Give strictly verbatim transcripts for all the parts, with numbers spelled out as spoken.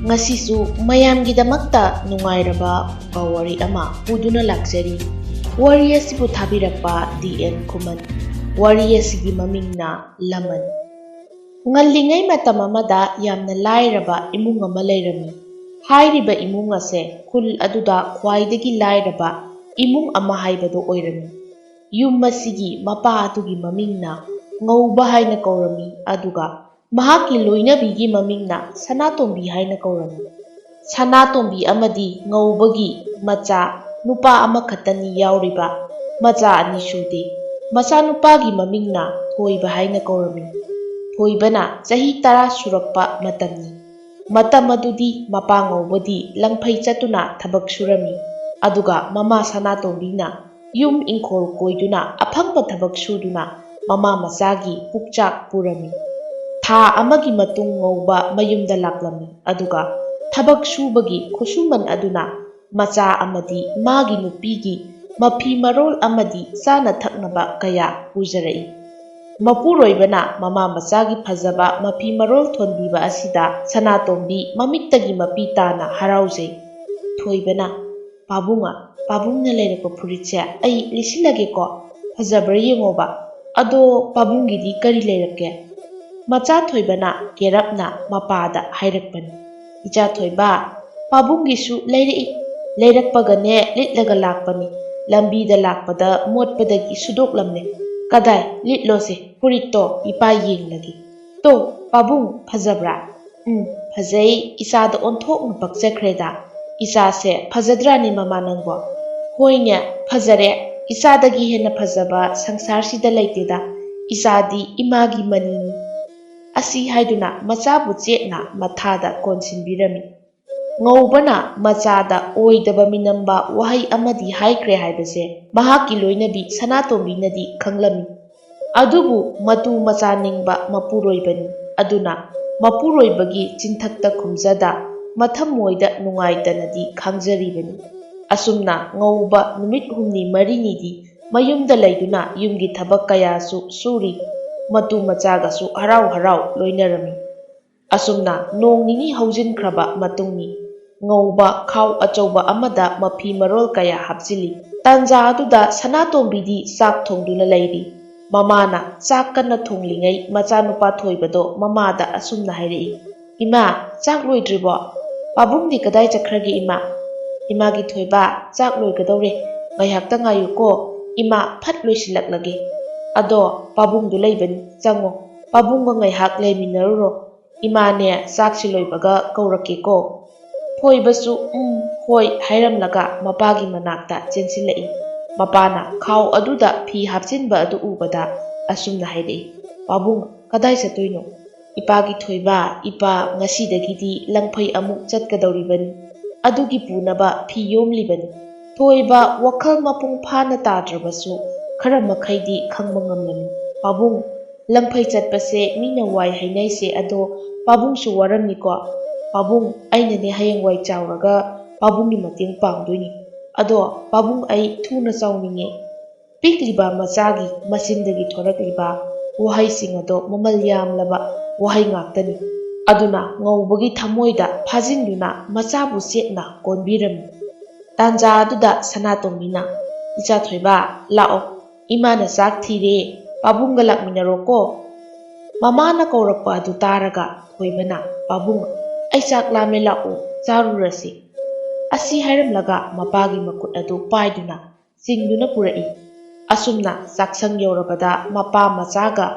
ꯉꯁꯤꯁꯨ ꯃꯌꯥꯝꯒꯤꯗꯃꯛꯇ ꯅꯨꯡꯉꯥꯏꯔꯕ ꯐꯨꯡꯒꯥ ꯋꯥꯔꯤ ꯑꯃ ꯄꯨꯗꯨꯅ ꯂꯥꯛꯆꯔꯤ꯫ ꯋꯥꯔꯤ ꯑꯁꯤꯕꯨ ꯊꯥꯕꯤꯔꯛꯄ ꯗꯤ ꯑꯦꯟ ꯈꯨꯃꯟ꯫ ꯋꯥꯔꯤ ꯑꯁꯤꯒꯤ ꯃꯃꯤꯡꯅ ꯂꯃꯟ꯫ ꯉꯜꯂꯤꯉꯩ ꯃꯇꯝ ꯑꯃꯗ ꯌꯥꯝꯅ ꯂꯥꯏꯔꯕ ꯏꯃꯨꯡ ꯑꯃ ꯂꯩꯔꯝꯃꯤ꯫ ꯍꯥꯏꯔꯤꯕ ꯏꯃꯨꯡ ꯑꯁꯦ ꯈꯨꯜ ꯑꯗꯨꯗ ꯈ꯭ꯋꯥꯏꯗꯒꯤ ꯂꯥꯏꯔꯕ ꯏꯃꯨꯡ ꯑꯃ ꯍꯥꯏꯕꯗꯨ ꯑꯣꯏꯔꯝꯃꯤ꯫ ꯌꯨꯝ ꯑꯁꯤꯒꯤ ꯃꯄꯥ ꯑꯗꯨꯒꯤ ꯃꯃꯤꯡꯅ ꯉꯧꯕ ꯍꯥꯏꯅ ꯀꯧꯔꯝꯃꯤ, ꯑꯗꯨꯒ ꯃꯍꯥꯛꯀꯤ ꯂꯣꯏꯅꯕꯤꯒꯤ ꯃꯃꯤꯡꯅ ꯁꯅꯥꯇꯣꯝꯕꯤ ꯍꯥꯏꯅ ꯀꯧꯔꯝꯃꯤ꯫ ꯁꯅꯥꯇꯣꯝꯕꯤ ꯑꯃꯗꯤ ꯉꯧꯕꯒꯤ ꯃꯆꯥ ꯅꯨꯄꯥ ꯑꯃꯈꯛꯇꯅꯤ ꯌꯥꯎꯔꯤꯕ, ꯃꯆꯥ ꯑꯅꯤ ꯁꯨꯗꯦ꯫ ꯃꯆꯥꯅꯨꯄꯥꯒꯤ ꯃꯃꯤꯡꯅ ꯊꯣꯏꯕ ꯍꯥꯏꯅ ꯀꯧꯔꯝꯃꯤ꯫ ꯊꯣꯏꯕꯅ ꯆꯍꯤ ꯇꯔꯥ ꯁꯨꯔꯛꯄ ꯃꯇꯝꯅꯤ꯫ ꯃꯇꯝ ꯑꯗꯨꯗꯤ ꯃꯄꯥ ꯉꯧꯕꯗꯤ ꯂꯪꯐꯩ ꯆꯠꯇꯨꯅ ꯊꯕꯛ ꯁꯨꯔꯝꯃꯤ, ꯑꯗꯨꯒ ꯃꯃꯥ ꯁꯅꯥꯇꯣꯝꯕꯤꯅ ꯌꯨꯝ ꯏꯪꯈꯣꯜ ꯀꯣꯏꯗꯨꯅ ꯑꯐꯪꯕ ꯊꯕꯛ ꯁꯨꯗꯨꯅ ꯃꯃꯥ ꯃꯆꯥꯒꯤ ꯄꯨꯛꯆꯥꯛ ꯄꯨꯔꯝꯃꯤ꯫ ꯊꯥ ꯑꯃꯒꯤ ꯃꯇꯨꯡ ꯉꯧꯕ ꯃꯌꯨꯝꯗ ꯂꯥꯛꯂꯝꯃꯤ, ꯑꯗꯨꯒ ꯊꯕꯛ ꯁꯨꯕꯒꯤ ꯈꯨꯠꯁꯨꯃꯟ ꯑꯗꯨꯅ ꯃꯆꯥ ꯑꯃꯗꯤ ꯃꯥꯒꯤ ꯅꯨꯄꯤꯒꯤ ꯃꯐꯤ ꯃꯔꯣꯜ ꯑꯃꯗꯤ ꯆꯥꯅ ꯊꯛꯅꯕ ꯀꯌꯥ ꯄꯨꯖꯔꯛꯏ꯫ ꯃꯄꯨꯔꯣꯏꯕꯅ ꯃꯃꯥ ꯃꯆꯥꯒꯤ ꯐꯖꯕ ꯃꯐꯤ ꯃꯔꯣꯜ ꯊꯣꯟꯕꯤꯕ ꯑꯁꯤꯗ ꯁꯅꯥꯇꯣꯝꯕꯤ ꯃꯃꯤꯠꯇꯒꯤ ꯃꯄꯤ ꯇꯥꯅ ꯍꯔꯥꯎꯖꯩ꯫ ꯊꯣꯏꯕꯅ, "ꯄꯥꯕꯨꯡ, ꯄꯥꯕꯨꯡꯅ ꯂꯩꯔꯛꯄ ꯐꯨꯔꯤꯠꯁꯦ ꯑꯩ ꯂꯤꯠꯁꯤꯜꯂꯒꯦꯀꯣ, ꯐꯖꯕ꯭ꯔꯥ ꯌꯦꯡꯉꯣꯕ꯫ ꯑꯗꯣ ꯄꯥꯕꯨꯡꯒꯤꯗꯤ ꯀꯔꯤ ꯂꯩꯔꯛꯀꯦ?" ꯃꯆꯥ ꯊꯣꯏꯕꯅ ꯀꯦꯔꯞꯅ ꯃꯄꯥꯗ ꯍꯥꯏꯔꯛꯄꯅꯤ꯫ "ꯏꯆꯥ ꯊꯣꯏꯕ, ꯄꯥꯕꯨꯡꯒꯤꯁꯨ ꯂꯩꯔꯛꯏ꯫ ꯂꯩꯔꯛꯄꯒꯅꯦ ꯂꯤꯠꯂꯒ ꯂꯥꯛꯄꯅꯤ꯫ ꯂꯝꯕꯤꯗ ꯂꯥꯛꯄꯗ ꯃꯣꯠꯄꯗꯒꯤ ꯁꯨꯗꯣꯛꯂꯝꯂꯦ꯫ ꯀꯗꯥꯏ, ꯂꯤꯠꯂꯣꯁꯦ, ꯐꯨꯔꯤꯠꯇꯣ ꯏꯄꯥ ꯌꯦꯡꯂꯒꯦ꯫ ꯇꯣ, ꯄꯥꯕꯨꯡ, ꯐꯖꯕ꯭ꯔꯥ?" "ꯎꯝ, ꯐꯖꯩ꯫ ꯏꯆꯥꯗ ꯑꯣꯟꯊꯣꯛꯅ ꯄꯛꯆꯈ꯭ꯔꯦꯗ꯫ ꯏꯆꯥꯁꯦ ꯐꯖꯗ꯭ꯔꯥꯅꯦ ꯃꯃꯥ ꯅꯪꯕꯣ?" "ꯍꯣꯏꯅꯦ, ꯐꯖꯔꯦ꯫ ꯏꯆꯥꯗꯒꯤ ꯍꯦꯟꯅ ꯐꯖꯕ ꯁꯪꯁꯥꯔꯁꯤꯗ ꯂꯩꯇꯦꯗ꯫ ꯏꯆꯥꯗꯤ ꯏꯃꯥꯒꯤ ꯃꯅꯤꯅꯤ"꯫ ꯑꯁꯤ ꯍꯥꯏꯗꯨꯅ ꯃꯆꯥꯕꯨ ꯆꯦꯠꯅ ꯃꯊꯥꯗ ꯀꯣꯟꯁꯤꯟꯕꯤꯔꯝꯃꯤ꯫ ꯉꯧꯕꯅ ꯃꯆꯥꯗ ꯑꯣꯏꯗꯕ ꯃꯤꯅꯝꯕ ꯋꯥꯍꯩ ꯑꯃꯗꯤ ꯍꯥꯏꯈ꯭ꯔꯦ ꯍꯥꯏꯕꯁꯦ ꯃꯍꯥꯛꯀꯤ ꯂꯣꯏꯅꯕꯤ ꯁꯅꯥꯇꯣꯝꯕꯤꯅꯗꯤ ꯈꯪꯂꯝꯃꯤ꯫ ꯑꯗꯨꯕꯨ ꯃꯇꯨ ꯃꯆꯥ ꯅꯤꯡꯕ ꯃꯄꯨꯔꯣꯏꯕꯅꯤ꯫ ꯑꯗꯨꯅ ꯃꯄꯨꯔꯣꯏꯕꯒꯤ ꯆꯤꯟꯊꯛꯇ ꯈꯨꯝꯖꯗ ꯃꯊꯃꯣꯏꯗ ꯅꯨꯡꯉꯥꯏꯇꯅꯗꯤ ꯈꯥꯡꯖꯔꯤꯕꯅꯤ꯫ ꯑꯁꯨꯝꯅ ꯉꯧꯕ ꯅꯨꯃꯤꯠ ꯍꯨꯝꯅꯤ ꯃꯔꯤꯅꯤꯗꯤ ꯃꯌꯨꯝꯗ ꯂꯩꯗꯨꯅ ꯌꯨꯝꯒꯤ ꯊꯕꯛ ꯀꯌꯥꯁꯨ ꯁꯨꯔꯤ꯫ ꯃꯇꯨ ꯃꯆꯥꯒꯁꯨ ꯍꯔꯥꯎ ꯍꯔꯥꯎ ꯂꯣꯏꯅꯔꯝꯃꯤ꯫ ꯑꯁꯨꯝꯅ ꯅꯣꯡ ꯅꯤꯅꯤ ꯍꯧꯖꯤꯟꯈ꯭ꯔꯕ ꯃꯇꯨꯡꯅꯤ꯫ ꯉꯧꯕ ꯈꯥꯎ ꯑꯆꯧꯕ ꯑꯃꯗ ꯃꯐꯤ ꯃꯔꯣꯜ ꯀꯌꯥ ꯍꯥꯞꯆꯤꯜꯂꯤ꯫ ꯇꯥꯟꯖꯥ ꯑꯗꯨꯗ ꯁꯅꯥꯇꯣꯝꯕꯤꯗꯤ ꯆꯥꯛ ꯊꯣꯡꯗꯨꯅ ꯂꯩꯔꯤ꯫ ꯃꯃꯥꯅ ꯆꯥꯛ ꯀꯟꯅ ꯊꯣꯡꯂꯤꯉꯩ ꯃꯆꯥꯅꯨꯄꯥ ꯊꯣꯏꯕꯗꯣ ꯃꯃꯥꯗ ꯑꯁꯨꯝꯅ ꯍꯥꯏꯔꯛꯏ, "ꯏꯃꯥ, ꯆꯥꯛ ꯂꯣꯏꯗ꯭ꯔꯤꯕꯣ? ꯄꯥꯕꯨꯡꯗꯤ ꯀꯗꯥꯏ ꯆꯠꯈ꯭ꯔꯒꯦ ꯏꯃꯥ?" "ꯏꯃꯥꯒꯤ ꯊꯣꯏꯕ, ꯆꯥꯛ ꯂꯣꯏꯒꯗꯧꯔꯦ꯫ ꯉꯥꯏꯍꯥꯛꯇ ꯉꯥꯏꯌꯨꯀꯣ꯫ ꯏꯃꯥ ꯐꯠ ꯂꯣꯏꯁꯤꯜꯂꯛꯂꯒꯦ꯫ ꯑꯗꯣ ꯄꯥꯕꯨꯡꯗꯨ ꯂꯩꯕꯅꯤ, ꯆꯪꯉꯣ꯫ ꯄꯥꯕꯨꯡꯒ ꯉꯥꯏꯍꯥꯛ ꯂꯩꯃꯤꯟꯅꯔꯨꯔꯣ꯫" "ꯏꯃꯥꯅꯦ ꯆꯥꯛꯁꯤ ꯂꯣꯏꯕꯒ ꯀꯧꯔꯛꯀꯦꯀꯣ꯫" ꯊꯣꯏꯕꯁꯨ "ꯎꯝ, ꯍꯣꯏ" ꯍꯥꯏꯔꯝꯂꯒ ꯃꯄꯥꯒꯤ ꯃꯅꯥꯛꯇ ꯆꯦꯟꯁꯤꯜꯂꯛꯏ꯫ ꯃꯄꯥꯅ ꯈꯥꯎ ꯑꯗꯨꯗ ꯐꯤ ꯍꯥꯞꯆꯤꯟꯕ ꯑꯗꯨ ꯎꯕꯗ ꯑꯁꯨꯝꯅ ꯍꯥꯏꯔꯛꯏ, "ꯄꯥꯕꯨꯡ, ꯀꯗꯥꯏ ꯆꯠꯇꯣꯏꯅꯣ?" "ꯏꯄꯥꯒꯤ ꯊꯣꯏꯕ, ꯏꯄꯥ ꯉꯁꯤꯗꯒꯤꯗꯤ ꯂꯪꯐꯩ ꯑꯃꯨꯛ ꯆꯠꯀꯗꯧꯔꯤꯕꯅꯤ꯫ ꯑꯗꯨꯒꯤ ꯄꯨꯅꯕ ꯐꯤ ꯌꯣꯝꯂꯤꯕꯅꯤ꯫" ꯊꯣꯏꯕ ꯋꯥꯈꯜ ꯃꯄꯨꯡ ꯐꯥꯅ ꯇꯥꯗ꯭ꯔꯕꯁꯨ ꯈꯔ ꯃꯈꯩꯗꯤ ꯈꯪꯕ ꯉꯝꯂꯝꯃꯤ꯫ "ꯄꯥꯕꯨꯡ, ꯂꯪꯐꯩ ꯆꯠꯄꯁꯦ ꯃꯤꯅ ꯋꯥꯏ ꯍꯥꯏꯅꯩꯁꯦ, ꯑꯗꯣ ꯄꯥꯕꯨꯡꯁꯨ ꯋꯥꯔꯝꯅꯤꯀꯣ꯫ ꯄꯥꯕꯨꯡ, ꯑꯩꯅꯅꯦ ꯍꯌꯦꯡꯋꯥꯏ ꯆꯥꯎꯔꯒ ꯄꯥꯕꯨꯡꯒꯤ ꯃꯇꯦꯡ ꯄꯥꯡꯗꯣꯏꯅꯤ꯫ ꯑꯗꯣ ꯄꯥꯕꯨꯡ, ꯑꯩ ꯊꯨꯅ ꯆꯥꯎꯅꯤꯡꯉꯦ꯫" ꯄꯤꯛꯂꯤꯕ ꯃꯆꯥꯒꯤ ꯃꯆꯤꯟꯗꯒꯤ ꯊꯣꯔꯛꯂꯤꯕ ꯋꯥꯍꯩꯁꯤꯡ ꯑꯗꯣ ꯃꯃꯜ ꯌꯥꯝꯂꯕ ꯋꯥꯍꯩ ꯉꯥꯛꯇꯅꯤ꯫ ꯑꯗꯨꯅ ꯉꯧꯕꯒꯤ ꯊꯃꯣꯏꯗ ꯐꯥꯖꯤꯟꯗꯨꯅ ꯃꯆꯥꯕꯨ ꯆꯦꯠꯅ ꯀꯣꯟꯕꯤꯔꯝꯃꯤ꯫ ꯇꯥꯟꯖꯥ ꯑꯗꯨꯗ ꯁꯅꯥꯇꯣꯝꯕꯤꯅ, "ꯏꯆꯥ ꯊꯣꯏꯕ, ꯂꯥꯛꯑꯣ, ꯏꯃꯥꯅ ꯆꯥꯛ ꯊꯤꯔꯦ, ꯄꯥꯕꯨꯡꯒ ꯂꯥꯛꯃꯤꯟꯅꯔꯣꯀꯣ꯫" ꯃꯃꯥꯅ ꯀꯧꯔꯛꯄ ꯑꯗꯨ ꯇꯥꯔꯒ ꯊꯣꯏꯕꯅ, "ꯄꯥꯕꯨꯡ, ꯑꯩ ꯆꯥꯛ ꯂꯥꯝꯃꯦ, ꯂꯥꯛꯑꯣ, ꯆꯥꯔꯨꯔꯁꯤ꯫" ꯑꯁꯤ ꯍꯥꯏꯔꯝꯂꯒ ꯃꯄꯥꯒꯤ ꯃꯈꯨꯠ ꯑꯗꯨ ꯄꯥꯏꯗꯨꯅ ꯆꯤꯡꯗꯨꯅ ꯄꯨꯔꯛꯏ꯫ ꯑꯁꯨꯝꯅ ꯆꯥꯛꯁꯪ ꯌꯧꯔꯕꯗ ꯃꯄꯥ ꯃꯆꯥꯒ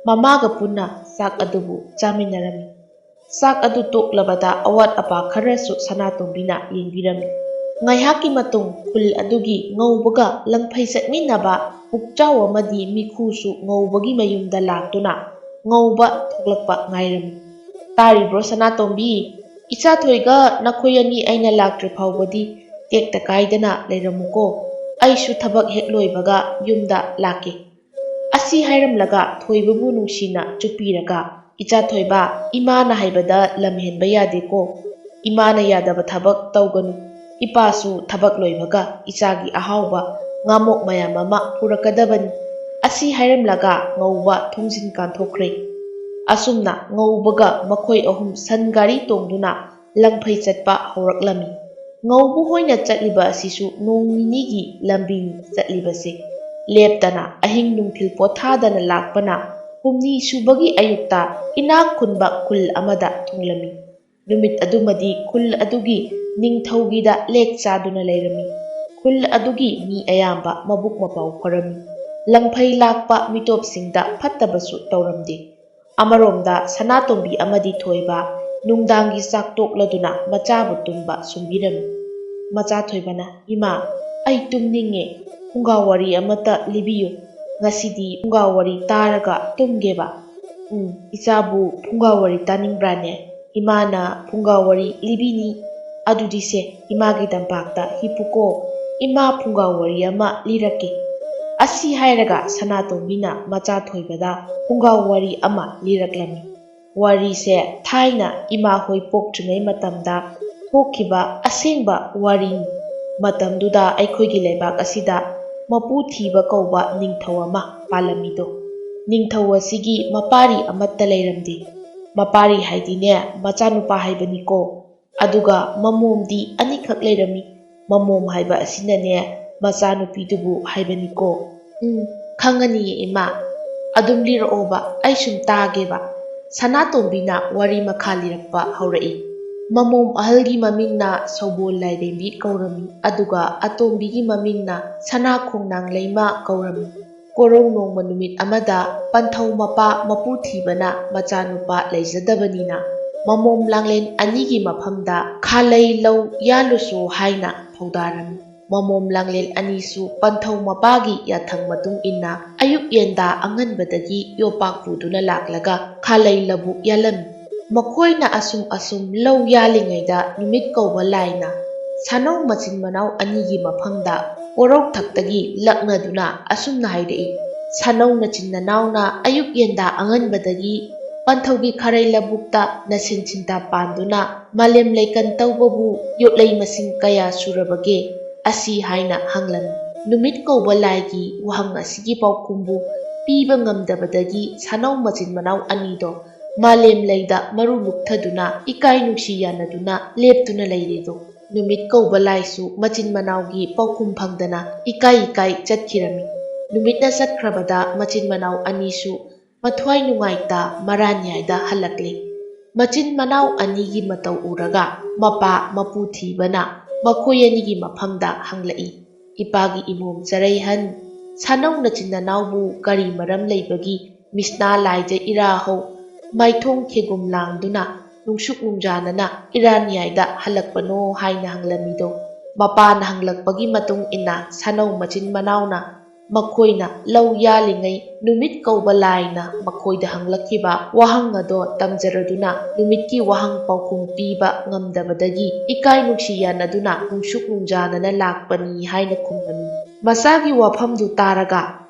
ꯃꯃꯥꯒ ꯄꯨꯟꯅ ꯆꯥꯛ ꯑꯗꯨꯕꯨ ꯆꯥꯃꯤꯟꯅꯔꯝꯃꯤ꯫ ꯆꯥꯛ ꯑꯗꯨ ꯇꯣꯛꯂꯕꯗ ꯑꯋꯥꯠ ꯑꯄꯥ ꯈꯔꯁꯨ ꯁꯅꯥꯇꯣꯝꯕꯤꯅ ꯌꯦꯡꯕꯤꯔꯝꯃꯤ꯫ ꯉꯥꯏꯍꯥꯛꯀꯤ ꯃꯇꯨꯡ ꯈꯨꯜ ꯑꯗꯨꯒꯤ ꯉꯧꯕꯒ ꯂꯪꯐꯩ ꯆꯠꯃꯤꯟꯅꯕ ꯄꯨꯛꯆꯥꯎ ꯑꯃꯗꯤ ꯃꯤꯈꯨꯁꯨ ꯉꯧꯕꯒꯤ ꯃꯌꯨꯝꯗ ꯂꯥꯛꯇꯨꯅ ꯉꯧꯕ ꯊꯣꯛꯂꯛꯄ ꯉꯥꯏꯔꯝꯃꯤ꯫ "ꯇꯥꯔꯤꯕ꯭ꯔꯣ ꯁꯅꯥꯇꯣꯝꯕꯤ? ꯏꯆꯥꯊꯣꯏꯒ ꯅꯈꯣꯏ ꯑꯅꯤ ꯑꯩꯅ ꯂꯥꯛꯇ꯭ꯔꯤ ꯐꯥꯎꯕꯗꯤ ꯇꯦꯛꯇ ꯀꯥꯏꯗꯅ ꯂꯩꯔꯝꯃꯨꯀꯣ꯫ ꯑꯩꯁꯨ ꯊꯕꯛ ꯍꯦꯛ ꯂꯣꯏꯕꯒ ꯌꯨꯝꯗ ꯂꯥꯛꯀꯦ꯫" ꯑꯁꯤ ꯍꯥꯏꯔꯝꯂꯒ ꯊꯣꯏꯕꯕꯨ ꯅꯨꯡꯁꯤꯅ ꯆꯨꯞꯄꯤꯔꯒ, "ꯏꯆꯥ ꯊꯣꯏꯕ, ꯏꯃꯥꯅ ꯍꯥꯏꯕꯗ ꯂꯝ ꯍꯦꯟꯕ ꯌꯥꯗꯦꯀꯣ꯫ ꯏꯃꯥꯅ ꯌꯥꯗꯕ ꯊꯕꯛ ꯇꯧꯒꯅꯨ꯫ ꯏꯄꯥꯁꯨ ꯊꯕꯛ ꯂꯣꯏꯕꯒ ꯏꯆꯥꯒꯤ ꯑꯍꯥꯎꯕ ꯉꯥꯃꯣꯛ ꯃꯌꯥꯝ ꯑꯃ ꯄꯨꯔꯛꯀꯗꯕꯅꯤ꯫" ꯑꯁꯤ ꯍꯥꯏꯔꯝꯂꯒ ꯉꯧꯕ ꯊꯣꯡꯖꯤꯟ ꯀꯥꯟꯊꯣꯛꯈ꯭ꯔꯦ꯫ ꯑꯁꯨꯝꯅ ꯉꯧꯕꯒ ꯃꯈꯣꯏ ꯑꯍꯨꯝ ꯁꯟ ꯒꯥꯔꯤ ꯇꯣꯡꯗꯨꯅ ꯂꯪꯐꯩ ꯆꯠꯄ ꯍꯧꯔꯛꯂꯝꯃꯤ꯫ ꯉꯧꯕ ꯍꯣꯏꯅ ꯆꯠꯂꯤꯕ ꯑꯁꯤꯁꯨ ꯅꯣꯡ ꯅꯤꯅꯤꯒꯤ ꯂꯝꯕꯤꯅꯤ ꯆꯠꯂꯤꯕꯁꯦ꯫ ꯂꯦꯞꯇꯅ ꯑꯍꯤꯡ ꯅꯨꯡꯊꯤꯜ ꯄꯣꯊꯥꯗꯅ ꯂꯥꯛꯄꯅ ꯍꯨꯝꯅꯤ ꯁꯨꯕꯒꯤ ꯑꯌꯨꯛꯇ ꯏꯅꯥꯛ ꯈꯨꯟꯕ ꯈꯨꯜ ꯑꯃꯗ ꯊꯨꯡꯂꯝꯃꯤ꯫ ꯅꯨꯃꯤꯠ ꯑꯗꯨꯃꯗꯤ ꯈꯨꯜ ꯑꯗꯨꯒꯤ ꯅꯤꯡꯊꯧꯒꯤꯗ ꯂꯦꯛ ꯆꯥꯗꯨꯅ ꯂꯩꯔꯝꯃꯤ꯫ ꯈꯨꯜ ꯑꯗꯨꯒꯤ ꯃꯤ ꯑꯌꯥꯝꯕ ꯃꯕꯨꯛ ꯃꯄꯥꯎ ꯐꯔꯝꯃꯤ꯫ ꯂꯪꯐꯩ ꯂꯥꯛꯄ ꯃꯤꯇꯣꯞꯁꯤꯡꯗ ꯐꯠꯇꯕꯁꯨ ꯇꯧꯔꯝꯗꯦ꯫ ꯑꯃꯔꯣꯝꯗ ꯁꯅꯥꯇꯣꯝꯕꯤ ꯑꯃꯗꯤ ꯊꯣꯏꯕ ꯅꯨꯡꯗꯥꯡꯒꯤ ꯆꯥꯛ ꯇꯣꯛꯂꯗꯨꯅ ꯃꯆꯥꯕꯨ ꯇꯨꯝꯕ ꯁꯨꯝꯕꯤꯔꯝꯃꯤ꯫ ꯃꯆꯥ ꯊꯣꯏꯕꯅ, "ꯏꯃꯥ, ꯑꯩ ꯇꯨꯝꯅꯤꯡꯉꯦ꯫ ꯐꯨꯡꯒꯥ ꯋꯥꯔꯤ ꯑꯃꯇ ꯂꯤꯕꯤꯌꯨ꯫ ꯉꯁꯤꯗꯤ ꯐꯨꯡꯒꯥ ꯋꯥꯔꯤ ꯇꯥꯔꯒ ꯇꯨꯝꯒꯦꯕ꯫" "ꯎꯝ, ꯏꯆꯥꯕꯨ ꯐꯨꯡꯒꯥ ꯋꯥꯔꯤ ꯇꯥꯅꯤꯡꯕ꯭ꯔꯥꯅꯦ? ꯏꯃꯥꯅ ꯐꯨꯡꯒꯥ ꯋꯥꯔꯤ ꯂꯤꯕꯤꯅꯤ꯫ ꯑꯗꯨꯗꯤꯁꯦ, ꯏꯃꯥꯒꯤ ꯇꯝꯄꯥꯛꯇ ꯍꯤꯞꯄꯨꯀꯣ꯫ ꯏꯃꯥ ꯐꯨꯡꯒꯥ ꯋꯥꯔꯤ ꯑꯃ ꯂꯤꯔꯛꯀꯦ꯫" ꯑꯁꯤ ꯍꯥꯏꯔꯒ ꯁꯅꯥꯇꯣꯝꯕꯤꯅ ꯃꯆꯥ ꯊꯣꯏꯕꯗ ꯐꯨꯡꯒꯥ ꯋꯥꯔꯤ ꯑꯃ ꯂꯤꯔꯛꯂꯝꯃꯤ꯫ ꯋꯥꯔꯤꯁꯦ ꯊꯥꯏꯅ ꯏꯃꯥ ꯍꯣꯏ ꯄꯣꯛꯇ꯭ꯔꯤꯉꯩ ꯃꯇꯝꯗ ꯊꯣꯛꯈꯤꯕ ꯑꯁꯦꯡꯕ ꯋꯥꯔꯤꯅꯤ꯫ ꯃꯇꯝꯗꯨꯗ ꯑꯩꯈꯣꯏꯒꯤ ꯂꯩꯕꯥꯛ ꯑꯁꯤꯗ ꯃꯄꯨ ꯊꯤꯕ ꯀꯧꯕ ꯅꯤꯡꯊꯧ ꯑꯃ ꯄꯥꯜꯂꯝꯃꯤꯗꯣ꯫ ꯅꯤꯡꯊꯧ ꯑꯁꯤꯒꯤ ꯃꯄꯥꯔꯤ ꯑꯃꯠꯇ ꯂꯩꯔꯝꯗꯦ꯫ ꯃꯄꯥꯔꯤ ꯍꯥꯏꯗꯤꯅꯦ, ꯃꯆꯥꯅꯨꯄꯥ ꯍꯥꯏꯕꯅꯤꯀꯣ꯫ ꯑꯗꯨꯒ ꯃꯃꯣꯝꯗꯤ ꯑꯅꯤꯈꯛ ꯂꯩꯔꯝꯃꯤ꯫ ꯃꯃꯣꯝ ꯍꯥꯏꯕ ꯑꯁꯤꯅꯅꯦ, ꯃꯆꯥꯅꯨꯄꯤꯗꯨꯕꯨ ꯍꯥꯏꯕꯅꯤꯀꯣ꯫ "ꯎꯝ, ꯈꯪꯉꯅꯤꯌꯦ ꯏꯃꯥ꯫ ꯑꯗꯨꯝ ꯂꯤꯔꯛꯑꯣꯕ, ꯑꯩ ꯁꯨꯝ ꯇꯥꯒꯦꯕ꯫" ꯁꯅꯥꯇꯣꯝꯕꯤꯅ ꯋꯥꯔꯤ ꯃꯈꯥ ꯂꯤꯔꯛꯄ ꯍꯧꯔꯛꯏ꯫ ꯃꯃꯣꯝ ꯑꯍꯜꯒꯤ ꯃꯃꯤꯡꯅ ꯁꯧꯕꯣꯜ ꯂꯥꯏꯔꯦꯝꯕꯤ ꯀꯧꯔꯝꯃꯤ, ꯑꯗꯨꯒ ꯑꯇꯣꯝꯕꯤꯒꯤ ꯃꯃꯤꯡꯅ ꯁꯅꯥ ꯈꯣꯡꯅꯥꯡ ꯂꯩꯃ ꯀꯧꯔꯝꯃꯤ꯫ ꯀꯣꯔꯧ ꯅꯣꯡꯃ ꯅꯨꯃꯤꯠ ꯑꯃꯗ ꯄꯟꯊꯧ ꯃꯄꯥ ꯃꯄꯨ ꯊꯤꯕꯅ ꯃꯆꯥꯅꯨꯄꯥ ꯂꯩꯖꯗꯕꯅꯤꯅ ꯃꯃꯣꯝ ꯂꯥꯡꯂꯦꯟ ꯑꯅꯤꯒꯤ ꯃꯐꯝꯗ ꯈꯥꯂꯩ ꯂꯧ ꯌꯥꯜꯂꯨꯁꯣ ꯍꯥꯏꯅ ꯊꯧꯗꯥꯔꯝꯃꯤ꯫ ꯃꯃꯣꯝ ꯂꯥꯡꯂꯦꯟ ꯑꯅꯤꯁꯨ ꯄꯟꯊꯧ ꯃꯄꯥꯒꯤ ꯌꯥꯊꯪ ꯃꯇꯨꯡ ꯏꯟꯅ ꯑꯌꯨꯛ ꯌꯦꯟꯗꯥ ꯑꯉꯟꯕꯗꯒꯤ ꯌꯣꯄꯥꯛ ꯄꯨꯗꯨꯅ ꯂꯥꯛꯂꯒ ꯈꯥꯂꯩ ꯂꯧꯕꯨꯛ ꯌꯥꯜꯂꯝꯃꯤ꯫ ꯃꯈꯣꯏꯅ ꯑꯁꯨꯝ ꯑꯁꯨꯝ ꯂꯧ ꯌꯥꯜꯂꯤꯉꯩꯗ ꯅꯨꯃꯤꯠ ꯀꯧꯕ ꯂꯥꯏꯅ ꯁꯥꯅꯧ ꯃꯆꯤꯟ ꯃꯅꯥꯎ ꯑꯅꯤꯒꯤ ꯃꯐꯝꯗ ꯀꯣꯔꯧꯊꯛꯇꯒꯤ ꯂꯛꯅꯗꯨꯅ ꯑꯁꯨꯝꯅ ꯍꯥꯏꯔꯛꯏ, "ꯁꯥꯅꯧ ꯅꯆꯤꯟ ꯅꯅꯥꯎꯅ ꯑꯌꯨꯛ ꯌꯦꯟꯗꯥ ꯑꯉꯟꯕꯗꯒꯤ ꯄꯟꯊꯧꯒꯤ ꯈꯥꯔꯩ ꯂꯧꯕꯨꯛꯇ ꯅꯁꯤꯟ ꯁꯤꯟꯇꯥ ꯄꯥꯟꯗꯨꯅ ꯃꯥꯂꯦꯝ ꯂꯩꯀꯟ ꯇꯧꯕꯕꯨ ꯌꯣꯠꯂꯩ ꯃꯁꯤꯡ ꯀꯌꯥ ꯁꯨꯔꯕꯒꯦ?" ꯑꯁꯤ ꯍꯥꯏꯅ ꯍꯪꯂꯝꯃꯤ꯫ ꯅꯨꯃꯤꯠ ꯀꯧꯕ ꯂꯥꯏꯒꯤ ꯋꯥꯍꯪ ꯑꯁꯤꯒꯤ ꯄꯥꯎꯈꯨꯝꯕꯨ ꯄꯤꯕ ꯉꯝꯗꯕꯗꯒꯤ ꯁꯥꯅꯧ ꯃꯆꯤꯟ ꯃꯅꯥꯎ ꯑꯅꯤꯗꯣ ꯃꯥꯂꯦꯝ ꯂꯩꯗ ꯃꯔꯨ ꯂꯨꯛꯊꯗꯨꯅ ꯏꯀꯥꯏ ꯅꯨꯡꯁꯤ ꯌꯥꯅꯗꯨꯅ ꯂꯦꯞꯇꯨꯅ ꯂꯩꯔꯦꯗꯣ꯫ ꯅꯨꯃꯤꯠ ꯀꯧꯕ ꯂꯥꯏꯁꯨ ꯃꯆꯤꯟ ꯃꯅꯥꯎꯒꯤ ꯄꯥꯎꯈꯨꯝ ꯐꯪꯗꯅ ꯏꯀꯥꯏ ꯏꯀꯥꯏ ꯆꯠꯈꯤꯔꯝꯃꯤ꯫ ꯅꯨꯃꯤꯠꯅ ꯆꯠꯈ꯭ꯔꯕꯗ ꯃꯆꯤꯟ ꯃꯅꯥꯎ ꯑꯅꯤꯁꯨ ꯃꯊ꯭ꯋꯥꯏ ꯅꯨꯡꯉꯥꯏꯇ ꯃꯔꯥꯟꯌꯥꯏꯗ ꯍꯜꯂꯛꯂꯦ꯫ ꯃꯆꯤꯟ ꯃꯅꯥꯎ ꯑꯅꯤꯒꯤ ꯃꯇꯧ ꯎꯔꯒ ꯃꯄꯥ ꯃꯄꯨ ꯊꯤꯕꯅ ꯃꯈꯣꯏ ꯑꯅꯤꯒꯤ ꯃꯐꯝꯗ ꯍꯪꯂꯛꯏ, "ꯏꯄꯥꯒꯤ ꯏꯃꯣꯝ ꯆꯔꯩꯍꯟ, ꯁꯥꯅꯧ ꯅꯆꯤꯟ ꯅꯅꯥꯎꯕꯨ ꯀꯔꯤ ꯃꯔꯝ ꯂꯩꯕꯒꯤ ꯃꯤꯁꯅꯥ ꯂꯥꯏꯖ ꯏꯔꯥ ꯍꯧ, ꯃꯥꯏꯊꯣꯡ ꯈꯦꯒꯨꯝ ꯂꯥꯡꯗꯨꯅ ꯅꯨꯡꯁꯨꯛ ꯅꯨꯡꯖꯥꯅꯅ ꯏꯔꯥꯟꯌꯥꯏꯗ ꯍꯜꯂꯛꯄꯅꯣ?" ꯍꯥꯏꯅ ꯍꯪꯂꯝꯃꯤꯗꯣ꯫ ꯃꯄꯥꯅ ꯍꯪꯂꯛꯄꯒꯤ ꯃꯇꯨꯡ ꯏꯟꯅ ꯁꯥꯅꯧ ꯃꯆꯤꯟ ꯃꯅꯥꯎꯅ ꯃꯈꯣꯏꯅ ꯂꯧ ꯌꯥꯜꯂꯤꯉꯩ ꯅꯨꯃꯤꯠ ꯀꯧꯕ ꯂꯥꯏꯅ ꯃꯈꯣꯏꯗ ꯍꯪꯂꯛꯈꯤꯕ ꯋꯥꯍꯪ ꯑꯗꯣ ꯇꯝꯖꯔꯗꯨꯅ ꯅꯨꯃꯤꯠꯀꯤ ꯋꯥꯍꯪ ꯄꯥꯎꯈꯨꯝ ꯄꯤꯕ ꯉꯝꯗꯕꯗꯒꯤ ꯏꯀꯥꯏ ꯅꯨꯡꯁꯤ ꯌꯥꯅꯗꯨꯅ ꯅꯨꯡꯁꯨꯛ ꯅꯨꯡꯖꯥꯅꯅ ꯂꯥꯛꯄꯅꯤ ꯍꯥꯏꯅ ꯈꯨꯝꯂꯝꯃꯤ꯫ ꯃꯆꯥꯒꯤ ꯋꯥꯐꯝꯗꯨ ꯇꯥꯔꯒ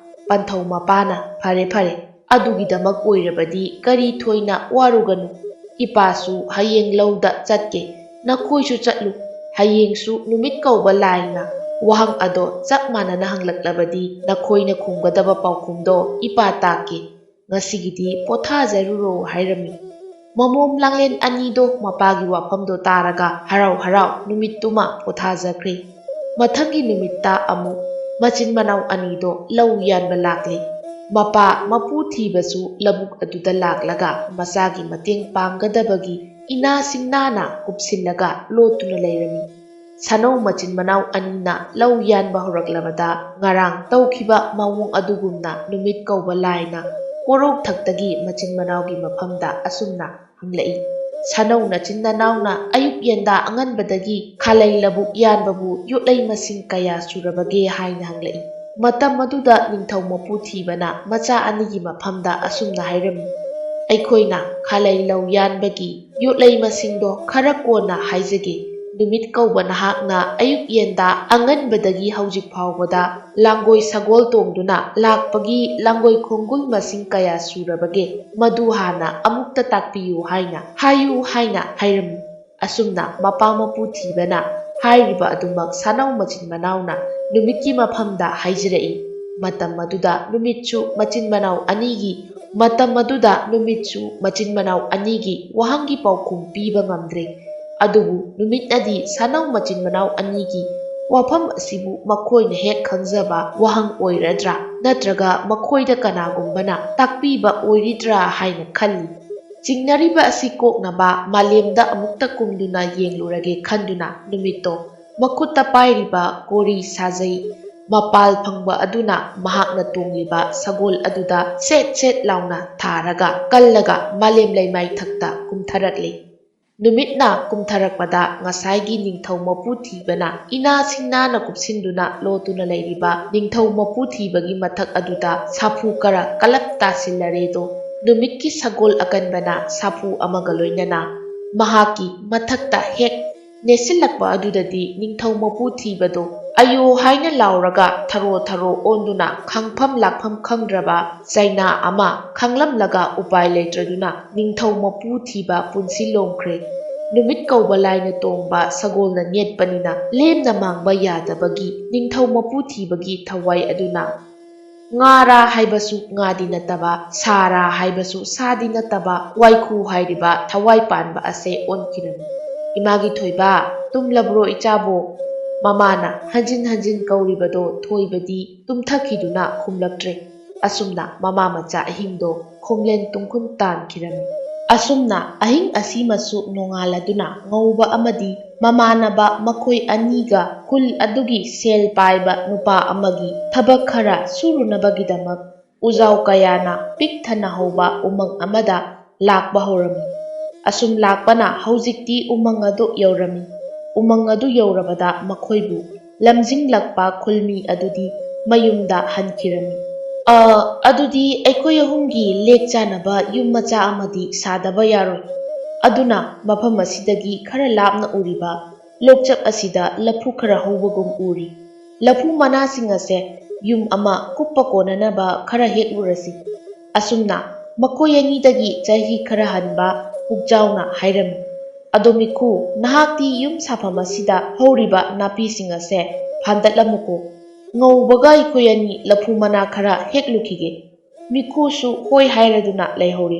ꯄꯟꯊꯧ ꯃꯄꯥꯅ, "ꯐꯔꯦ, ꯐꯔꯦ, ꯑꯗꯨꯒꯤꯗꯃꯛ ꯑꯣꯏꯔꯕꯗꯤ ꯀꯔꯤ ꯊꯣꯏꯅ ꯋꯥꯔꯨꯒꯅꯨ꯫ ꯏꯄꯥꯁꯨ ꯍꯌꯦꯡ ꯂꯧꯗ ꯆꯠꯀꯦ, ꯅꯈꯣꯏꯁꯨ ꯆꯠꯂꯨ꯫ ꯍꯌꯦꯡꯁꯨ ꯅꯨꯃꯤꯠ ꯀꯧꯕ ꯂꯥꯏꯅ ꯋꯥꯍꯪ ꯑꯗꯣ ꯆꯞ ꯃꯥꯟꯅꯅ ꯍꯪꯂꯛꯂꯕꯗꯤ ꯅꯈꯣꯏꯅ ꯈꯨꯝꯒꯗꯕ ꯄꯥꯎꯈꯨꯝꯗꯣ ꯏꯄꯥ ꯇꯥꯛꯀꯦ꯫ ꯉꯁꯤꯒꯤꯗꯤ ꯄꯣꯊꯥꯖꯔꯨꯔꯣ" ꯍꯥꯏꯔꯝꯃꯤ꯫ ꯃꯃꯣꯝ ꯂꯥꯡꯂꯦꯟ ꯑꯅꯤꯗꯣ ꯃꯄꯥꯒꯤ ꯋꯥꯐꯝꯗꯣ ꯇꯥꯔꯒ ꯍꯔꯥꯎ ꯍꯔꯥꯎ ꯅꯨꯃꯤꯠꯇꯨꯃ ꯄꯣꯊꯥꯖꯈ꯭ꯔꯦ꯫ ꯃꯊꯪꯒꯤ ꯅꯨꯃꯤꯠꯇ ꯑꯃꯨꯛ ꯃꯆꯤꯟ ꯃꯅꯥꯎ ꯑꯅꯤꯗꯣ ꯂꯧ ꯌꯥꯟꯕ ꯂꯥꯛꯂꯦ꯫ ꯃꯄꯥ ꯃꯄꯨ ꯊꯤꯕꯁꯨ ꯂꯧꯕꯨꯛ ꯑꯗꯨꯗ ꯂꯥꯛꯂꯒ ꯃꯆꯥꯒꯤ ꯃꯇꯦꯡ ꯄꯥꯡꯒꯗꯕꯒꯤ ꯏꯅꯥ ꯁꯤꯡꯅꯥꯅ ꯀꯨꯞꯁꯤꯜꯂꯒ ꯂꯣꯠꯇꯨꯅ ꯂꯩꯔꯝꯃꯤ꯫ ꯁꯥꯅꯧ ꯃꯆꯤꯟ ꯃꯅꯥꯎ ꯑꯅꯤꯅ ꯂꯧ ꯌꯥꯟꯕ ꯍꯧꯔꯛꯂꯕꯗ ꯉꯔꯥꯡ ꯇꯧꯈꯤꯕ ꯃꯑꯣꯡ ꯑꯗꯨꯒꯨꯝꯅ ꯅꯨꯃꯤꯠ ꯀꯧꯕ ꯂꯥꯏꯅ ꯀꯣꯔꯧꯊꯛꯇꯒꯤ ꯃꯆꯤꯟ ꯃꯅꯥꯎꯒꯤ ꯃꯐꯝꯗ ꯑꯁꯨꯝꯅ ꯍꯪꯂꯛꯏ, "ꯁꯥꯅꯧ ꯅꯆꯤꯟ ꯅꯅꯥꯎꯅ ꯑꯌꯨꯛ ꯌꯦꯟꯗꯥ ꯑꯉꯟꯕꯗꯒꯤ ꯈꯥꯂꯩ ꯂꯧꯕꯨꯛ ꯌꯥꯟꯕꯕꯨ ꯌꯣꯠꯂꯩ ꯃꯁꯤꯡ ꯀꯌꯥ ꯁꯨꯔꯕꯒꯦ?" ꯍꯥꯏꯅ ꯍꯪꯂꯛꯏ꯫ ꯃꯇꯝ ꯑꯗꯨꯗ ꯅꯤꯡꯊꯧ ꯃꯄꯨ ꯊꯤꯕꯅ ꯃꯆꯥ ꯑꯅꯤꯒꯤ ꯃꯐꯝꯗ ꯑꯁꯨꯝꯅ ꯍꯥꯏꯔꯝꯃꯤ, "ꯑꯩꯈꯣꯏꯅ ꯈꯥꯂꯩ ꯂꯧ ꯌꯥꯟꯕꯒꯤ ꯌꯣꯠꯂꯩ ꯃꯁꯤꯡꯗꯣ ꯈꯔ ꯀꯣꯟꯅ ꯍꯥꯏꯖꯒꯦ꯫ ꯅꯨꯃꯤꯠ ꯀꯧꯕ ꯅꯍꯥꯛꯅ ꯑꯌꯨꯛ ꯌꯦꯟꯗꯥ ꯑꯉꯟꯕꯗꯒꯤ ꯍꯧꯖꯤꯛ ꯐꯥꯎꯕꯗ ꯂꯥꯡꯒꯣꯏ ꯁꯒꯣꯜ ꯇꯣꯡꯗꯨꯅ ꯂꯥꯛꯄꯒꯤ ꯂꯥꯡꯒꯣꯏ ꯈꯣꯡꯒꯨꯜ ꯃꯁꯤꯡ ꯀꯌꯥ ꯁꯨꯔꯕꯒꯦ? ꯃꯗꯨ ꯍꯥꯟꯅ ꯑꯃꯨꯛꯇ ꯇꯥꯛꯄꯤꯌꯨ" ꯍꯥꯏꯅ ꯍꯥꯏꯌꯨ ꯍꯥꯏꯅ ꯍꯥꯏꯔꯝꯃꯤ꯫ ꯑꯁꯨꯝꯅ ꯃꯄꯥ ꯃꯄꯨ ꯊꯤꯕꯅ ꯍꯥꯏꯔꯤꯕ ꯑꯗꯨꯃꯛ ꯁꯥꯅꯧ ꯃꯆꯤꯟ ꯃꯅꯥꯎꯅ ꯅꯨꯃꯤꯠꯀꯤ ꯃꯐꯝꯗ ꯍꯥꯏꯖꯔꯛꯏ꯫ ꯃꯇꯝ ꯑꯗꯨꯗ ꯅꯨꯃꯤꯠꯁꯨ ꯃꯆꯤꯟ ꯃꯅꯥꯎ ꯑꯅꯤꯒꯤ ꯃꯇꯝ ꯑꯗꯨꯗ ꯅꯨꯃꯤꯠꯁꯨ ꯃꯆꯤꯟ ꯃꯅꯥꯎ ꯑꯅꯤꯒꯤ ꯋꯥꯍꯪꯒꯤ ꯄꯥꯎꯈꯨꯝ ꯄꯤꯕ ꯉꯝꯗ꯭ꯔꯦ꯫ ꯑꯗꯨꯕꯨ ꯅꯨꯃꯤꯠꯅꯗꯤ ꯁꯥꯅꯧ ꯃꯆꯤꯟ ꯃꯅꯥꯎ ꯑꯅꯤꯒꯤ ꯋꯥꯐꯝ ꯑꯁꯤꯕꯨ ꯃꯈꯣꯏꯅ ꯍꯦꯛ ꯈꯪꯖꯕ ꯋꯥꯍꯪ ꯑꯣꯏꯔꯗ꯭ꯔꯥ, ꯅꯠꯇ꯭ꯔꯒ ꯃꯈꯣꯏꯗ ꯀꯅꯥꯒꯨꯝꯕꯅ ꯇꯥꯛꯄꯤꯕ ꯑꯣꯏꯔꯤꯗ꯭ꯔꯥ ꯍꯥꯏꯅ ꯈꯜꯂꯤ꯫ ꯆꯤꯡꯅꯔꯤꯕ ꯑꯁꯤ ꯀꯣꯛꯅꯕ ꯃꯥꯂꯦꯝꯗ ꯑꯃꯨꯛꯇ ꯀꯨꯝꯗꯨꯅ ꯌꯦꯡꯂꯨꯔꯒꯦ ꯈꯟꯗꯨꯅ ꯅꯨꯃꯤꯠꯇꯣ ꯃꯈꯨꯠꯇ ꯄꯥꯏꯔꯤꯕ ꯀꯣꯔꯤ ꯁꯥꯖꯩ ꯃꯄꯥꯜ ꯐꯪꯕ ꯑꯗꯨꯅ ꯃꯍꯥꯛꯅ ꯇꯣꯡꯂꯤꯕ ꯁꯒꯣꯜ ꯑꯗꯨꯗ ꯁꯦꯠ ꯁꯦꯠ ꯂꯥꯎꯅ ꯊꯥꯔꯒ ꯀꯜꯂꯒ ꯃꯥꯂꯦꯝ ꯂꯩꯃꯥꯏꯊꯛꯇ ꯀꯨꯝꯊꯔꯛꯂꯦ꯫ ꯅꯨꯃꯤꯠꯅ ꯀꯨꯝꯊꯔꯛꯄꯗ ꯉꯁꯥꯏꯒꯤ ꯅꯤꯡꯊꯧ ꯃꯄꯨ ꯊꯤꯕꯅ ꯏꯅꯥ ꯁꯤꯡꯅꯥꯅ ꯀꯨꯞꯁꯤꯟꯗꯨꯅ ꯂꯣꯠꯇꯨꯅ ꯂꯩꯔꯤꯕ ꯅꯤꯡꯊꯧ ꯃꯄꯨ ꯊꯤꯕꯒꯤ ꯃꯊꯛ ꯑꯗꯨꯗ ꯁꯥꯐꯨ ꯈꯔ ꯀꯂꯞ ꯇꯥꯁꯤꯜꯂꯔꯦꯗꯣ꯫ ꯅꯨꯃꯤꯠꯀꯤ ꯁꯒꯣꯜ ꯑꯀꯟꯕꯅ ꯁꯥꯐꯨ ꯑꯃꯒ ꯂꯣꯏꯅꯅ ꯃꯍꯥꯛꯀꯤ ꯃꯊꯛꯇ ꯍꯦꯛ ꯅꯦꯠꯁꯤꯜꯂꯛꯄ ꯑꯗꯨꯗꯗꯤ ꯅꯤꯡꯊꯧ ꯃꯄꯨ ꯊꯤꯕꯗꯣ ꯑꯌꯣ ꯍꯥꯏꯅ ꯂꯥꯎꯔꯒ ꯊꯔꯣ ꯊꯔꯣ ꯑꯣꯟꯗꯨꯅ ꯈꯪꯐꯝ ꯂꯥꯛꯐꯝ ꯈꯪꯗ꯭ꯔꯕ ꯆꯩꯅꯥ ꯑꯃ ꯈꯪꯂꯝꯂꯒ ꯎꯄꯥꯏ ꯂꯩꯇ꯭ꯔꯗꯨꯅ ꯅꯤꯡꯊꯧ ꯃꯄꯨ ꯊꯤꯕ ꯄꯨꯟꯁꯤ ꯂꯣꯡꯈ꯭ꯔꯦ꯫ ꯅꯨꯃꯤꯠ ꯀꯧꯕ ꯂꯥꯏꯅ ꯇꯣꯡꯕ ꯁꯒꯣꯜꯅ ꯅꯦꯠꯄꯅꯤꯅ ꯂꯦꯝꯅ ꯃꯥꯡꯕ ꯌꯥꯗꯕꯒꯤ ꯅꯤꯡꯊꯧ ꯃꯄꯨ ꯊꯤꯕꯒꯤ ꯊꯋꯥꯏ ꯑꯗꯨꯅ ꯉꯥꯔꯥ ꯍꯥꯏꯕꯁꯨ ꯉꯥꯗꯤ ꯅꯠꯇꯕ, ꯁꯥꯔꯥ ꯍꯥꯏꯕꯁꯨ ꯁꯥꯗꯤ ꯅꯠꯇꯕ, ꯋꯥꯏꯈꯨ ꯍꯥꯏꯔꯤꯕ ꯊꯋꯥꯏ ꯄꯥꯟꯕ ꯑꯁꯦ ꯑꯣꯟꯈꯤꯔꯝꯃꯤ꯫ "ꯏꯃꯥꯒꯤ ꯊꯣꯏꯕ, ꯇꯨꯝꯂꯕ꯭ꯔꯣ ꯏꯆꯥꯕꯣ?" ꯃꯃꯥꯅ ꯍꯟꯖꯤꯟ ꯍꯟꯖꯤꯟ ꯀꯧꯔꯤꯕꯗꯣ ꯊꯣꯏꯕꯗꯤ ꯇꯨꯝꯊꯈꯤꯗꯨꯅ ꯈꯨꯝꯂꯛꯇ꯭ꯔꯦ꯫ ꯑꯁꯨꯝꯅ ꯃꯃꯥ ꯃꯆꯥ ꯑꯍꯤꯡꯗꯣ ꯈꯣꯝꯂꯦꯟ ꯇꯨꯡꯈꯨꯟ ꯇꯥꯟꯈꯤꯔꯝꯃꯤ꯫ ꯑꯁꯨꯝꯅ ꯑꯍꯤꯡ ꯑꯁꯤꯃꯁꯨ ꯅꯣꯡꯉꯥꯜꯂꯗꯨꯅ ꯉꯧꯕ ꯑꯃꯗꯤ ꯃꯃꯥꯟꯅꯕ ꯃꯈꯣꯏ ꯑꯅꯤꯒ ꯈꯨꯜ ꯑꯗꯨꯒꯤ ꯁꯦꯜ ꯄꯥꯏꯕ ꯅꯨꯄꯥ ꯑꯃꯒꯤ ꯊꯕꯛ ꯈꯔ ꯁꯨꯔꯨꯅꯕꯒꯤꯗꯃꯛ ꯎꯖꯥꯎ ꯀꯌꯥꯅ ꯄꯤꯛ ꯊꯟꯅ ꯍꯧꯕ ꯎꯃꯪ ꯑꯃꯗ ꯂꯥꯛꯄ ꯍꯧꯔꯝꯃꯤ꯫ ꯑꯁꯨꯝ ꯂꯥꯛꯄꯅ ꯍꯧꯖꯤꯛꯇꯤ ꯎꯃꯪ ꯑꯗꯨ ꯌꯧꯔꯝꯃꯤ꯫ ꯎꯃꯪ ꯑꯗꯨ ꯌꯧꯔꯕꯗ ꯃꯈꯣꯏꯕꯨ ꯂꯝꯖꯤꯡꯂꯛꯄ ꯈꯨꯜꯃꯤ ꯑꯗꯨꯗꯤ ꯃꯌꯨꯝꯗ ꯍꯟꯈꯤꯔꯝꯃꯤ꯫ "ꯑ, ꯑꯗꯨꯗꯤ ꯑꯩꯈꯣꯏ ꯑꯍꯨꯝꯒꯤ ꯂꯦꯛ ꯆꯥꯅꯕ ꯌꯨꯝ ꯃꯆꯥ ꯑꯃꯗꯤ ꯁꯥꯗꯕ ꯌꯥꯔꯣꯏ꯫ ꯑꯗꯨꯅ ꯃꯐꯝ ꯑꯁꯤꯗꯒꯤ ꯈꯔ ꯂꯥꯞꯅ ꯎꯔꯤꯕ ꯂꯣꯛꯆꯛ ꯑꯁꯤꯗ ꯂꯐꯨ ꯈꯔ ꯍꯧꯕꯒꯨꯝ ꯎꯔꯤ꯫ ꯂꯐꯨ ꯃꯅꯥꯁꯤꯡ ꯑꯁꯦ ꯌꯨꯝ ꯑꯃ ꯀꯨꯞꯄ ꯀꯣꯟꯅꯅꯕ ꯈꯔ ꯍꯦꯛꯂꯨꯔꯁꯤ꯫ ꯑꯁꯨꯝꯅ ꯃꯈꯣꯏ ꯑꯅꯤꯗꯒꯤ ꯆꯍꯤ ꯈꯔ ꯍꯟꯕ ꯄꯨꯛꯆꯥꯎꯅ ꯍꯥꯏꯔꯝꯃꯤ, "ꯑꯗꯣ ꯃꯤꯈꯨ, ꯅꯍꯥꯛꯇꯤ ꯌꯨꯝ ꯁꯥꯐꯝ ꯑꯁꯤꯗ ꯍꯧꯔꯤꯕ ꯅꯥꯄꯤꯁꯤꯡ ꯑꯁꯦ ꯐꯥꯟꯗꯠꯂꯝꯃꯨꯀꯣ꯫ "ꯉꯧꯕꯒ ꯑꯩꯈꯣꯏ ꯑꯅꯤ ꯂꯐꯨ ꯃꯅꯥ ꯈꯔ ꯍꯦꯛꯂꯨꯈꯤꯒꯦ꯫" ꯃꯤꯈꯨꯁꯨ ꯍꯣꯏ ꯍꯥꯏꯔꯗꯨꯅ ꯂꯩꯍꯧꯔꯦ꯫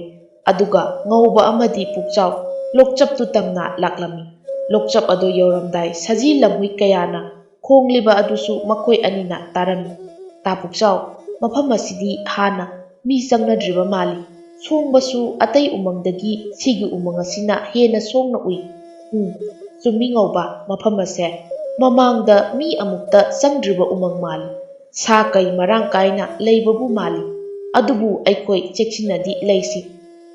ꯑꯗꯨꯒ ꯉꯧꯕ ꯑꯃꯗꯤ ꯄꯨꯛꯆꯥꯎ ꯂꯣꯛꯆꯞꯇꯨ ꯇꯝꯅ ꯂꯥꯛꯂꯝꯃꯤ꯫ ꯂꯣꯛꯆꯞ ꯑꯗꯨ ꯌꯧꯔꯝꯗꯥꯏ ꯁꯖꯤ ꯂꯝꯍꯨꯏ ꯀꯌꯥꯅ ꯈꯣꯡꯂꯤꯕ ꯑꯗꯨꯁꯨ ꯃꯈꯣꯏ ꯑꯅꯤꯅ ꯇꯥꯔꯝꯃꯤ꯫ "ꯇꯥ ꯄꯨꯛꯆꯥꯎ, ꯃꯐꯝ ꯑꯁꯤꯗꯤ ꯍꯥꯟꯅ ꯃꯤ ꯆꯪꯅꯗ꯭ꯔꯤꯕ ꯃꯥꯜꯂꯤ꯫ ꯁꯣꯡꯕꯁꯨ ꯑꯇꯩ ꯎꯃꯪꯗꯒꯤ ꯁꯤꯒꯤ ꯎꯃꯪ ꯑꯁꯤꯅ ꯍꯦꯟꯅ ꯁꯣꯡꯅ ꯎꯏ꯫" "ꯎꯝ, ꯆꯨꯝꯃꯤ ꯉꯧꯕ, ꯃꯐꯝ ꯑꯁꯦ ꯃꯃꯥꯡꯗ ꯃꯤ ꯑꯃꯨꯛꯇ ꯆꯪꯗ꯭ꯔꯤꯕ ꯎꯃꯪ ꯃꯥꯜꯂꯤ꯫ ꯁꯥ ꯀꯩ ꯃꯔꯥꯡ ꯀꯥꯏꯅ ꯂꯩꯕꯕꯨ ꯃꯥꯜꯂꯤ꯫ ꯑꯗꯨꯕꯨ ꯑꯩꯈꯣꯏ ꯆꯦꯛꯁꯤꯟꯅꯗꯤ ꯂꯩꯁꯤ꯫"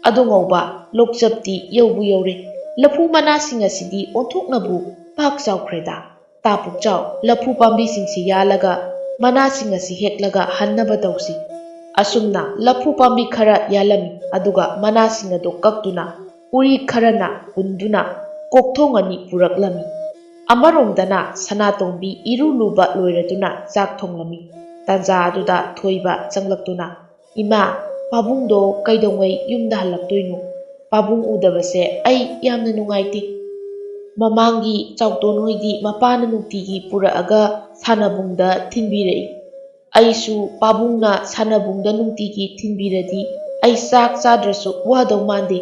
"ꯑꯗꯣ ꯉꯧꯕ, ꯂꯣꯛꯆꯞꯇꯤ ꯌꯧꯕꯨ ꯌꯧꯔꯦ꯫ ꯂꯐꯨ ꯃꯅꯥꯁꯤꯡ ꯑꯁꯤꯗꯤ ꯑꯣꯟꯊꯣꯛꯅꯕꯨ ꯄꯥꯛ ꯆꯥꯎꯈ꯭ꯔꯦꯗ꯫ ꯇꯥ ꯄꯨꯛꯆꯥꯎ, ꯂꯐꯨ ꯄꯥꯝꯕꯤꯁꯤꯡꯁꯤ ꯌꯥꯜꯂꯒ ꯃꯅꯥꯁꯤꯡ ꯑꯁꯤ ꯍꯦꯛꯂꯒ ꯍꯟꯅꯕ ꯇꯧꯁꯤ꯫" ꯑꯁꯨꯝꯅ ꯂꯐꯨ ꯄꯥꯝꯕꯤ ꯈꯔ ꯌꯥꯜꯂꯝꯃꯤ꯫ ꯑꯗꯨꯒ ꯃꯅꯥꯁꯤꯡ ꯑꯗꯨ ꯀꯛꯇꯨꯅ ꯎꯔꯤ ꯈꯔꯅ ꯍꯨꯟꯗꯨꯅ ꯀꯣꯛꯊꯣꯡ ꯑꯅꯤ ꯄꯨꯔꯛꯂꯝꯃꯤ꯫ ꯑꯃꯔꯣꯝꯗꯅ ꯁꯅꯥꯇꯣꯝꯕꯤ ꯏꯔꯨ ꯂꯨꯕ ꯂꯣꯏꯔꯗꯨꯅ ꯆꯥꯛ ꯊꯣꯡꯂꯝꯃꯤ꯫ ꯇꯥꯟꯖꯥ ꯑꯗꯨꯗ ꯊꯣꯏꯕ ꯆꯪꯂꯛꯇꯨꯅ, "ꯏꯃꯥ, ꯄꯥꯕꯨꯡꯗꯣ ꯀꯩꯗꯧꯉꯩ ꯌꯨꯝꯗ ꯍꯜꯂꯛꯇꯣꯏꯅꯣ? ꯄꯥꯕꯨꯡ ꯎꯗꯕꯁꯦ ꯑꯩ ꯌꯥꯝꯅ ꯅꯨꯡꯉꯥꯏꯇꯦ꯫ ꯃꯃꯥꯡꯒꯤ ꯆꯥꯎꯇꯣꯟ ꯍꯣꯏꯗꯤ ꯃꯄꯥꯅ ꯅꯨꯡꯇꯤꯒꯤ ꯄꯨꯔꯛꯑꯒ ꯁꯥꯟꯅꯕꯨꯡꯗ ꯊꯤꯟꯕꯤꯔꯛꯏ꯫ ꯑꯩꯁꯨ ꯄꯥꯕꯨꯡꯅ ꯁꯥꯟꯅꯕꯨꯡꯗ ꯅꯨꯡꯇꯤꯒꯤ ꯊꯤꯟꯕꯤꯔꯗꯤ ꯑꯩ ꯆꯥꯛ ꯆꯥꯗ꯭ꯔꯁꯨ ꯋꯥꯗꯧ ꯃꯥꯟꯗꯦ꯫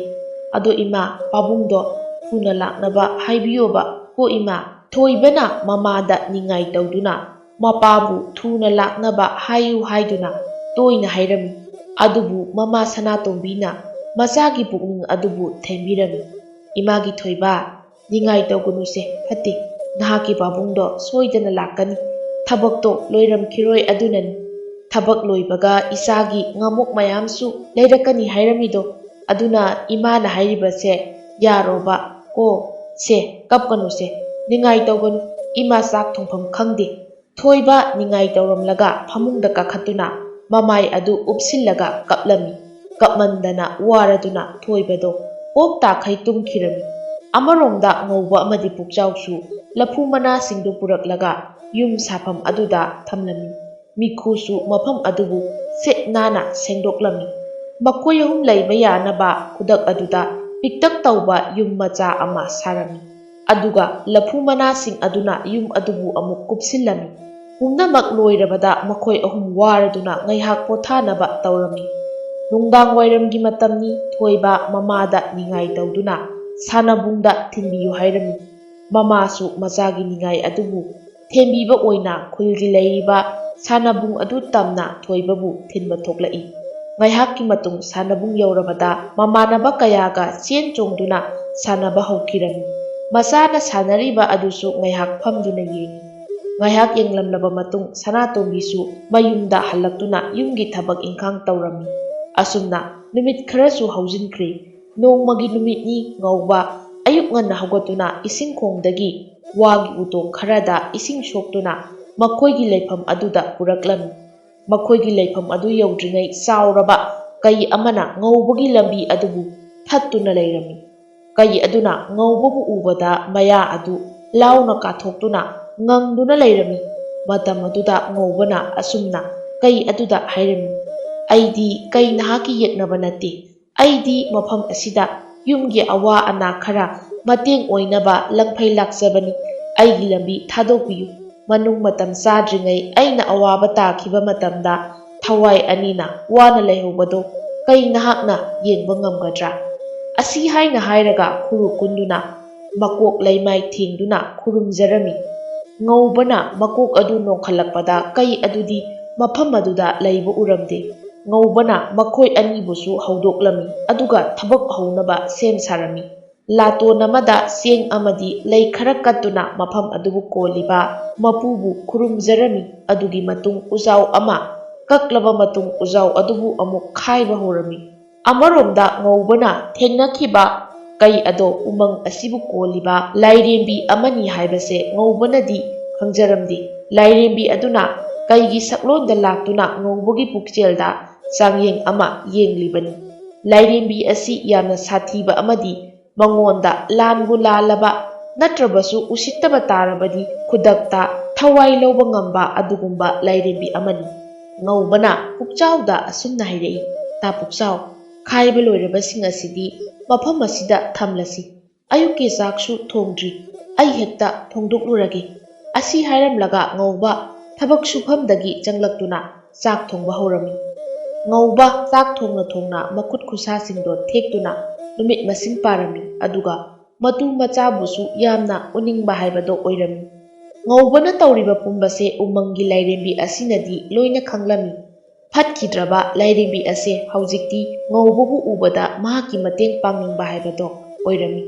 ꯑꯗꯣ ꯏꯃꯥ, ꯄꯥꯕꯨꯡꯗꯣ ꯊꯨꯅ ꯂꯥꯛꯅꯕ ꯍꯥꯏꯕꯤꯌꯣꯕ ꯀꯣ ꯏꯃꯥ꯫" ꯊꯣꯏꯕꯅ ꯃꯃꯥꯗ ꯅꯤꯡꯉꯥꯏ ꯇꯧꯗꯨꯅ ꯃꯄꯥꯕꯨ ꯊꯨꯅ ꯂꯥꯛꯅꯕ ꯍꯥꯏꯌꯨ ꯍꯥꯏꯗꯨꯅ ꯇꯣꯏꯅ ꯍꯥꯏꯔꯝꯃꯤ꯫ ꯑꯗꯨꯕꯨ ꯃꯃꯥ ꯁꯅꯥꯇꯣꯝꯕꯤꯅ ꯃꯆꯥꯒꯤ ꯄꯨꯛꯅꯤꯡ ꯑꯗꯨꯕꯨ ꯊꯦꯝꯕꯤꯔꯝꯃꯤ꯫ "ꯏꯃꯥꯒꯤ ꯊꯣꯏꯕ, ꯅꯤꯡꯉꯥꯏ ꯇꯧꯒꯅꯨꯁꯦ, ꯐꯠꯇꯦ꯫ ꯅꯍꯥꯛꯀꯤ ꯄꯥꯕꯨꯡꯗꯣ ꯁꯣꯏꯗꯅ ꯂꯥꯛꯀꯅꯤ꯫ ꯊꯕꯛꯇꯣ ꯂꯣꯏꯔꯝꯈꯤꯔꯣꯏ ꯑꯗꯨꯅꯅꯤ꯫ ꯊꯕꯛ ꯂꯣꯏꯕꯒ ꯏꯆꯥꯒꯤ ꯉꯥꯃꯣꯛ ꯃꯌꯥꯝꯁꯨ ꯂꯩꯔꯛꯀꯅꯤ ꯍꯥꯏꯔꯝꯃꯤꯗꯣ꯫ ꯑꯗꯨꯅ ꯏꯃꯥꯅ ꯍꯥꯏꯔꯤꯕꯁꯦ ꯌꯥꯔꯣꯕ ꯀꯣ꯫ ꯁꯦ, ꯀꯞꯀꯅꯨꯁꯦ, ꯅꯤꯡꯉꯥꯏ ꯇꯧꯒꯅꯨ꯫ ꯏꯃꯥ ꯆꯥꯛ ꯊꯣꯡꯐꯝ ꯈꯪꯗꯦ꯫" ꯊꯣꯏꯕ ꯅꯤꯡꯉꯥꯏ ꯇꯧꯔꯝꯂꯒ ꯐꯃꯨꯡꯗ ꯀꯥꯈꯠꯇꯨꯅ ꯃꯃꯥꯏ ꯑꯗꯨ ꯎꯞꯁꯤꯜꯂꯒ ꯀꯞꯂꯝꯃꯤ꯫ ꯀꯞꯃꯟꯗꯅ ꯋꯥꯔꯗꯨꯅ ꯊꯣꯏꯕꯗꯣ ꯄꯣꯞ ꯇꯥꯈꯩ ꯇꯨꯝꯈꯤꯔꯝꯃꯤ꯫ ꯑꯃꯔꯣꯝꯗ ꯉꯧꯕ ꯑꯃꯗꯤ ꯄꯨꯛꯆꯥꯎꯁꯨ ꯂꯐꯨ ꯃꯅꯥꯁꯤꯡꯗꯨ ꯄꯨꯔꯛꯂꯒ ꯌꯨꯝ ꯁꯥꯐꯝ ꯑꯗꯨꯗ ꯊꯝꯂꯝꯃꯤ꯫ ꯃꯤꯈꯨꯁꯨ ꯃꯐꯝ ꯑꯗꯨꯕꯨ ꯁꯤꯠ ꯅꯥꯟꯅ ꯁꯦꯡꯗꯣꯛꯂꯝꯃꯤ꯫ ꯃꯈꯣꯏ ꯑꯍꯨꯝ ꯂꯩꯕ ꯌꯥꯅꯕ ꯈꯨꯗꯛ ꯑꯗꯨꯗ ꯄꯤꯛꯇꯛ ꯇꯧꯕ ꯌꯨꯝ ꯃꯆꯥ ꯑꯃ ꯁꯥꯔꯝꯃꯤ꯫ ꯑꯗꯨꯒ ꯂꯐꯨ ꯃꯅꯥꯁꯤꯡ ꯑꯗꯨꯅ ꯌꯨꯝ ꯑꯗꯨꯕꯨ ꯑꯃꯨꯛ ꯀꯨꯞꯁꯤꯜꯂꯝꯃꯤ꯫ ꯄꯨꯝꯅꯃꯛ ꯂꯣꯏꯔꯕꯗ ꯃꯈꯣꯏ ꯑꯍꯨꯝ ꯋꯥꯔꯗꯨꯅ ꯉꯥꯏꯍꯥꯛ ꯄꯣꯊꯥꯅꯕ ꯇꯧꯔꯝꯃꯤ꯫ ꯅꯨꯡꯗꯥꯡ ꯋꯥꯏꯔꯝꯒꯤ ꯃꯇꯝꯅꯤ꯫ ꯊꯣꯏꯕ ꯃꯃꯥꯗ ꯅꯤꯡꯉꯥꯏ ꯇꯧꯗꯨꯅ ꯁꯥꯟꯅꯕꯨꯡꯗ ꯊꯤꯟꯕꯤꯌꯨ ꯍꯥꯏꯔꯝꯃꯤ꯫ ꯃꯃꯥꯁꯨ ꯃꯆꯥꯒꯤ ꯅꯤꯡꯉꯥꯏ ꯑꯗꯨꯕꯨ ꯊꯦꯝꯕꯤꯕ ꯑꯣꯏꯅ ꯈꯨꯜꯒꯤ ꯂꯩꯔꯤꯕ ꯁꯥꯟꯅꯕꯨꯡ ꯑꯗꯨ ꯇꯝꯅ ꯊꯣꯏꯕꯕꯨ ꯊꯤꯟꯕ ꯊꯣꯛꯂꯛꯏ꯫ ꯉꯥꯏꯍꯥꯛꯀꯤ ꯃꯇꯨꯡ ꯁꯥꯟꯅꯕꯨꯡ ꯌꯧꯔꯕꯗ ꯃꯃꯥꯟꯅꯕ ꯀꯌꯥꯒ ꯆꯦꯟ ꯆꯣꯡꯗꯨꯅ ꯁꯥꯟꯅꯕ ꯍꯧꯈꯤꯔꯝꯃꯤ꯫ ꯃꯆꯥꯅ ꯁꯥꯟꯅꯔꯤꯕ ꯑꯗꯨꯁꯨ ꯉꯥꯏꯍꯥꯛ ꯐꯝꯗꯨꯅ ꯌꯦꯡꯏ꯫ ꯉꯥꯏꯍꯥꯛ ꯌꯦꯡꯂꯝꯂꯕ ꯃꯇꯨꯡ ꯁꯅꯥꯇꯣꯝꯕꯤꯁꯨ ꯃꯌꯨꯝꯗ ꯍꯜꯂꯛꯇꯨꯅ ꯌꯨꯝꯒꯤ ꯊꯕꯛ ꯏꯪꯈꯥꯡ ꯇꯧꯔꯝꯃꯤ꯫ ꯑꯁꯨꯝꯅ ꯅꯨꯃꯤꯠ ꯈꯔꯁꯨ ꯍꯧꯖꯤꯟꯈ꯭ꯔꯦ꯫ ꯅꯣꯡꯃꯒꯤ ꯅꯨꯃꯤꯠꯅꯤ꯫ ꯉꯧꯕ ꯑꯌꯨꯛ ꯉꯟꯅ ꯍꯧꯒꯠꯇꯨꯅ ꯏꯁꯤꯡ ꯈꯣꯡꯗꯒꯤ ꯋꯥꯒꯤ ꯎꯇꯣꯡ ꯈꯔꯗ ꯏꯁꯤꯡ ꯁꯣꯛꯇꯨꯅ ꯃꯈꯣꯏꯒꯤ ꯂꯩꯐꯝ ꯑꯗꯨꯗ ꯄꯨꯔꯛꯂꯝꯃꯤ꯫ ꯃꯈꯣꯏꯒꯤ ꯂꯩꯐꯝ ꯑꯗꯨ ꯌꯧꯗ꯭ꯔꯤꯉꯩ ꯆꯥꯎꯔꯕ ꯀꯩ ꯑꯃꯅ ꯉꯧꯕꯒꯤ ꯂꯝꯕꯤ ꯑꯗꯨꯕꯨ ꯊꯠꯇꯨꯅ ꯂꯩꯔꯝꯃꯤ꯫ ꯀꯩ ꯑꯗꯨꯅ ꯉꯧꯕꯕꯨ ꯎꯕꯗ ꯃꯌꯥ ꯑꯗꯨ ꯂꯥꯎꯅ ꯀꯥꯊꯣꯛꯇꯨꯅ ꯉꯪꯗꯨꯅ ꯂꯩꯔꯝꯃꯤ꯫ ꯃꯇꯝ ꯑꯗꯨꯗ ꯉꯧꯕꯅ ꯑꯁꯨꯝꯅ ꯀꯩ ꯑꯗꯨꯗ ꯍꯥꯏꯔꯝꯃꯤ, "ꯑꯩꯗꯤ ꯀꯩ ꯅꯍꯥꯛꯀꯤ ꯌꯦꯛꯅꯕ ꯅꯠꯇꯦ꯫ ꯑꯩꯗꯤ ꯃꯐꯝ ꯑꯁꯤꯗ ꯌꯨꯝꯒꯤ ꯑꯋꯥ ꯑꯅꯥ ꯈꯔ ꯃꯇꯦꯡ ꯑꯣꯏꯅꯕ ꯂꯪꯐꯩ ꯂꯥꯛꯆꯕꯅꯤ꯫ ꯑꯩꯒꯤ ꯂꯝꯕꯤ ꯊꯥꯗꯣꯛꯄꯤꯌꯨ꯫ ꯃꯅꯨꯡ ꯃꯇꯝ ꯆꯥꯗ꯭ꯔꯤꯉꯩ ꯑꯩꯅ ꯑꯋꯥꯕ ꯇꯥꯈꯤꯕ ꯃꯇꯝꯗ ꯊꯋꯥꯏ ꯑꯅꯤꯅ ꯋꯥꯅ ꯂꯩꯍꯧꯕꯗꯣ ꯀꯩ ꯅꯍꯥꯛꯅ ꯌꯦꯡꯕ ꯉꯝꯒꯗ꯭ꯔꯥ?" ꯑꯁꯤ ꯍꯥꯏꯅ ꯍꯥꯏꯔꯒ ꯈꯨꯔꯨ ꯀꯨꯟꯗꯨꯅ ꯃꯀꯣꯛ ꯂꯩꯃꯥꯏ ꯊꯦꯡꯗꯨꯅ ꯈꯨꯔꯨꯝꯖꯔꯝꯃꯤ꯫ ꯉꯧꯕꯅ ꯃꯀꯣꯛ ꯑꯗꯨ ꯅꯣꯡꯈꯠꯂꯛꯄꯗ ꯀꯩ ꯑꯗꯨꯗꯤ ꯃꯐꯝ ꯑꯗꯨꯗ ꯂꯩꯕ ꯎꯔꯝꯗꯦ꯫ ꯉꯧꯕꯅ ꯃꯈꯣꯏ ꯑꯅꯤꯕꯨꯁꯨ ꯍꯧꯗꯣꯛꯂꯝꯃꯤ, ꯑꯗꯨꯒ ꯊꯕꯛ ꯍꯧꯅꯕ ꯁꯦꯝ ꯁꯥꯔꯝꯃꯤ꯫ ꯂꯥꯇꯣꯟ ꯑꯃꯗ ꯆꯦꯡ ꯑꯃꯗꯤ ꯂꯩ ꯈꯔ ꯀꯠꯇꯨꯅ ꯃꯐꯝ ꯑꯗꯨꯕꯨ ꯀꯣꯜꯂꯤꯕ ꯃꯄꯨꯕꯨ ꯈꯨꯔꯨꯝꯖꯔꯝꯃꯤ꯫ ꯑꯗꯨꯒꯤ ꯃꯇꯨꯡ ꯎꯖꯥꯎ ꯑꯃ ꯀꯛꯂꯕ ꯃꯇꯨꯡ ꯎꯖꯥꯎ ꯑꯗꯨꯕꯨ ꯑꯃꯨꯛ ꯈꯥꯏꯕ ꯍꯧꯔꯝꯃꯤ꯫ ꯑꯃꯔꯣꯝꯗ ꯉꯧꯕꯅ ꯊꯦꯡꯅꯈꯤꯕ ꯀꯩ ꯑꯗꯣ ꯎꯃꯪ ꯑꯁꯤꯕꯨ ꯀꯣꯜꯂꯤꯕ ꯂꯥꯏꯔꯦꯝꯕꯤ ꯑꯃꯅꯤ ꯍꯥꯏꯕꯁꯦ ꯉꯧꯕꯅꯗꯤ ꯈꯪꯖꯔꯝꯗꯦ꯫ ꯂꯥꯏꯔꯦꯝꯕꯤ ꯑꯗꯨꯅ ꯀꯩꯒꯤ ꯁꯛꯂꯣꯟꯗ ꯂꯥꯛꯇꯨꯅ ꯉꯧꯕꯒꯤ ꯄꯨꯛꯆꯦꯜꯗ ꯆꯥꯡꯌꯦꯡ ꯑꯃ ꯌꯦꯡꯂꯤꯕꯅꯤ꯫ ꯂꯥꯏꯔꯦꯝꯕꯤ ꯑꯁꯤ ꯌꯥꯝꯅ ꯁꯥꯊꯤꯕ ꯑꯃꯗꯤ ꯃꯉꯣꯟꯗ ꯂꯥꯟꯕꯨ ꯂꯥꯜꯂꯕ ꯅꯠꯇ꯭ꯔꯕꯁꯨ ꯎꯁꯤꯠꯇꯕ ꯇꯥꯔꯕꯗꯤ ꯈꯨꯗꯛꯇ ꯊꯋꯥꯏ ꯂꯧꯕ ꯉꯝꯕ ꯑꯗꯨꯒꯨꯝꯕ ꯂꯥꯏꯔꯦꯝꯕꯤ ꯑꯃꯅꯤ꯫ ꯉꯧꯕꯅ ꯄꯨꯛꯆꯥꯎꯗ ꯑꯁꯨꯝꯅ ꯍꯥꯏꯔꯛꯏ, "ꯇꯥ ꯄꯨꯛꯆꯥꯎ, ꯈꯥꯏꯕ ꯂꯣꯏꯔꯕꯁꯤꯡ ꯑꯁꯤꯗꯤ ꯃꯐꯝ ꯑꯁꯤꯗ ꯊꯝꯂꯁꯤ꯫ ꯑꯌꯨꯛꯀꯤ ꯆꯥꯛꯁꯨ ꯊꯣꯡꯗ꯭ꯔꯤ, ꯑꯩ ꯍꯦꯛꯇ ꯊꯣꯡꯗꯣꯛꯂꯨꯔꯒꯦ"꯫ ꯑꯁꯤ ꯍꯥꯏꯔꯝꯂꯒ ꯉꯧꯕ ꯊꯕꯛ ꯁꯨꯐꯝꯗꯒꯤ ꯆꯪꯂꯛꯇꯨꯅ ꯆꯥꯛ ꯊꯣꯡꯕ ꯍꯧꯔꯝꯃꯤ꯫ ꯉꯧꯕ ꯆꯥꯛ ꯊꯣꯡꯅ ꯊꯣꯡꯅ ꯃꯈꯨꯠ ꯈꯨꯠꯁꯥꯁꯤꯡꯗꯣ ꯊꯦꯛꯇꯨꯅ ꯅꯨꯃꯤꯠ ꯃꯁꯤꯡ ꯄꯥꯔꯝꯃꯤ, ꯑꯗꯨꯒ ꯃꯇꯨ ꯃꯆꯥꯕꯨꯁꯨ ꯌꯥꯝꯅ ꯎꯅꯤꯡꯕ ꯍꯥꯏꯕꯗꯣ ꯑꯣꯏꯔꯝꯃꯤ꯫ ꯉꯧꯕꯅ ꯇꯧꯔꯤꯕ ꯄꯨꯝꯕꯁꯦ ꯎꯃꯪꯒꯤ ꯂꯥꯏꯔꯦꯝꯕꯤ ꯑꯁꯤꯅꯗꯤ ꯂꯣꯏꯅ ꯈꯪꯂꯝꯃꯤ꯫ ꯐꯠꯈꯤꯗ꯭ꯔꯕ ꯂꯥꯏꯔꯦꯝꯕꯤ ꯑꯁꯦ ꯍꯧꯖꯤꯛꯇꯤ ꯉꯧꯕꯕꯨ ꯎꯕꯗ ꯃꯍꯥꯛꯀꯤ ꯃꯇꯦꯡ ꯄꯥꯡꯅꯤꯡꯕ ꯍꯥꯏꯕꯗꯣ ꯑꯣꯏꯔꯝꯃꯤ꯫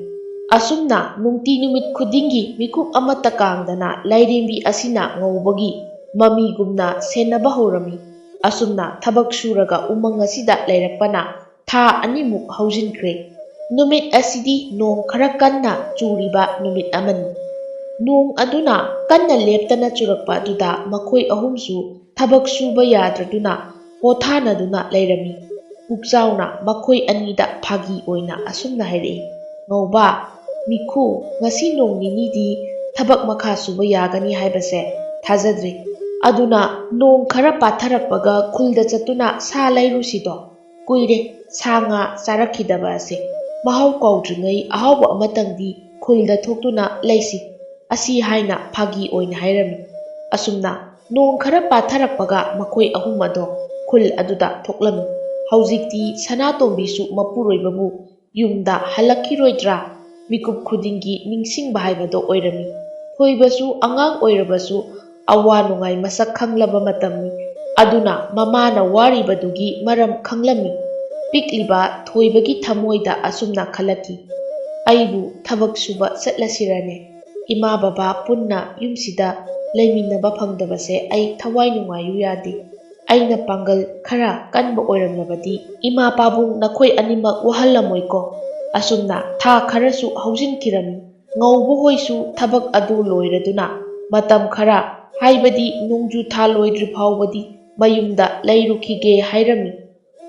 ꯑꯁꯨꯝꯅ ꯅꯨꯡꯇꯤ ꯅꯨꯃꯤꯠ ꯈꯨꯗꯤꯡꯒꯤ ꯃꯤꯀꯨꯞ ꯑꯃꯠꯇ ꯀꯥꯡꯗꯅ ꯂꯥꯏꯔꯦꯝꯕꯤ ꯑꯁꯤꯅ ꯉꯧꯕꯒꯤ ꯃꯃꯤꯒꯨꯝꯅ ꯁꯦꯟꯅꯕ ꯍꯧꯔꯝꯃꯤ꯫ ꯑꯁꯨꯝꯅ ꯊꯕꯛ ꯁꯨꯔꯒ ꯎꯃꯪ ꯑꯁꯤꯗ ꯂꯩꯔꯛꯄꯅ ꯊꯥ ꯑꯅꯤꯃꯨꯛ ꯍꯧꯖꯤꯟꯈ꯭ꯔꯦ꯫ ꯅꯨꯃꯤꯠ ꯑꯁꯤꯗꯤ ꯅꯣꯡ ꯈꯔ ꯀꯟꯅ ꯆꯨꯔꯤꯕ ꯅꯨꯃꯤꯠ ꯑꯃꯅꯤ꯫ ꯅꯣꯡ ꯑꯗꯨꯅ ꯀꯟꯅ ꯂꯦꯞꯇꯅ ꯆꯨꯔꯛꯄ ꯑꯗꯨꯗ ꯃꯈꯣꯏ ꯑꯍꯨꯝꯁꯨ ꯊꯕꯛ ꯁꯨꯕ ꯌꯥꯗ꯭ꯔꯗꯨꯅ ꯄꯣꯊꯥꯅꯗꯨꯅ ꯂꯩꯔꯝꯃꯤ꯫ ꯄꯨꯛꯆꯥꯎꯅ ꯃꯈꯣꯏ ꯑꯅꯤꯗ ꯐꯥꯒꯤ ꯑꯣꯏꯅ ꯑꯁꯨꯝꯅ ꯍꯥꯏꯔꯛꯏ, "ꯉꯧꯕ, ꯃꯤꯈꯨ, ꯉꯁꯤ ꯅꯣꯡ ꯅꯤꯅꯤꯗꯤ ꯊꯕꯛ ꯃꯈꯥ ꯁꯨꯕ ꯌꯥꯒꯅꯤ ꯍꯥꯏꯕꯁꯦ ꯊꯥꯖꯗ꯭ꯔꯤ꯫ ꯑꯗꯨꯅ ꯅꯣꯡ ꯈꯔ ꯄꯥꯊꯔꯛꯄꯒ ꯈꯨꯜꯗ ꯆꯠꯇꯨꯅ ꯁꯥ ꯂꯩꯔꯨꯁꯤꯗꯣ꯫ ꯀꯨꯏꯔꯦ ꯁꯥ ꯉꯥ ꯆꯥꯔꯛꯈꯤꯗꯕ ꯑꯁꯦ꯫ ꯃꯍꯥꯎ ꯀꯥꯎꯗ꯭ꯔꯤꯉꯩ ꯑꯍꯥꯎꯕ ꯑꯃꯇꯪꯗꯤ ꯈꯨꯜꯗ ꯊꯣꯛꯇꯨꯅ ꯂꯩꯁꯤ"꯫ ꯑꯁꯤ ꯍꯥꯏꯅ ꯐꯥꯒꯤ ꯑꯣꯏꯅ ꯍꯥꯏꯔꯝꯃꯤ꯫ ꯑꯁꯨꯝꯅ ꯅꯣꯡ ꯈꯔ ꯄꯥꯊꯔꯛꯄꯒ ꯃꯈꯣꯏ ꯑꯍꯨꯝ ꯑꯗꯣ ꯈꯨꯜ ꯑꯗꯨꯗ ꯊꯣꯛꯂꯝꯃꯤ꯫ ꯍꯧꯖꯤꯛꯇꯤ ꯁꯅꯥꯇꯣꯝꯕꯤꯁꯨ ꯃꯄꯨꯔꯣꯏꯕꯕꯨ ꯌꯨꯝꯗ ꯍꯜꯂꯛꯈꯤꯔꯣꯏꯗ꯭ꯔꯥ ꯃꯤꯀꯨꯞ ꯈꯨꯗꯤꯡꯒꯤ ꯅꯤꯡꯁꯤꯡꯕ ꯍꯥꯏꯕꯗꯣ ꯑꯣꯏꯔꯝꯃꯤ꯫ ꯊꯣꯏꯕꯁꯨ ꯑꯉꯥꯡ ꯑꯣꯏꯔꯕꯁꯨ ꯑꯋꯥ ꯅꯨꯡꯉꯥꯏ ꯃꯁꯛ ꯈꯪꯂꯕ ꯃꯇꯝꯅꯤ꯫ ꯑꯗꯨꯅ ꯃꯃꯥꯅ ꯋꯥꯔꯤꯕꯗꯨꯒꯤ ꯃꯔꯝ ꯈꯪꯂꯝꯃꯤ꯫ ꯄꯤꯛꯂꯤꯕ ꯊꯣꯏꯕꯒꯤ ꯊꯃꯣꯏꯗ ꯑꯁꯨꯝꯅ ꯈꯜꯂꯛꯈꯤ, "ꯑꯩꯕꯨ ꯊꯕꯛ ꯁꯨꯕ ꯆꯠꯂꯁꯤꯔꯅꯦ? ꯏꯃꯥ ꯕꯕꯥ ꯄꯨꯟꯅ ꯌꯨꯝꯁꯤꯗ ꯂꯩꯃꯤꯟꯅꯕ ꯐꯪꯗꯕꯁꯦ ꯑꯩ ꯊꯋꯥꯏ ꯅꯨꯡꯉꯥꯏꯌꯨ ꯌꯥꯗꯦ꯫ ꯑꯩꯅ ꯄꯥꯡꯒꯜ ꯈꯔ ꯀꯟꯕ ꯑꯣꯏꯔꯝꯂꯕꯗꯤ ꯏꯃꯥ ꯄꯥꯕꯨꯡ ꯅꯈꯣꯏ ꯑꯅꯤꯃꯛ ꯋꯥꯍꯜꯂꯝꯃꯣꯏꯀꯣ"꯫ ꯑꯁꯨꯝꯅ ꯊꯥ ꯈꯔꯁꯨ ꯍꯧꯖꯤꯟꯈꯤꯔꯝꯃꯤ꯫ ꯉꯧꯕ ꯍꯣꯏꯁꯨ ꯊꯕꯛ ꯑꯗꯨ ꯂꯣꯏꯔꯗꯨꯅ ꯃꯇꯝ ꯈꯔ, ꯍꯥꯏꯕꯗꯤ ꯅꯣꯡꯖꯨ ꯊꯥ ꯂꯣꯏꯗ꯭ꯔꯤ ꯐꯥꯎꯕꯗꯤ ꯃꯌꯨꯝꯗ ꯂꯩꯔꯨꯈꯤꯒꯦ ꯍꯥꯏꯔꯝꯃꯤ꯫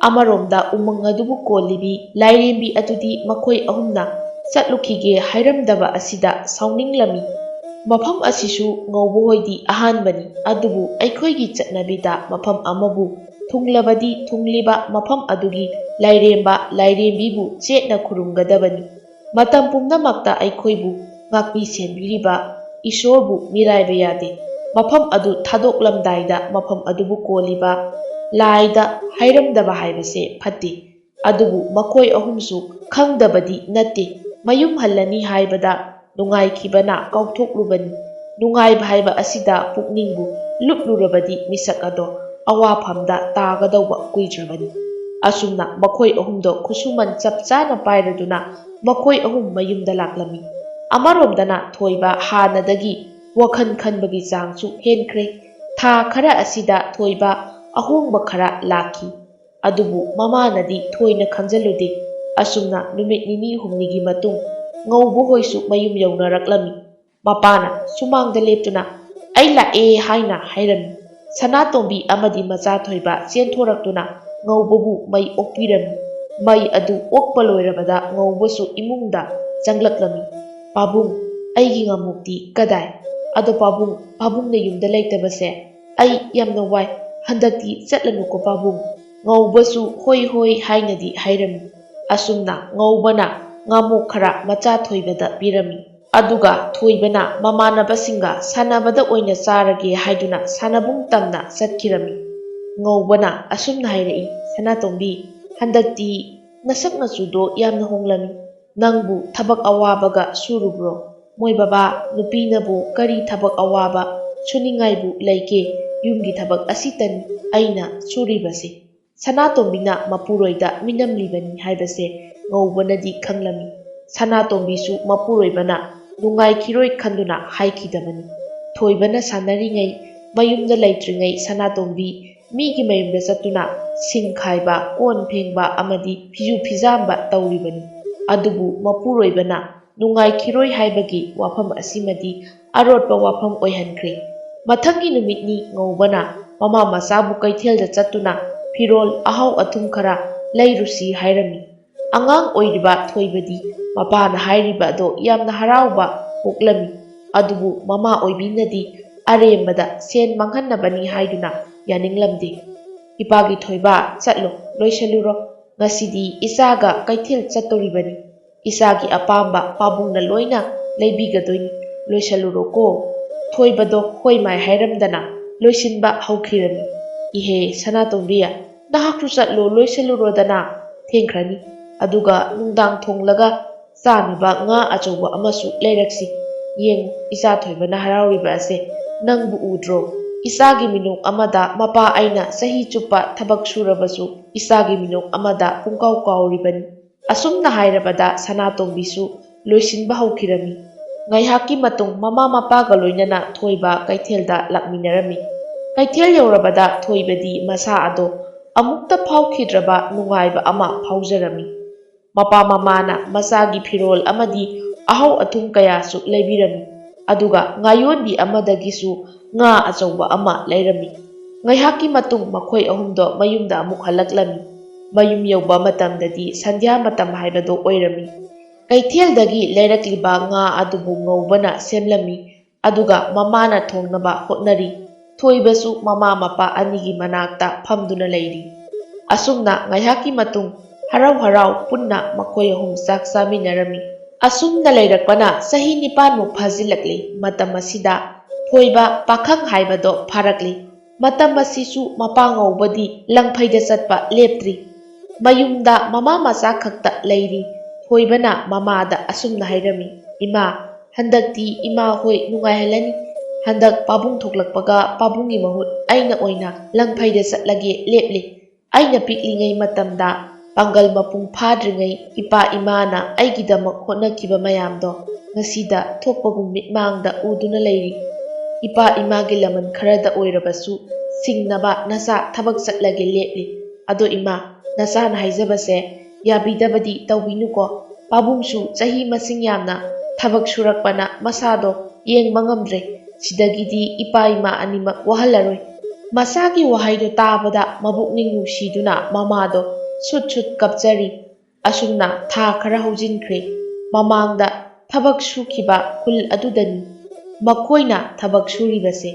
ꯑꯃꯔꯣꯝꯗ ꯎꯃꯪ ꯑꯗꯨꯕꯨ ꯀꯣꯜꯂꯤꯕꯤ ꯂꯥꯏꯔꯦꯝꯕꯤ ꯑꯗꯨꯗꯤ ꯃꯈꯣꯏ ꯑꯍꯨꯝꯅ ꯆꯠꯂꯨꯈꯤꯒꯦ ꯍꯥꯏꯔꯝꯗꯕ ꯑꯁꯤꯗ ꯁꯥꯎꯅꯤꯡꯂꯝꯃꯤ꯫ "ꯃꯐꯝ ꯑꯁꯤꯁꯨ ꯉꯧꯕ ꯍꯣꯏꯗꯤ ꯑꯍꯥꯟꯕꯅꯤ, ꯑꯗꯨꯕꯨ ꯑꯩꯈꯣꯏꯒꯤ ꯆꯠꯅꯕꯤꯗ ꯃꯐꯝ ꯑꯃꯕꯨ ꯊꯨꯡꯂꯕꯗꯤ ꯊꯨꯡꯂꯤꯕ ꯃꯐꯝ ꯑꯗꯨꯒꯤ ꯂꯥꯏꯔꯦꯝꯕ ꯂꯥꯏꯔꯦꯝꯕꯤꯕꯨ ꯆꯦꯠꯅ ꯈꯨꯔꯨꯝꯒꯗꯕꯅꯤ꯫ ꯃꯇꯝ ꯄꯨꯝꯅꯃꯛꯇ ꯑꯩꯈꯣꯏꯕꯨ ꯉꯥꯛꯄꯤ ꯁꯦꯟꯕꯤꯔꯤꯕ ꯏꯁꯣꯔꯕꯨ ꯃꯤꯔꯥꯏꯕ ꯌꯥꯗꯦ꯫ ꯃꯐꯝ ꯑꯗꯨ ꯊꯥꯗꯣꯛꯂꯝꯗꯥꯏꯗ ꯃꯐꯝ ꯑꯗꯨꯕꯨ ꯀꯣꯜꯂꯤꯕ ꯂꯥꯏꯗ ꯍꯥꯏꯔꯝꯗꯕ ꯍꯥꯏꯕꯁꯦ ꯐꯠꯇꯦ꯫ ꯑꯗꯨꯕꯨ ꯃꯈꯣꯏ ꯑꯍꯨꯝꯁꯨ ꯈꯪꯗꯕꯗꯤ ꯅꯠꯇꯦ꯫ ꯃꯌꯨꯝ ꯍꯜꯂꯅꯤ ꯍꯥꯏꯕꯗ ꯅꯨꯡꯉꯥꯏꯈꯤꯕꯅ ꯀꯥꯎꯊꯣꯛꯂꯨꯕꯅꯤ꯫ ꯅꯨꯡꯉꯥꯏꯕ ꯍꯥꯏꯕ ꯑꯁꯤꯗ ꯄꯨꯛꯅꯤꯡꯕꯨ ꯂꯨꯞꯂꯨꯔꯕꯗꯤ ꯃꯤꯁꯛ ꯑꯗꯣ ꯑꯋꯥꯐꯝꯗ ꯇꯥꯒꯗꯧꯕ ꯀꯨꯏꯗ꯭ꯔꯕꯅꯤ꯫ ꯑꯁꯨꯝꯅ ꯃꯈꯣꯏ ꯑꯍꯨꯝꯗꯣ ꯈꯨꯠꯁꯨꯃꯟ ꯆꯞ ꯆꯥꯅ ꯄꯥꯏꯔꯗꯨꯅ ꯃꯈꯣꯏ ꯑꯍꯨꯝ ꯃꯌꯨꯝꯗ ꯂꯥꯛꯂꯝꯃꯤ꯫ ꯑꯃꯔꯣꯝꯗꯅ ꯊꯣꯏꯕ ꯍꯥꯟꯅꯗꯒꯤ ꯋꯥꯈꯜ ꯈꯟꯕꯒꯤ ꯆꯥꯡꯁꯨ ꯍꯦꯟꯈ꯭ꯔꯦ꯫ ꯊꯥ ꯈꯔ ꯑꯁꯤꯗ ꯊꯣꯏꯕ ꯑꯍꯣꯡꯕ ꯈꯔ ꯂꯥꯛꯈꯤ꯫ ꯑꯗꯨꯕꯨ ꯃꯃꯥꯅꯗꯤ ꯊꯣꯏꯅ ꯈꯪꯖꯜꯂꯨꯗꯦ꯫ ꯑꯁꯨꯝꯅ ꯅꯨꯃꯤꯠ ꯅꯤꯅꯤ ꯍꯨꯝꯅꯤꯒꯤ ꯃꯇꯨꯡ ꯉꯧꯕ ꯍꯣꯏꯁꯨ ꯃꯌꯨꯝ ꯌꯧꯅꯔꯛꯂꯝꯃꯤ꯫ ꯃꯄꯥꯅ ꯁꯨꯃꯥꯡꯗ ꯂꯦꯞꯇꯨꯅ "ꯑꯩ ꯂꯥꯛꯑꯦ" ꯍꯥꯏꯅ ꯍꯥꯏꯔꯝꯃꯤ꯫ ꯁꯅꯥꯇꯣꯝꯕꯤ ꯑꯃꯗꯤ ꯃꯆꯥ ꯊꯣꯏꯕ ꯆꯦꯟꯊꯣꯔꯛꯇꯨꯅ ꯉꯧꯕꯕꯨ ꯃꯩ ꯑꯣꯛꯄꯤꯔꯝꯃꯤ꯫ ꯃꯩ ꯑꯗꯨ ꯑꯣꯛꯄ ꯂꯣꯏꯔꯕꯗ ꯉꯧꯕꯁꯨ ꯏꯃꯨꯡꯗ ꯆꯪꯂꯛꯂꯝꯃꯤ꯫ "ꯄꯥꯕꯨꯡ, ꯑꯩꯒꯤ ꯉꯥꯃꯣꯛꯇꯤ ꯀꯗꯥꯏ? ꯑꯗꯣ ꯄꯥꯕꯨꯡ, ꯄꯥꯕꯨꯡꯅ ꯌꯨꯝꯗ ꯂꯩꯇꯕꯁꯦ ꯑꯩ ꯌꯥꯝꯅ ꯋꯥꯏ꯫ ꯍꯟꯗꯛꯇꯤ ꯆꯠꯂꯅꯨꯀꯣ ꯄꯥꯕꯨꯡ꯫" ꯉꯧꯕꯁꯨ "ꯍꯣꯏ ꯍꯣꯏ" ꯍꯥꯏꯅꯗꯤ ꯍꯥꯏꯔꯝꯃꯤ꯫ ꯑꯁꯨꯝꯅ ꯉꯧꯕꯅ ꯉꯥꯃꯣꯛ ꯈꯔ ꯃꯆꯥ ꯊꯣꯏꯕꯗ ꯄꯤꯔꯝꯃꯤ꯫ ꯑꯗꯨꯒ ꯊꯣꯏꯕꯅ ꯃꯃꯥꯟꯅꯕꯁꯤꯡꯒ ꯁꯥꯟꯅꯕꯗ ꯑꯣꯏꯅ ꯆꯥꯔꯒꯦ ꯍꯥꯏꯗꯨꯅ ꯁꯥꯟꯅꯕꯨꯡ ꯇꯝꯅ ꯆꯠꯈꯤꯔꯝꯃꯤ꯫ ꯉꯧꯕꯅ ꯑꯁꯨꯝꯅ ꯍꯥꯏꯔꯛꯏ, "ꯁꯅꯥꯇꯣꯝꯕꯤ, ꯍꯟꯗꯛꯇꯤ ꯅꯁꯛ ꯅꯆꯨꯗꯣ ꯌꯥꯝꯅ ꯍꯣꯡꯂꯝꯃꯤ꯫ ꯅꯪꯕꯨ ꯊꯕꯛ ꯑꯋꯥꯕꯒ ꯁꯨꯔꯨꯕ꯭ꯔꯣ? ꯃꯣꯏ ꯕꯕꯥ, ꯅꯨꯄꯤꯅꯕꯨ ꯀꯔꯤ ꯊꯕꯛ ꯑꯋꯥꯕ ꯁꯨꯅꯤꯡꯉꯥꯏꯕꯨ ꯂꯩꯒꯦ? ꯌꯨꯝꯒꯤ ꯊꯕꯛ ꯑꯁꯤꯇꯅꯤ ꯑꯩꯅ ꯁꯨꯔꯤꯕꯁꯦ꯫" ꯁꯅꯥꯇꯣꯝꯕꯤꯅ ꯃꯄꯨꯔꯣꯏꯗ ꯃꯤꯅꯝꯂꯤꯕꯅꯤ ꯍꯥꯏꯕꯁꯦ ꯉꯧꯕꯅꯗꯤ ꯈꯪꯂꯝꯃꯤ꯫ ꯁꯅꯥꯇꯣꯝꯕꯤꯁꯨ ꯃꯄꯨꯔꯣꯏꯕꯅ ꯅꯨꯡꯉꯥꯏꯈꯤꯔꯣꯏ ꯈꯟꯗꯨꯅ ꯍꯥꯏꯈꯤꯗꯕꯅꯤ꯫ ꯊꯣꯏꯕꯅ ꯁꯥꯟꯅꯔꯤꯉꯩ, ꯃꯌꯨꯝꯗ ꯂꯩꯇ꯭ꯔꯤꯉꯩ ꯁꯅꯥꯇꯣꯝꯕꯤ ꯃꯤꯒꯤ ꯃꯌꯨꯝꯗ ꯆꯠꯇꯨꯅ ꯁꯤꯡ ꯈꯥꯏꯕ, ꯀꯣꯟ ꯐꯦꯡꯕ ꯑꯃꯗꯤ ꯐꯤꯁꯨ ꯐꯤꯖꯥꯝꯕ ꯇꯧꯔꯤꯕꯅꯤ꯫ ꯑꯗꯨꯕꯨ ꯃꯄꯨꯔꯣꯏꯕꯅ ꯅꯨꯡꯉꯥꯏꯈꯤꯔꯣꯏ ꯍꯥꯏꯕꯒꯤ ꯋꯥꯐꯝ ꯑꯁꯤꯃꯗꯤ ꯑꯔꯣꯠꯄ ꯋꯥꯐꯝ ꯑꯣꯏꯍꯟꯈ꯭ꯔꯦ꯫ ꯃꯊꯪꯒꯤ ꯅꯨꯃꯤꯠꯅꯤ ꯉꯧꯕꯅ ꯃꯃꯥ ꯃꯆꯥꯕꯨ ꯀꯩꯊꯦꯜꯗ ꯆꯠꯇꯨꯅ ꯐꯤꯔꯣꯜ ꯑꯍꯥꯎ ꯑꯊꯨꯝ ꯈꯔ ꯂꯩꯔꯨꯁꯤ ꯍꯥꯏꯔꯝꯃꯤ꯫ ꯑꯉꯥꯡ ꯑꯣꯏꯔꯤꯕ ꯊꯣꯏꯕꯗꯤ ꯃꯄꯥꯅ ꯍꯥꯏꯔꯤꯕ ꯑꯗꯣ ꯌꯥꯝꯅ ꯍꯔꯥꯎꯕ ꯄꯣꯛꯂꯝꯃꯤ꯫ ꯑꯗꯨꯕꯨ ꯃꯃꯥ ꯑꯣꯏꯕꯤꯅꯗꯤ ꯑꯔꯦꯝꯕꯗ ꯁꯦꯟ ꯃꯥꯡꯍꯟꯅꯕꯅꯤ ꯍꯥꯏꯗꯨꯅ ꯌꯥꯅꯤꯡꯂꯝꯗꯦ꯫ "ꯏꯄꯥꯒꯤ ꯊꯣꯏꯕ, ꯆꯠꯂꯣ, ꯂꯣꯏꯁꯜꯂꯨꯔꯣ꯫ ꯉꯁꯤꯗꯤ ꯏꯆꯥꯒ ꯀꯩꯊꯦꯜ ꯆꯠꯇꯣꯔꯤꯕꯅꯤ꯫ ꯏꯆꯥꯒꯤ ꯑꯄꯥꯝꯕ ꯄꯥꯕꯨꯡꯅ ꯂꯣꯏꯅ ꯂꯩꯕꯤꯒꯗꯣꯏꯅꯤ꯫ ꯂꯣꯏꯁꯜꯂꯨꯔꯣꯀꯣ꯫" ꯊꯣꯏꯕꯗꯣ ꯍꯣꯏ ꯃꯥꯏ ꯍꯥꯏꯔꯝꯗꯅ ꯂꯣꯏꯁꯤꯟꯕ ꯍꯧꯈꯤꯔꯝꯃꯤ꯫ "ꯏꯍꯦ ꯁꯅꯥꯇꯣꯝꯕꯤ, ꯅꯍꯥꯛꯁꯨ ꯆꯠꯂꯣ, ꯂꯣꯏꯁꯤꯜꯂꯨꯔꯣꯗꯅ, ꯊꯦꯡꯈ꯭ꯔꯅꯤ꯫ ꯑꯗꯨꯒ ꯅꯨꯡꯗꯥꯡ ꯊꯣꯡꯂꯒ ꯆꯥꯅꯕ ꯉꯥ ꯑꯆꯧꯕ ꯑꯃꯁꯨ ꯂꯩꯔꯛꯁꯤ꯫ ꯌꯦꯡ, ꯏꯆꯥ ꯊꯣꯏꯕꯅ ꯍꯔꯥꯎꯔꯤꯕ ꯑꯁꯦ ꯅꯪꯕꯨ ꯎꯗ꯭ꯔꯣ? ꯏꯆꯥꯒꯤ ꯃꯤꯅꯣꯛ ꯑꯃꯗ ꯃꯄꯥ ꯑꯩꯅ ꯆꯍꯤ ꯆꯨꯞꯄ ꯊꯕꯛ ꯁꯨꯔꯕꯁꯨ ꯏꯆꯥꯒꯤ ꯃꯤꯅꯣꯛ ꯑꯃꯗ ꯄꯨꯡꯀꯥꯎ ꯀꯥꯎꯔꯤꯕꯅꯤ꯫" ꯑꯁꯨꯝꯅ ꯍꯥꯏꯔꯕꯗ ꯁꯅꯥꯇꯣꯝꯕꯤꯁꯨ ꯂꯣꯏꯁꯤꯟꯕ ꯍꯧꯈꯤꯔꯝꯃꯤ꯫ ꯉꯥꯏꯍꯥꯛꯀꯤ ꯃꯇꯨꯡ ꯃꯃꯥ ꯃꯄꯥꯒ ꯂꯣꯏꯅꯅ ꯊꯣꯏꯕ ꯀꯩꯊꯦꯜꯗ ꯂꯥꯛꯃꯤꯟꯅꯔꯝꯃꯤ꯫ ꯀꯩꯊꯦꯜ ꯌꯧꯔꯕꯗ ꯊꯣꯏꯕꯗꯤ ꯃꯁꯥ ꯑꯗꯣ ꯑꯃꯨꯛꯇ ꯐꯥꯎꯈꯤꯗ꯭ꯔꯕ ꯅꯨꯡꯉꯥꯏꯕ ꯑꯃ ꯐꯥꯎꯖꯔꯝꯃꯤ꯫ ꯃꯄꯥ ꯃꯃꯥꯅ ꯃꯆꯥꯒꯤ ꯐꯤꯔꯣꯜ ꯑꯃꯗꯤ ꯑꯍꯧ ꯑꯊꯨꯝ ꯀꯌꯥꯁꯨ ꯂꯩꯕꯤꯔꯝꯃꯤ꯫ ꯑꯗꯨꯒ ꯉꯥꯌꯣꯟꯕꯤ ꯑꯃꯗꯒꯤꯁꯨ ꯉꯥ ꯑꯆꯧꯕ ꯑꯃ ꯂꯩꯔꯝꯃꯤ꯫ ꯉꯥꯏꯍꯥꯛꯀꯤ ꯃꯇꯨꯡ ꯃꯈꯣꯏ ꯑꯍꯨꯝꯗꯣ ꯃꯌꯨꯝꯗ ꯑꯃꯨꯛ ꯍꯜꯂꯛꯂꯝꯃꯤ꯫ ꯃꯌꯨꯝ ꯌꯧꯕ ꯃꯇꯝꯗꯗꯤ ꯁꯟꯙ꯭ꯌꯥ ꯃꯇꯝ ꯍꯥꯏꯕꯗꯣ ꯑꯣꯏꯔꯝꯃꯤ꯫ ꯀꯩꯊꯦꯜꯗꯒꯤ ꯂꯩꯔꯛꯂꯤꯕ ꯉꯥ ꯑꯗꯨꯕꯨ ꯉꯧꯕꯅ ꯁꯦꯝꯂꯝꯃꯤ꯫ ꯑꯗꯨꯒ ꯃꯃꯥꯅ ꯊꯣꯡꯅꯕ ꯍꯣꯠꯅꯔꯤ꯫ ꯊꯣꯏꯕꯁꯨ ꯃꯃꯥ ꯃꯄꯥ ꯑꯅꯤꯒꯤ ꯃꯅꯥꯛꯇ ꯐꯝꯗꯨꯅ ꯂꯩꯔꯤ꯫ ꯑꯁꯨꯝꯅ ꯉꯥꯏꯍꯥꯛꯀꯤ ꯃꯇꯨꯡ ꯍꯔꯥꯎ ꯍꯔꯥꯎ ꯄꯨꯟꯅ ꯃꯈꯣꯏ ꯑꯍꯨꯝ ꯆꯥꯛ ꯆꯥꯃꯤꯟꯅꯔꯝꯃꯤ꯫ ꯑꯁꯨꯝꯅ ꯂꯩꯔꯛꯄꯅ ꯆꯍꯤ ꯅꯤꯄꯥꯟꯃꯨꯛ ꯐꯥꯖꯤꯜꯂꯛꯂꯤ꯫ ꯃꯇꯝ ꯑꯁꯤꯗ ꯊꯣꯏꯕ ꯄꯥꯈꯪ ꯍꯥꯏꯕꯗꯣ ꯐꯥꯔꯛꯂꯤ꯫ ꯃꯇꯝ ꯑꯁꯤꯁꯨ ꯃꯄꯥ ꯉꯧꯕꯗꯤ ꯂꯪꯐꯩꯗ ꯆꯠꯄ ꯂꯦꯞꯇ꯭ꯔꯤ꯫ ꯃꯌꯨꯝꯗ ꯃꯃꯥ ꯃꯆꯥ ꯈꯛꯇ ꯂꯩꯔꯤ꯫ ꯊꯣꯏꯕꯅ ꯃꯃꯥꯗ ꯑꯁꯨꯝꯅ ꯍꯥꯏꯔꯝꯃꯤ, "ꯏꯃꯥ, ꯍꯟꯗꯛꯇꯤ ꯏꯃꯥ ꯍꯣꯏ ꯅꯨꯡꯉꯥꯏꯍꯜꯂꯅꯤ꯫ ꯍꯟꯗꯛ ꯄꯥꯕꯨꯡ ꯊꯣꯛꯂꯛꯄꯒ ꯄꯥꯕꯨꯡꯒꯤ ꯃꯍꯨꯠ ꯑꯩꯅ ꯑꯣꯏꯅ ꯂꯪꯐꯩꯗ ꯆꯠꯂꯒꯦ ꯂꯦꯞꯂꯦ꯫ ꯑꯩꯅ ꯄꯤꯛꯂꯤꯉꯩ ꯃꯇꯝꯗ ꯄꯥꯡꯒꯜ ꯃꯄꯨꯡ ꯐꯥꯗ꯭ꯔꯤꯉꯩ ꯏꯄꯥ ꯏꯃꯥꯅ ꯑꯩꯒꯤꯗꯃꯛ ꯍꯣꯠꯅꯈꯤꯕ ꯃꯌꯥꯝꯗꯣ ꯉꯁꯤꯗ ꯊꯣꯛꯄꯒꯨꯝ ꯃꯤꯠꯃꯥꯡꯗ ꯎꯗꯨꯅ ꯂꯩꯔꯤ꯫ ꯏꯄꯥ ꯏꯃꯥꯒꯤ ꯂꯃꯟ ꯈꯔꯗ ꯑꯣꯏꯔꯕꯁꯨ ꯁꯤꯡꯅꯕ ꯅꯆꯥ ꯊꯕꯛ ꯆꯠꯂꯒꯦ ꯂꯦꯞꯂꯤ꯫ ꯑꯗꯣ ꯏꯃꯥ, ꯅꯆꯥꯅ ꯍꯥꯏꯖꯕꯁꯦ ꯌꯥꯕꯤꯗꯕꯗꯤ ꯇꯧꯕꯤꯅꯨꯀꯣ꯫ ꯄꯥꯕꯨꯡꯁꯨ ꯆꯍꯤ ꯃꯁꯤꯡ ꯌꯥꯝꯅ ꯊꯕꯛ ꯁꯨꯔꯛꯄꯅ ꯃꯁꯥꯗꯣ ꯌꯦꯡꯕ ꯉꯝꯗ꯭ꯔꯦ꯫ ꯁꯤꯗꯒꯤꯗꯤ ꯏꯄꯥ ꯏꯃꯥ ꯑꯅꯤꯃꯛ ꯋꯥꯍꯜꯂꯔꯣꯏ꯫" ꯃꯆꯥꯒꯤ ꯋꯥꯍꯩꯗꯣ ꯇꯥꯕꯗ ꯃꯕꯨꯛꯅꯤꯡ ꯅꯨꯡꯁꯤꯗꯨꯅ ꯃꯃꯥꯗꯣ ꯁꯨꯠ ꯁꯨꯠ ꯀꯞꯆꯔꯤ꯫ ꯑꯁꯨꯝꯅ ꯊꯥ ꯈꯔ ꯍꯧꯖꯤꯟꯈ꯭ꯔꯦ꯫ ꯃꯃꯥꯡꯗ ꯊꯕꯛ ꯁꯨꯈꯤꯕ ꯈꯨꯜ ꯑꯗꯨꯗꯅꯤ ꯃꯈꯣꯏꯅ ꯊꯕꯛ ꯁꯨꯔꯤꯕꯁꯦ꯫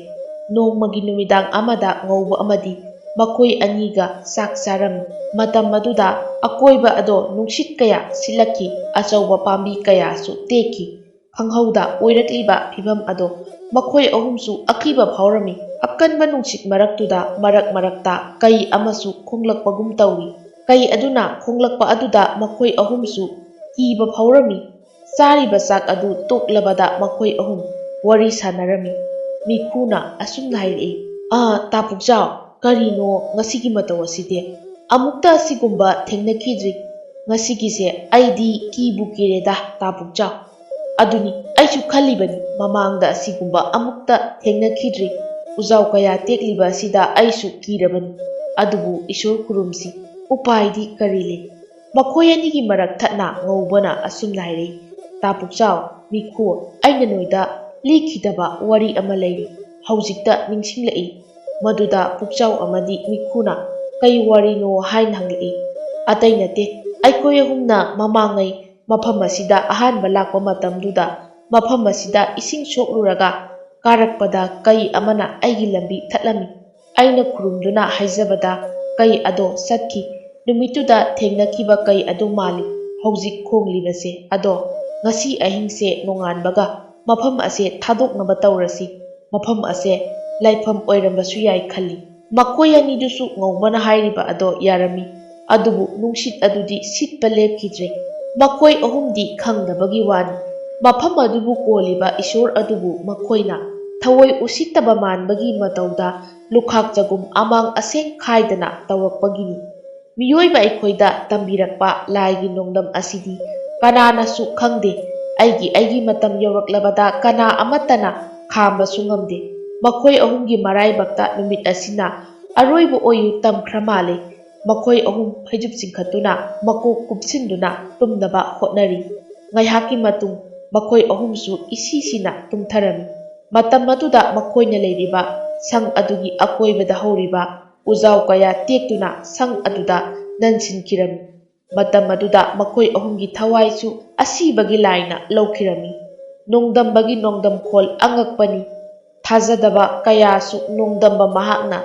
ꯅꯣꯡꯃꯒꯤ ꯅꯨꯃꯤꯗꯥꯡ ꯑꯃꯗ ꯉꯧꯕ ꯑꯃꯗꯤ ꯃꯈꯣꯏ ꯑꯅꯤꯒ ꯆꯥꯛ ꯆꯥꯔꯝꯃꯤ꯫ ꯃꯇꯝ ꯑꯗꯨꯗ ꯑꯀꯣꯏꯕ ꯑꯗꯣ ꯅꯨꯡꯁꯤꯠ ꯀꯌꯥ ꯁꯤꯠꯂꯛꯈꯤ, ꯑꯆꯧꯕ ꯄꯥꯝꯕꯤ ꯀꯌꯥꯁꯨ ꯇꯦꯛꯈꯤ꯫ ꯈꯪꯍꯧꯗ ꯑꯣꯏꯔꯛꯂꯤꯕ ꯐꯤꯚꯝ ꯑꯗꯣ ꯃꯈꯣꯏ ꯑꯍꯨꯝꯁꯨ ꯑꯀꯤꯕ ꯐꯥꯎꯔꯝꯃꯤ꯫ ꯑꯀꯟꯕ ꯅꯨꯡꯁꯤꯠ ꯃꯔꯛꯇꯨꯗ ꯃꯔꯛ ꯃꯔꯛꯇ ꯀꯩ ꯑꯃꯁꯨ ꯈꯣꯡꯂꯛꯄꯒꯨꯝ ꯇꯧꯏ꯫ ꯀꯩ ꯑꯗꯨꯅ ꯈꯣꯡꯂꯛꯄ ꯑꯗꯨꯗ ꯃꯈꯣꯏ ꯑꯍꯨꯝꯁꯨ ꯀꯤꯕ ꯐꯥꯎꯔꯝꯃꯤ꯫ ꯆꯥꯔꯤꯕ ꯆꯥꯛ ꯑꯗꯨ ꯇꯣꯛꯂꯕꯗ ꯃꯈꯣꯏ ꯑꯍꯨꯝ ꯋꯥꯔꯤ ꯁꯥꯟꯅꯔꯝꯃꯤ꯫ ꯃꯤꯈꯨꯅ ꯑꯁꯨꯝꯅ ꯍꯥꯏꯔꯛꯏ, "ꯑꯥ, ꯇꯥ ꯄꯨꯛꯆꯥꯎ, ꯀꯔꯤꯅꯣ ꯉꯁꯤꯒꯤ ꯃꯇꯧ ꯑꯁꯤꯗꯤ? ꯑꯃꯨꯛꯇ ꯑꯁꯤꯒꯨꯝꯕ ꯊꯦꯡꯅꯈꯤꯗ꯭ꯔꯤ꯫ ꯉꯁꯤꯒꯤꯁꯦ ꯑꯩꯗꯤ ꯀꯤꯕꯨ ꯀꯤꯔꯦꯗ, ꯇꯥ ꯄꯨꯛꯆꯥꯎ꯫ ꯑꯗꯨꯅꯤ, ꯑꯩꯁꯨ ꯈꯜꯂꯤꯕꯅꯤ, ꯃꯃꯥꯡꯗ ꯑꯁꯤꯒꯨꯝꯕ ꯑꯃꯨꯛꯇ ꯊꯦꯡꯅꯈꯤꯗ꯭ꯔꯤ꯫ ꯎꯖꯥꯎ ꯀꯌꯥ ꯇꯦꯛꯂꯤꯕ ꯑꯁꯤꯗ ꯑꯩꯁꯨ ꯀꯤꯔꯕꯅꯤ꯫ ꯑꯗꯨꯕꯨ ꯏꯁꯣꯔ ꯈꯨꯔꯨꯝꯁꯤ, ꯎꯄꯥꯏꯗꯤ ꯀꯔꯤ ꯂꯩ?" ꯃꯈꯣꯏ ꯑꯅꯤꯒꯤ ꯃꯔꯛ ꯊꯠꯅ ꯉꯧꯕꯅ ꯑꯁꯨꯝꯅ ꯍꯥꯏꯔꯛꯏ, "ꯇꯥ ꯄꯨꯛꯆꯥꯎ, ꯃꯤꯈꯨ, ꯑꯩꯅ ꯅꯣꯏꯗ ꯂꯤꯈꯤꯗꯕ ꯋꯥꯔꯤ ꯑꯃ ꯂꯩꯔꯤ꯫ ꯍꯧꯖꯤꯛꯇ ꯅꯤꯡꯁꯤꯡꯂꯛꯏ꯫" ꯃꯗꯨꯗ ꯄꯨꯛꯆꯥꯎ ꯑꯃꯗꯤ ꯃꯤꯈꯨꯅ "ꯀꯩ ꯋꯥꯔꯤꯅꯣ?" ꯍꯥꯏꯅ ꯍꯪꯂꯛꯏ꯫ "ꯑꯇꯩ ꯅꯠꯇꯦ, ꯑꯩꯈꯣꯏ ꯑꯍꯨꯝꯅ ꯃꯃꯥꯡꯉꯩ ꯃꯐꯝ ꯑꯁꯤꯗ ꯑꯍꯥꯟꯕ ꯂꯥꯛꯄ ꯃꯇꯝꯗꯨꯗ ꯃꯐꯝ ꯑꯁꯤꯗ ꯏꯁꯤꯡ ꯁꯣꯛꯂꯨꯔꯒ ꯀꯥꯔꯛꯄꯗ ꯀꯩ ꯑꯃꯅ ꯑꯩꯒꯤ ꯂꯝꯕꯤ ꯊꯠꯂꯝꯃꯤ꯫ ꯑꯩꯅ ꯈꯨꯔꯨꯝꯗꯨꯅ ꯍꯥꯏꯖꯕꯗ ꯀꯩ ꯑꯗꯣ ꯆꯠꯈꯤ꯫ ꯅꯨꯃꯤꯠꯇꯨꯗ ꯊꯦꯡꯅꯈꯤꯕ ꯀꯩ ꯑꯗꯨ ꯃꯥꯜꯂꯤ ꯍꯧꯖꯤꯛ ꯈꯣꯡꯂꯤꯕꯁꯦ꯫ ꯑꯗꯣ ꯉꯁꯤ ꯑꯍꯤꯡꯁꯦ ꯅꯣꯡꯉꯥꯟꯕꯒ ꯃꯐꯝ ꯑꯁꯦ ꯊꯥꯗꯣꯛꯅꯕ ꯇꯧꯔꯁꯤ꯫ ꯃꯐꯝ ꯑꯁꯦ ꯂꯥꯏꯐꯝ ꯑꯣꯏꯔꯝꯕꯁꯨ ꯌꯥꯏ ꯈꯜꯂꯤ꯫" ꯃꯈꯣꯏ ꯑꯅꯤꯗꯨꯁꯨ ꯉꯧꯕꯅ ꯍꯥꯏꯔꯤꯕ ꯑꯗꯣ ꯌꯥꯔꯝꯃꯤ꯫ ꯑꯗꯨꯕꯨ ꯅꯨꯡꯁꯤꯠ ꯑꯗꯨꯗꯤ ꯁꯤꯠꯄ ꯂꯦꯞꯈꯤꯗ꯭ꯔꯦ꯫ ꯃꯈꯣꯏ ꯑꯍꯨꯝꯗꯤ ꯈꯪꯗꯕꯒꯤ ꯋꯥꯅꯤ꯫ ꯃꯐꯝ ꯑꯗꯨꯕꯨ ꯀꯣꯜꯂꯤꯕ ꯏꯁꯣꯔ ꯑꯗꯨꯕꯨ ꯃꯈꯣꯏꯅ ꯊꯑꯣꯏ ꯎꯁꯤꯠꯇꯕ ꯃꯥꯟꯕꯒꯤ ꯃꯇꯧꯗ ꯂꯨꯈꯥꯛ ꯆꯒꯨꯝ ꯑꯃꯥꯡ ꯑꯁꯦꯡ ꯈꯥꯏꯗꯅ ꯇꯧꯔꯛꯄꯒꯤꯅꯤ꯫ ꯃꯤꯑꯣꯏꯕ ꯑꯩꯈꯣꯏꯗ ꯇꯝꯕꯤꯔꯛꯄ ꯂꯥꯏꯒꯤ ꯅꯣꯡꯗꯝ ꯑꯁꯤꯗꯤ ꯀꯅꯥꯅꯁꯨ ꯈꯪꯗꯦ꯫ ꯑꯩꯒꯤ, ꯑꯩꯒꯤ ꯃꯇꯝ ꯌꯧꯔꯛꯂꯕꯗ ꯀꯅꯥ ꯑꯃꯠꯇꯅ ꯈꯥꯝꯕꯁꯨ ꯉꯝꯗꯦ꯫ ꯃꯈꯣꯏ ꯑꯍꯨꯝꯒꯤ ꯃꯔꯥꯏꯕꯛꯇ ꯅꯨꯃꯤꯠ ꯑꯁꯤꯅ ꯑꯔꯣꯏꯕ ꯑꯣꯏꯌꯨ ꯇꯝꯈ꯭ꯔ ꯃꯥꯜꯂꯦ꯫ ꯃꯈꯣꯏ ꯑꯍꯨꯝ ꯐꯩꯖꯨꯞ ꯆꯤꯡꯈꯠꯇꯨꯅ ꯃꯀꯣꯛ ꯀꯨꯞꯁꯤꯟꯗꯨꯅ ꯇꯨꯝꯅꯕ ꯍꯣꯠꯅꯔꯤ꯫ ꯉꯥꯏꯍꯥꯛꯀꯤ ꯃꯇꯨꯡ ꯃꯈꯣꯏ ꯑꯍꯨꯝꯁꯨ ꯏꯁꯤꯁꯤꯅ ꯇꯨꯝꯊꯔꯝꯃꯤ꯫ ꯃꯇꯝ ꯑꯗꯨꯗ ꯃꯈꯣꯏꯅ ꯂꯩꯔꯤꯕ ꯁꯪ ꯑꯗꯨꯒꯤ ꯑꯀꯣꯏꯕꯗ ꯍꯧꯔꯤꯕ ꯎꯖꯥꯎ ꯀꯌꯥ ꯇꯦꯛꯇꯨꯅ ꯁꯪ ꯑꯗꯨꯗ ꯅꯟꯁꯤꯟꯈꯤꯔꯝꯃꯤ꯫ ꯃꯇꯝ ꯑꯗꯨꯗ ꯃꯈꯣꯏ ꯑꯍꯨꯝꯒꯤ ꯊꯋꯥꯏꯁꯨ ꯑꯁꯤꯕꯒꯤ ꯂꯥꯏꯅ ꯂꯧꯈꯤꯔꯝꯃꯤ꯫ ꯅꯣꯡꯗꯝꯕꯒꯤ ꯅꯣꯡꯗꯝꯈꯣꯜ ꯑꯉꯛꯄꯅꯤ꯫ ꯊꯥꯖꯗꯕ ꯀꯌꯥꯁꯨ ꯅꯣꯡꯗꯝꯕ ꯃꯍꯥꯛꯅ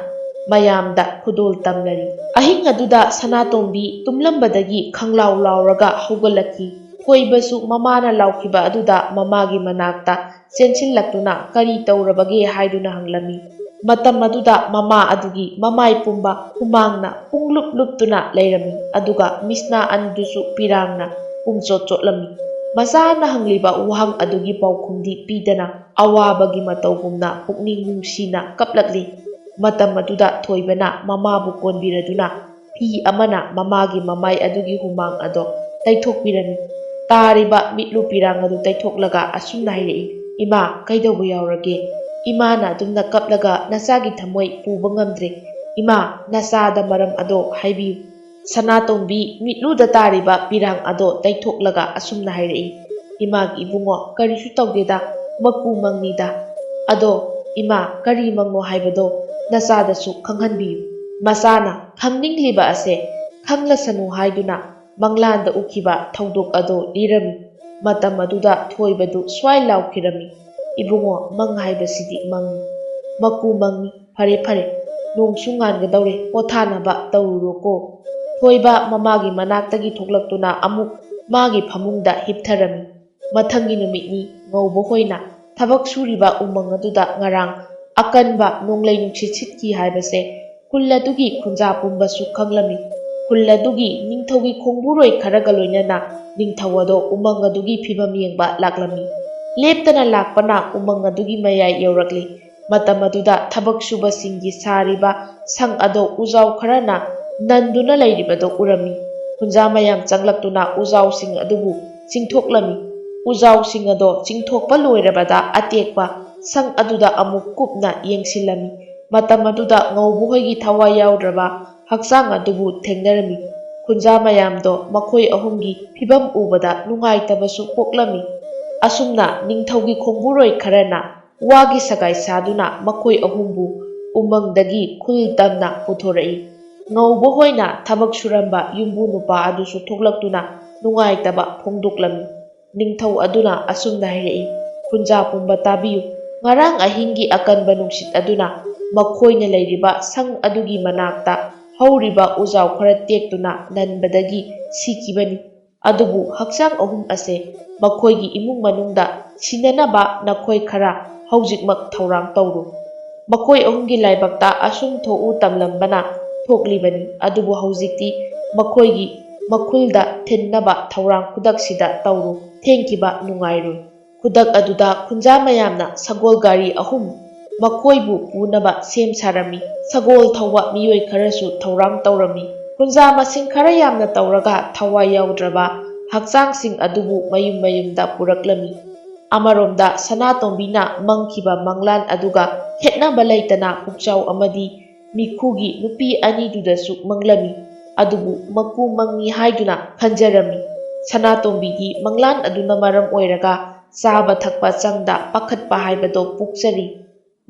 ꯃꯌꯥꯝꯗ ꯈꯨꯗꯣꯜ ꯇꯝꯂꯔꯤ꯫ ꯑꯍꯤꯡ ꯑꯗꯨꯗ ꯁꯅꯥꯇꯣꯝꯕꯤ ꯇꯨꯝꯂꯝꯕꯗꯒꯤ ꯈꯪꯂꯥꯎ ꯂꯥꯎꯔꯒ ꯍꯧꯒꯠꯂꯛꯈꯤ꯫ ꯊꯣꯏꯕꯁꯨ ꯃꯃꯥꯅ ꯂꯥꯎꯈꯤꯕ ꯑꯗꯨꯗ ꯃꯃꯥꯒꯤ ꯃꯅꯥꯛꯇ ꯆꯦꯟꯁꯤꯜꯂꯛꯇꯨꯅ ꯀꯔꯤ ꯇꯧꯔꯕꯒꯦ ꯍꯥꯏꯗꯨꯅ ꯍꯪꯂꯝꯃꯤ꯫ ꯃꯇꯝ ꯑꯗꯨꯗ ꯃꯃꯥ ꯑꯗꯨꯒꯤ ꯃꯃꯥꯏ ꯄꯨꯝꯕ ꯍꯨꯃꯥꯡꯅ ꯄꯨꯡꯂꯨꯞ ꯂꯨꯞꯇꯨꯅ ꯂꯩꯔꯝꯃꯤ, ꯑꯗꯨꯒ ꯃꯤꯁꯅꯥ ꯑꯅꯤꯗꯨꯁꯨ ꯄꯤꯔꯥꯡꯅ ꯄꯨꯝꯆꯣꯠ ꯆꯣꯠꯂꯝꯃꯤ꯫ ꯃꯆꯥꯅ ꯍꯪꯂꯤꯕ ꯋꯥꯍꯪ ꯑꯗꯨꯒꯤ ꯄꯥꯎꯈꯨꯝꯗꯤ ꯄꯤꯗꯅ ꯑꯋꯥꯕꯒꯤ ꯃꯇꯧꯒꯨꯝꯅ ꯄꯨꯛꯅꯤꯡ ꯅꯨꯡꯁꯤꯅ ꯀꯞꯂꯛꯂꯤ꯫ ꯃꯇꯝ ꯑꯗꯨꯗ ꯊꯣꯏꯕꯅ ꯃꯃꯥꯕꯨ ꯀꯣꯟꯕꯤꯔꯗꯨꯅ ꯐꯤ ꯑꯃꯅ ꯃꯃꯥꯒꯤ ꯃꯃꯥꯏ ꯑꯗꯨꯒꯤ ꯍꯨꯃꯥꯡ ꯑꯗꯣ ꯇꯩꯊꯣꯛꯄꯤꯔꯝꯃꯤ꯫ ꯇꯥꯔꯤꯕ ꯃꯤꯠꯂꯨ ꯄꯤꯔꯥꯡ ꯑꯗꯨ ꯇꯩꯊꯣꯛꯂꯒ ꯑꯁꯨꯝꯅ ꯍꯥꯏꯔꯛꯏ, "ꯏꯃꯥ, ꯀꯩꯗꯧꯕ ꯌꯥꯎꯔꯒꯦ? ꯏꯃꯥꯅ ꯑꯗꯨꯝꯅ ꯀꯞꯂꯒ ꯅꯆꯥꯒꯤ ꯊꯃꯣꯏ ꯄꯨꯕ ꯉꯝꯗ꯭ꯔꯦ꯫ ꯏꯃꯥ, ꯅꯆꯥꯗ ꯃꯔꯝ ꯑꯗꯣ ꯍꯥꯏꯕꯤꯌꯨ꯫" ꯁꯅꯥꯇꯣꯝꯕꯤ ꯃꯤꯠꯂꯨꯗ ꯇꯥꯔꯤꯕ ꯄꯤꯔꯥꯡ ꯑꯗꯣ ꯇꯩꯊꯣꯛꯂꯒ ꯑꯁꯨꯝꯅ ꯍꯥꯏꯔꯛꯏ, "ꯏꯃꯥꯒꯤ ꯏꯕꯨꯡꯉꯣ, ꯀꯔꯤꯁꯨ ꯇꯧꯗꯦꯗ, ꯃꯀꯨ ꯃꯪꯅꯤꯗ꯫ ꯑꯗꯣ ꯏꯃꯥ, ꯀꯔꯤ ꯃꯪꯅꯣ ꯍꯥꯏꯕꯗꯣ ꯅꯆꯥꯗꯁꯨ ꯈꯪꯍꯟꯕꯤꯌꯨ꯫" ꯃꯆꯥꯅ ꯈꯪꯅꯤꯡꯂꯤꯕ ꯑꯁꯦ ꯈꯪꯂꯁꯅꯨ ꯍꯥꯏꯗꯨꯅ ꯃꯪꯂꯥꯟꯗ ꯎꯈꯤꯕ ꯊꯧꯗꯣꯛ ꯑꯗꯣ ꯂꯤꯔꯝꯃꯤ꯫ ꯃꯇꯝ ꯑꯗꯨꯗ ꯊꯣꯏꯕꯗꯨ ꯁ꯭ꯋꯥꯏ ꯂꯥꯎꯈꯤꯔꯝꯃꯤ, "ꯏꯕꯨꯡꯉꯣ, ꯃꯪ ꯍꯥꯏꯕꯁꯤꯗꯤ ꯃꯪꯅꯤ, ꯃꯀꯨ ꯃꯪꯅꯤ꯫ ꯐꯔꯦ, ꯐꯔꯦ, ꯅꯣꯡꯁꯨ ꯉꯥꯟꯒꯗꯧꯔꯦ, ꯄꯣꯊꯥꯅꯕ ꯇꯧꯔꯨꯔꯣꯀꯣ꯫" ꯊꯣꯏꯕ ꯃꯃꯥꯒꯤ ꯃꯅꯥꯛꯇꯒꯤ ꯊꯣꯛꯂꯛꯇꯨꯅ ꯑꯃꯨꯛ ꯃꯥꯒꯤ ꯐꯃꯨꯡꯗ ꯍꯤꯞꯊꯔꯝꯃꯤ꯫ ꯃꯊꯪꯒꯤ ꯅꯨꯃꯤꯠꯅꯤ꯫ ꯉꯧꯕ ꯍꯣꯏꯅ ꯊꯕꯛ ꯁꯨꯔꯤꯕ ꯎꯃꯪ ꯑꯗꯨꯗ ꯉꯔꯥꯡ ꯑꯀꯟꯕ ꯅꯣꯡꯂꯩ ꯅꯨꯡꯁꯤꯠ ꯁꯤꯠꯈꯤ ꯍꯥꯏꯕꯁꯦ ꯈꯨꯜ ꯑꯗꯨꯒꯤ ꯈꯨꯟꯖꯥ ꯄꯨꯝꯕꯁꯨ ꯈꯪꯂꯝꯃꯤ꯫ ꯈꯨꯜ ꯑꯗꯨꯒꯤ ꯅꯤꯡꯊꯧꯒꯤ ꯈꯣꯡꯕꯨꯔꯣꯏ ꯈꯔꯒ ꯂꯣꯏꯅꯅ ꯅꯤꯡꯊꯧ ꯑꯗꯣ ꯎꯃꯪ ꯑꯗꯨꯒꯤ ꯐꯤꯕꯝ ꯌꯦꯡꯕ ꯂꯥꯛꯂꯝꯃꯤ꯫ ꯂꯦꯞꯇꯅ ꯂꯥꯛꯄꯅ ꯎꯃꯪ ꯑꯗꯨꯒꯤ ꯃꯌꯥꯏ ꯌꯧꯔꯛꯂꯤ꯫ ꯃꯇꯝ ꯑꯗꯨꯗ ꯊꯕꯛ ꯁꯨꯕꯁꯤꯡꯒꯤ ꯁꯥꯔꯤꯕ ꯁꯪ ꯑꯗꯣ ꯎꯖꯥꯎ ꯈꯔꯅ ꯅꯟꯗꯨꯅ ꯂꯩꯔꯤꯕꯗꯣ ꯎꯔꯝꯃꯤ꯫ ꯈꯨꯟꯖꯥ ꯃꯌꯥꯝ ꯆꯪꯂꯛꯇꯨꯅ ꯎꯖꯥꯎꯁꯤꯡ ꯑꯗꯨꯕꯨ ꯆꯤꯡꯊꯣꯛꯂꯝꯃꯤ꯫ ꯎꯖꯥꯎꯁꯤꯡ ꯑꯗꯣ ꯆꯤꯡꯊꯣꯛꯄ ꯂꯣꯏꯔꯕꯗ ꯑꯇꯦꯛꯄ ꯁꯪ ꯑꯗꯨꯗ ꯑꯃꯨꯛ ꯀꯨꯞꯅ ꯌꯦꯡꯁꯤꯜꯂꯝꯃꯤ꯫ ꯃꯇꯝ ꯑꯗꯨꯗ ꯉꯧꯕ ꯍꯣꯏꯒꯤ ꯊꯋꯥꯏ ꯌꯥꯎꯗ꯭ꯔꯕ ꯍꯛꯆꯥꯡ ꯑꯗꯨꯕꯨ ꯊꯦꯡꯅꯔꯝꯃꯤ꯫ ꯈꯨꯟꯖꯥ ꯃꯌꯥꯝꯗꯣ ꯃꯈꯣꯏ ꯑꯍꯨꯝꯒꯤ ꯐꯤꯕꯝ ꯎꯕꯗ ꯅꯨꯡꯉꯥꯏꯇꯕꯁꯨ ꯄꯣꯛꯂꯝꯃꯤ꯫ ꯑꯁꯨꯝꯅ ꯅꯤꯡꯊꯧꯒꯤ ꯈꯣꯡꯕꯨꯔꯣꯏ ꯈꯔꯅ ꯋꯥꯒꯤ ꯁꯒꯥꯏ ꯁꯥꯗꯨꯅ ꯃꯈꯣꯏ ꯑꯍꯨꯝꯕꯨ ꯎꯃꯪꯗꯒꯤ ꯈꯨꯜ ꯇꯝꯅ ꯄꯨꯊꯣꯔꯛꯏ꯫ ꯉꯧꯕ ꯍꯣꯏꯅ ꯊꯕꯛ ꯁꯨꯔꯝꯕ ꯌꯨꯝꯕꯨ ꯅꯨꯄꯥ ꯑꯗꯨꯁꯨ ꯊꯣꯛꯂꯛꯇꯨꯅ ꯅꯨꯡꯉꯥꯏꯇꯕ ꯐꯣꯡꯗꯣꯛꯂꯝꯃꯤ꯫ ꯅꯤꯡꯊꯧ ꯑꯗꯨꯅ ꯑꯁꯨꯝꯅ ꯍꯥꯏꯔꯛꯏ, "ꯈꯨꯟꯖꯥ ꯄꯨꯝꯕ ꯇꯥꯕꯤꯌꯨ꯫ ꯉꯔꯥꯡ ꯑꯍꯤꯡꯒꯤ ꯑꯀꯟꯕ ꯅꯨꯡꯁꯤꯠ ꯑꯗꯨꯅ ꯃꯈꯣꯏꯅ ꯂꯩꯔꯤꯕ ꯁꯪ ꯑꯗꯨꯒꯤ ꯃꯅꯥꯛꯇ ꯍꯧꯔꯤꯕ ꯎꯖꯥꯎ ꯈꯔ ꯇꯦꯛꯇꯨꯅ ꯅꯟꯕꯗꯒꯤ ꯁꯤꯈꯤꯕꯅꯤ꯫ ꯑꯗꯨꯕꯨ ꯍꯛꯆꯥꯡ ꯑꯍꯨꯝ ꯑꯁꯦ ꯃꯈꯣꯏꯒꯤ ꯏꯃꯨꯡ ꯃꯅꯨꯡꯗ ꯁꯤꯟꯅꯅꯕ ꯅꯈꯣꯏ ꯈꯔ ꯍꯧꯖꯤꯛꯃꯛ ꯊꯧꯔꯥꯡ ꯇꯧꯔꯨ꯫ ꯃꯈꯣꯏ ꯑꯍꯨꯝꯒꯤ ꯂꯥꯏꯕꯛꯇ ꯑꯁꯨꯝ ꯊꯣꯛꯎ ꯇꯝꯂꯝꯕꯅ ꯊꯣꯛꯂꯤꯕꯅꯤ, ꯑꯗꯨꯕꯨ ꯍꯧꯖꯤꯛꯇꯤ ꯃꯈꯣꯏꯒꯤ ꯃꯈꯨꯜꯗ ꯊꯤꯟꯅꯕ ꯊꯧꯔꯥꯡ ꯈꯨꯗꯛꯁꯤꯗ ꯇꯧꯔꯨ꯫ ꯊꯦꯡꯈꯤꯕ ꯅꯨꯡꯉꯥꯏꯔꯣꯏ꯫ ꯈꯨꯗꯛ ꯑꯗꯨꯗ ꯈꯨꯟꯖꯥ ꯃꯌꯥꯝꯅ ꯁꯒꯣꯜ ꯒꯥꯔꯤ ꯑꯍꯨꯝ ꯃꯈꯣꯏꯕꯨ ꯄꯨꯅꯕ ꯁꯦꯝ ꯁꯥꯔꯝꯃꯤ꯫ ꯁꯒꯣꯜ ꯊꯧꯕ ꯃꯤꯑꯣꯏ ꯈꯔꯁꯨ ꯊꯧꯔꯥꯡ ꯇꯧꯔꯝꯃꯤ꯫ ꯈꯨꯟꯖꯥ ꯃꯁꯤꯡ ꯈꯔ ꯌꯥꯝꯅ ꯇꯧꯔꯒ ꯊꯋꯥꯏ ꯌꯥꯎꯗ꯭ꯔꯕ ꯍꯛꯆꯥꯡꯁꯤꯡ ꯑꯗꯨꯕꯨ ꯃꯌꯨꯝ ꯃꯌꯨꯝꯗ ꯄꯨꯔꯛꯂꯝꯃꯤ꯫ ꯑꯃꯔꯣꯝꯗ ꯁꯅꯥꯇꯣꯝꯕꯤꯅ ꯃꯪꯈꯤꯕ ꯃꯪꯂꯥꯟ ꯑꯗꯨꯒ ꯈꯦꯠꯅꯕ ꯂꯩꯇꯅ ꯄꯨꯛꯆꯥꯎ ꯑꯃꯗꯤ ꯃꯤꯈꯨꯒꯤ ꯅꯨꯄꯤ ꯑꯅꯤꯗꯨꯗꯁꯨ ꯃꯪꯂꯝꯃꯤ꯫ ꯑꯗꯨꯕꯨ ꯃꯀꯨ ꯃꯪꯉꯤ ꯍꯥꯏꯗꯨꯅ ꯈꯟꯖꯔꯝꯃꯤ꯫ ꯁꯅꯥꯇꯣꯝꯕꯤꯒꯤ ꯃꯪꯂꯥꯟ ꯑꯗꯨꯅ ꯃꯔꯝ ꯑꯣꯏꯔꯒ ꯆꯥꯕ ꯊꯛꯄ ꯆꯪꯗ ꯄꯥꯈꯠꯄ ꯍꯥꯏꯕꯗꯣ ꯄꯣꯛꯆꯔꯤ꯫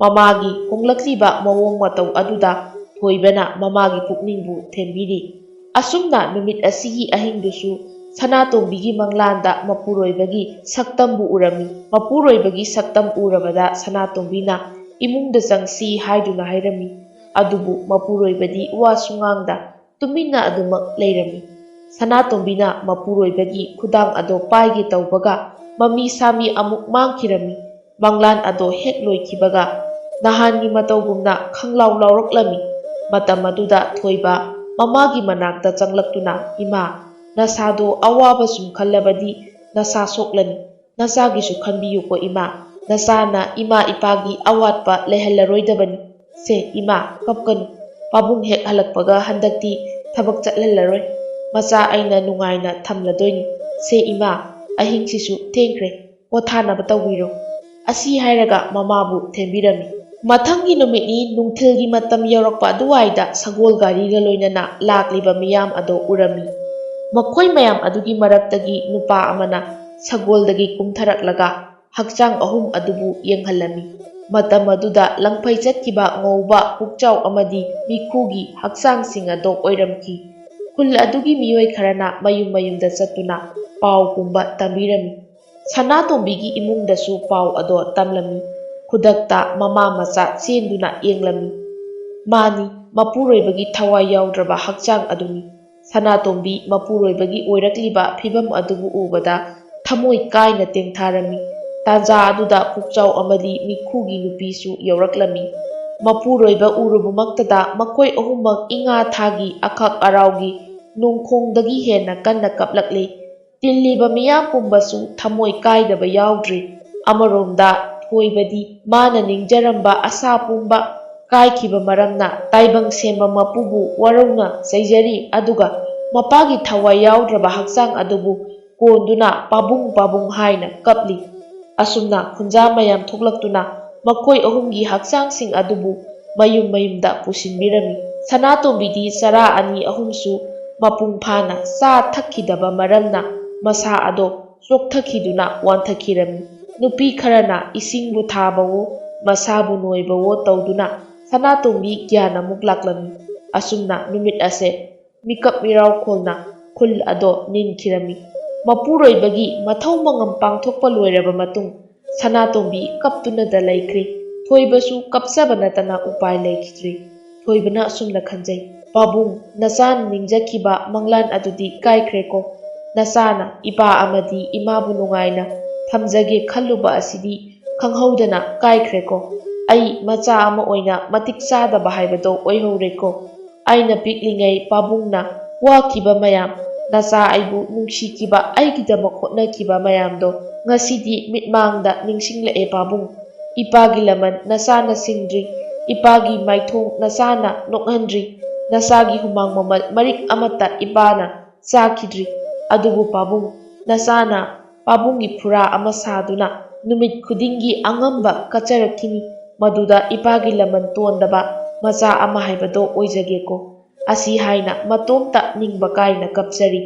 ꯃꯃꯥꯒꯤ ꯍꯣꯡꯂꯛꯂꯤꯕ ꯃꯑꯣꯡ ꯃꯇꯧ ꯑꯗꯨꯗ ꯊꯣꯏꯕꯅ ꯃꯃꯥꯒꯤ ꯄꯨꯛꯅꯤꯡꯕꯨ ꯊꯦꯝꯕꯤꯔꯤ꯫ ꯑꯁꯨꯝꯅ ꯅꯨꯃꯤꯠ ꯑꯁꯤꯒꯤ ꯑꯍꯤꯡꯗꯨꯁꯨ ꯁꯅꯥꯇꯣꯝꯕꯤꯒꯤ ꯃꯪꯂꯥꯟꯗ ꯃꯄꯨꯔꯣꯏꯕꯒꯤ ꯁꯛꯇꯝꯕꯨ ꯎꯔꯝꯃꯤ꯫ ꯃꯄꯨꯔꯣꯏꯕꯒꯤ ꯁꯛꯇꯝ ꯎꯔꯕꯗ ꯁꯅꯥꯇꯣꯝꯕꯤꯅ ꯏꯃꯨꯡꯗ ꯆꯪꯁꯤ ꯍꯥꯏꯗꯨꯅ ꯍꯥꯏꯔꯝꯃꯤ꯫ ꯑꯗꯨꯕꯨ ꯃꯄꯨꯔꯣꯏꯕꯗꯤ ꯋꯥꯁꯨ ꯉꯥꯡꯗ ꯇꯨꯃꯤꯟꯅ ꯑꯗꯨꯃꯛ ꯂꯩꯔꯝꯃꯤ꯫ ꯁꯅꯥꯇꯣꯝꯕꯤꯅ ꯃꯄꯨꯔꯣꯏꯕꯒꯤ ꯈꯨꯗꯥꯡ ꯑꯗꯣ ꯄꯥꯏꯒꯦ ꯇꯧꯕꯒ ꯃꯃꯤ ꯁꯥꯃꯤ ꯑꯃꯨꯛ ꯃꯥꯡꯈꯤꯔꯝꯃꯤ꯫ ꯃꯪꯂꯥꯟ ꯑꯗꯣ ꯍꯦꯛ ꯂꯣꯏꯈꯤꯕꯒ ꯅꯍꯥꯟꯒꯤ ꯃꯇꯧꯒꯨꯝꯅ ꯈꯪꯂꯥꯎ ꯂꯥꯎꯔꯛꯂꯝꯃꯤ꯫ ꯃꯇꯝ ꯑꯗꯨꯗ ꯊꯣꯏꯕ ꯃꯃꯥꯒꯤ ꯃꯅꯥꯛꯇ ꯆꯪꯂꯛꯇꯨꯅ, "ꯏꯃꯥ, ꯅꯁꯥꯗꯣ ꯑꯋꯥꯕ ꯁꯨꯝ ꯈꯜꯂꯕꯗꯤ ꯅꯁꯥ ꯁꯣꯛꯂꯅꯤ꯫ ꯅꯆꯥꯒꯤꯁꯨ ꯈꯟꯕꯤꯌꯨꯀꯣ ꯏꯃꯥ꯫ ꯅꯆꯥꯅ ꯏꯃꯥ ꯏꯄꯥꯒꯤ ꯑꯋꯥꯠꯄ ꯂꯩꯍꯜꯂꯔꯣꯏꯗꯕꯅꯤ꯫ ꯁꯦ ꯏꯃꯥ, ꯀꯞꯀꯅꯨ꯫ ꯄꯥꯕꯨꯡ ꯍꯦꯛ ꯍꯜꯂꯛꯄꯒ ꯍꯟꯗꯛꯇꯤ ꯊꯕꯛ ꯆꯠꯍꯜꯂꯔꯣꯏ꯫ ꯃꯆꯥ ꯑꯩꯅ ꯅꯨꯡꯉꯥꯏꯅ ꯊꯝꯂꯗꯣꯏꯅꯤ꯫ ꯁꯦ ꯏꯃꯥ, ꯑꯍꯤꯡꯁꯤꯁꯨ ꯊꯦꯡꯈ꯭ꯔꯦ꯫ ꯄꯣꯊꯥꯅꯕ ꯇꯧꯕꯤꯔꯣ꯫" ꯑꯁꯤ ꯍꯥꯏꯔꯒ ꯃꯃꯥꯕꯨ ꯊꯦꯝꯕꯤꯔꯝꯃꯤ꯫ ꯃꯊꯪꯒꯤ ꯅꯨꯃꯤꯠꯅꯤ ꯅꯨꯡꯊꯤꯜꯒꯤ ꯃꯇꯝ ꯌꯧꯔꯛꯄ ꯑꯗꯨꯋꯥꯏꯗ ꯁꯒꯣꯜ ꯒꯥꯔꯤꯒ ꯂꯣꯏꯅꯅ ꯂꯥꯛꯂꯤꯕ ꯃꯤꯌꯥꯝ ꯑꯗꯣ ꯎꯔꯝꯃꯤ꯫ ꯃꯈꯣꯏ ꯃꯌꯥꯝ ꯑꯗꯨꯒꯤ ꯃꯔꯛꯇꯒꯤ ꯅꯨꯄꯥ ꯑꯃꯅ ꯁꯒꯣꯜꯗꯒꯤ ꯀꯨꯝꯊꯔꯛꯂꯒ ꯍꯛꯆꯥꯡ ꯑꯍꯨꯝ ꯑꯗꯨꯕꯨ ꯌꯦꯡꯍꯜꯂꯝꯃꯤ꯫ ꯃꯇꯝ ꯑꯗꯨꯗ ꯂꯪꯐꯩ ꯆꯠꯈꯤꯕ ꯉꯧꯕ ꯄꯨꯛꯆꯥꯎ ꯑꯃꯗꯤ ꯃꯤꯈꯨꯒꯤ ꯍꯛꯆꯥꯡꯁꯤꯡ ꯑꯗꯣ ꯑꯣꯏꯔꯝꯈꯤ꯫ ꯈꯨꯜ ꯑꯗꯨꯒꯤ ꯃꯤꯑꯣꯏ ꯈꯔꯅ ꯃꯌꯨꯝ ꯃꯌꯨꯝꯗ ꯆꯠꯇꯨꯅ ꯄꯥꯎ ꯄꯨꯝꯕ ꯇꯝꯕꯤꯔꯝꯃꯤ꯫ ꯁꯅꯥꯇꯣꯝꯕꯤꯒꯤ ꯏꯃꯨꯡꯗꯁꯨ ꯄꯥꯎ ꯑꯗꯣ ꯇꯝꯂꯝꯃꯤ꯫ ꯈꯨꯗꯛꯇ ꯃꯃꯥ ꯃꯆꯥ ꯆꯦꯟꯗꯨꯅ ꯌꯦꯡꯂꯝꯃꯤ꯫ ꯃꯥꯅꯤ, ꯃꯄꯨꯔꯣꯏꯕꯒꯤ ꯊꯋꯥꯏ ꯌꯥꯎꯗ꯭ꯔꯕ ꯍꯛꯆꯥꯡ ꯑꯗꯨꯅꯤ꯫ ꯁꯅꯥꯇꯣꯝꯕꯤ ꯃꯄꯨꯔꯣꯏꯕꯒꯤ ꯑꯣꯏꯔꯛꯂꯤꯕ ꯐꯤꯚꯝ ꯑꯗꯨꯕꯨ ꯎꯕꯗ ꯊꯃꯣꯏ ꯀꯥꯏꯅ ꯇꯦꯡꯊꯥꯔꯝꯃꯤ꯫ ꯇꯥꯟꯖꯥ ꯑꯗꯨꯗ ꯄꯨꯛꯆꯥꯎ ꯑꯃꯗꯤ ꯃꯤꯈꯨꯒꯤ ꯅꯨꯄꯤꯁꯨ ꯌꯧꯔꯛꯂꯝꯃꯤ꯫ ꯃꯄꯨꯔꯣꯏꯕ ꯎꯔꯨꯕꯃꯛꯇꯗ ꯃꯈꯣꯏ ꯑꯍꯨꯝꯃꯛ ꯏꯉꯥ ꯊꯥꯒꯤ ꯑꯈꯛ ꯑꯔꯥꯎꯒꯤ ꯅꯣꯡꯈꯣꯡꯗꯒꯤ ꯍꯦꯟꯅ ꯀꯟꯅ ꯀꯞꯂꯛꯂꯤ꯫ ꯇꯤꯜꯂꯤꯕ ꯃꯤꯌꯥꯝ ꯄꯨꯝꯕꯁꯨ ꯊꯃꯣꯏ ꯀꯥꯏꯗꯕ ꯌꯥꯎꯗ꯭ꯔꯤ꯫ ꯑꯃꯔꯣꯝꯗ ꯊꯣꯏꯕꯗꯤ ꯃꯥꯅ ꯅꯤꯡꯖꯔꯝꯕ ꯑꯁꯥ ꯄꯨꯝꯕ ꯀꯥꯏꯈꯤꯕ ꯃꯔꯝꯅ ꯇꯥꯏꯕꯪ ꯁꯦꯝꯕ ꯃꯄꯨꯕꯨ ꯋꯥꯔꯧꯅ ꯆꯩꯖꯔꯤ, ꯑꯗꯨꯒ ꯃꯄꯥꯒꯤ ꯊꯋꯥꯏ ꯌꯥꯎꯗ꯭ꯔꯕ ꯍꯛꯆꯥꯡ ꯑꯗꯨꯕꯨ ꯀꯣꯟꯗꯨꯅ "ꯄꯥꯕꯨꯡ, ꯄꯥꯕꯨꯡ" ꯍꯥꯏꯅ ꯀꯞꯂꯤ꯫ ꯑꯁꯨꯝꯅ ꯈꯨꯟꯖꯥ ꯃꯌꯥꯝ ꯊꯣꯛꯂꯛꯇꯨꯅ ꯃꯈꯣꯏ ꯑꯍꯨꯝꯒꯤ ꯍꯛꯆꯥꯡꯁꯤꯡ ꯑꯗꯨꯕꯨ ꯃꯌꯨꯝ ꯃꯌꯨꯝꯗ ꯄꯨꯁꯤꯟꯕꯤꯔꯝꯃꯤ꯫ ꯁꯅꯥꯇꯣꯝꯕꯤꯗꯤ ꯆꯔꯥ ꯑꯅꯤ ꯑꯍꯨꯝꯁꯨ ꯃꯄꯨꯡ ꯐꯥꯅ ꯆꯥ ꯊꯛꯈꯤꯗꯕ ꯃꯔꯝꯅ ꯃꯁꯥ ꯑꯗꯣ ꯆꯣꯛꯊꯈꯤꯗꯨꯅ ꯋꯥꯟꯊꯈꯤꯔꯝꯃꯤ꯫ ꯅꯨꯄꯤ ꯈꯔꯅ ꯏꯁꯤꯡꯕꯨ ꯊꯥꯕꯋꯣ, ꯃꯁꯥꯕꯨ ꯅꯣꯏꯕꯋꯣ ꯇꯧꯗꯨꯅ ꯁꯅꯥꯇꯣꯝꯕꯤ ꯒ꯭ꯌꯥꯟ ꯑꯃꯨꯛ ꯂꯥꯛꯂꯝꯃꯤ꯫ ꯑꯁꯨꯝꯅ ꯅꯨꯃꯤꯠ ꯑꯁꯦ ꯃꯤꯀꯞ ꯃꯤꯔꯥꯎꯈꯣꯜꯅ ꯈꯨꯜ ꯑꯗꯣ ꯅꯤꯟꯈꯤꯔꯝꯃꯤ꯫ ꯃꯄꯨꯔꯣꯏꯕꯒꯤ ꯃꯊꯧ ꯃꯉꯝ ꯄꯥꯡꯊꯣꯛꯄ ꯂꯣꯏꯔꯕ ꯃꯇꯨꯡ ꯁꯅꯥꯇꯣꯝꯕꯤ ꯀꯞꯇꯨꯅꯗ ꯂꯩꯈ꯭ꯔꯤ꯫ ꯊꯣꯏꯕꯁꯨ ꯀꯞꯆꯕ ꯅꯠꯇꯅ ꯎꯄꯥꯏ ꯂꯩꯈꯤꯗ꯭ꯔꯤ꯫ ꯊꯣꯏꯕꯅ ꯑꯁꯨꯝꯅ ꯈꯟꯖꯩ, "ꯄꯥꯕꯨꯡ, ꯅꯆꯥꯅ ꯅꯤꯡꯖꯈꯤꯕ ꯃꯪꯂꯥꯟ ꯑꯗꯨꯗꯤ ꯀꯥꯏꯈ꯭ꯔꯦꯀꯣ꯫ ꯅꯆꯥꯅ ꯏꯄꯥ ꯑꯃꯗꯤ ꯏꯃꯥꯕꯨ ꯅꯨꯡꯉꯥꯏꯅ ꯊꯝꯖꯒꯦ ꯈꯜꯂꯨꯕ ꯑꯁꯤꯗꯤ ꯈꯪꯍꯧꯗꯅ ꯀꯥꯏꯈ꯭ꯔꯦꯀꯣ꯫ ꯑꯩ ꯃꯆꯥ ꯑꯃ ꯑꯣꯏꯅ ꯃꯇꯤꯛ ꯆꯥꯗꯕ ꯍꯥꯏꯕꯗꯣ ꯑꯣꯏꯍꯧꯔꯦꯀꯣ꯫ ꯑꯩꯅ ꯄꯤꯛꯂꯤꯉꯩ ꯄꯥꯕꯨꯡꯅ ꯋꯥꯈꯤꯕ ꯃꯌꯥꯝ, ꯅꯆꯥ ꯑꯩꯕꯨ ꯅꯨꯡꯁꯤꯈꯤꯕ, ꯑꯩꯒꯤꯗꯃꯛ ꯍꯣꯠꯅꯈꯤꯕ ꯃꯌꯥꯝꯗꯣ ꯉꯁꯤꯗꯤ ꯃꯤꯠꯃꯥꯡꯗ ꯅꯤꯡꯁꯤꯡꯂꯛꯑꯦ ꯄꯥꯕꯨꯡ꯫ ꯏꯄꯥꯒꯤ ꯂꯃꯟ ꯅꯆꯥꯅ ꯁꯤꯡꯗ꯭ꯔꯤ, ꯏꯄꯥꯒꯤ ꯃꯥꯏꯊꯣꯡ ꯅꯆꯥꯅ ꯅꯣꯛꯍꯟꯗ꯭ꯔꯤ, ꯅꯆꯥꯒꯤ ꯍꯨꯃꯥꯡ ꯃꯃꯜ ꯃꯔꯤꯛ ꯑꯃꯠꯇ ꯏꯄꯥꯅ ꯆꯥꯈꯤꯗ꯭ꯔꯤ꯫ ꯑꯗꯨꯕꯨ ꯄꯥꯕꯨꯡ, ꯅꯆꯥꯅ ꯄꯥꯕꯨꯡꯒꯤ ꯐꯨꯔꯥ ꯑꯃ ꯁꯥꯗꯨꯅ ꯅꯨꯃꯤꯠ ꯈꯨꯗꯤꯡꯒꯤ ꯑꯉꯝꯕ ꯀꯠꯆꯔꯛꯈꯤꯅꯤ, ꯃꯗꯨꯗ ꯏꯄꯥꯒꯤ ꯂꯃꯟ ꯇꯣꯟꯗꯕ ꯃꯆꯥ ꯑꯃ ꯍꯥꯏꯕꯗꯣ ꯑꯣꯏꯖꯒꯦꯀꯣ"꯫ ꯑꯁꯤ ꯍꯥꯏꯅ ꯃꯇꯣꯝꯇ ꯅꯤꯡꯕ ꯀꯥꯏꯅ ꯀꯞꯆꯔꯤ꯫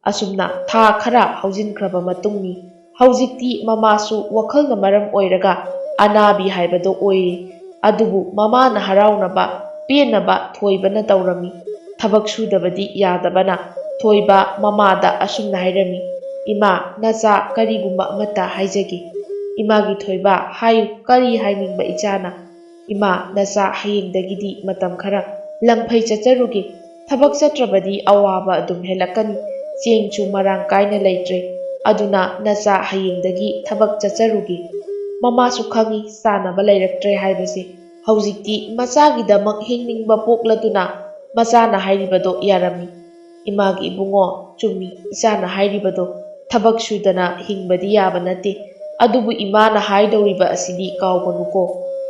ꯑꯁꯨꯝꯅ ꯊꯥ ꯈꯔ ꯍꯧꯖꯤꯟꯈ꯭ꯔꯕ ꯃꯇꯨꯡꯅꯤ꯫ ꯍꯧꯖꯤꯛꯇꯤ ꯃꯃꯥꯁꯨ ꯋꯥꯈꯜꯅ ꯃꯔꯝ ꯑꯣꯏꯔꯒ ꯑꯅꯥꯕꯤ ꯍꯥꯏꯕꯗꯣ ꯑꯣꯏꯔꯦ꯫ ꯑꯗꯨꯕꯨ ꯃꯃꯥꯅ ꯍꯔꯥꯎꯅꯕ, ꯄꯦꯟꯅꯕ ꯊꯣꯏꯕꯅ ꯇꯧꯔꯝꯃꯤ꯫ ꯊꯕꯛ ꯁꯨꯗꯕꯗꯤ ꯌꯥꯗꯕꯅ ꯊꯣꯏꯕ ꯃꯃꯥꯗ ꯑꯁꯨꯝꯅ ꯍꯥꯏꯔꯝꯃꯤ, "ꯏꯃꯥ, ꯅꯆꯥ ꯀꯔꯤꯒꯨꯝꯕ ꯑꯃꯠꯇ ꯍꯥꯏꯖꯒꯦ"꯫ "ꯏꯃꯥꯒꯤ ꯊꯣꯏꯕ, ꯍꯥꯏꯌꯨ, ꯀꯔꯤ ꯍꯥꯏꯅꯤꯡꯕ ꯏꯆꯥꯅ?" "ꯏꯃꯥ, ꯅꯆꯥ ꯍꯌꯦꯡꯗꯒꯤꯗꯤ ꯃꯇꯝ ꯈꯔ ꯂꯪꯐꯩ ꯆꯠꯆꯔꯨꯒꯦ꯫ ꯊꯕꯛ ꯆꯠꯇ꯭ꯔꯕꯗꯤ ꯑꯋꯥꯕ ꯑꯗꯨꯝ ꯍꯦꯜꯂꯛꯀꯅꯤ꯫ ꯆꯦꯡꯁꯨ ꯃꯔꯥꯡ ꯀꯥꯏꯅ ꯂꯩꯇ꯭ꯔꯦ꯫ ꯑꯗꯨꯅ ꯅꯆꯥ ꯍꯌꯦꯡꯗꯒꯤ ꯊꯕꯛ ꯆꯠꯆꯔꯨꯒꯦ꯫ ꯃꯃꯥꯁꯨ ꯈꯪꯏ ꯆꯥꯅꯕ ꯂꯩꯔꯛꯇ꯭ꯔꯦ ꯍꯥꯏꯕꯁꯦ꯫ ꯍꯧꯖꯤꯛꯇꯤ ꯃꯆꯥꯒꯤꯗꯃꯛ ꯍꯤꯡꯅꯤꯡꯕ ꯄꯣꯛꯂꯗꯨꯅ ꯃꯆꯥꯅ ꯍꯥꯏꯔꯤꯕꯗꯣ ꯌꯥꯔꯝꯃꯤ꯫ "ꯏꯃꯥꯒꯤ ꯏꯕꯨꯡꯉꯣ, ꯆꯨꯝꯃꯤ ꯏꯆꯥꯅ ꯍꯥꯏꯔꯤꯕꯗꯣ꯫ ꯊꯕꯛ ꯁꯨꯗꯅ ꯍꯤꯡꯕꯗꯤ ꯌꯥꯕ ꯅꯠꯇꯦ꯫ ꯑꯗꯨꯕꯨ ꯏꯃꯥꯅ ꯍꯥꯏꯗꯧꯔꯤꯕ ꯑꯁꯤꯗꯤ ꯀꯥꯎꯒꯅꯨꯀꯣ꯫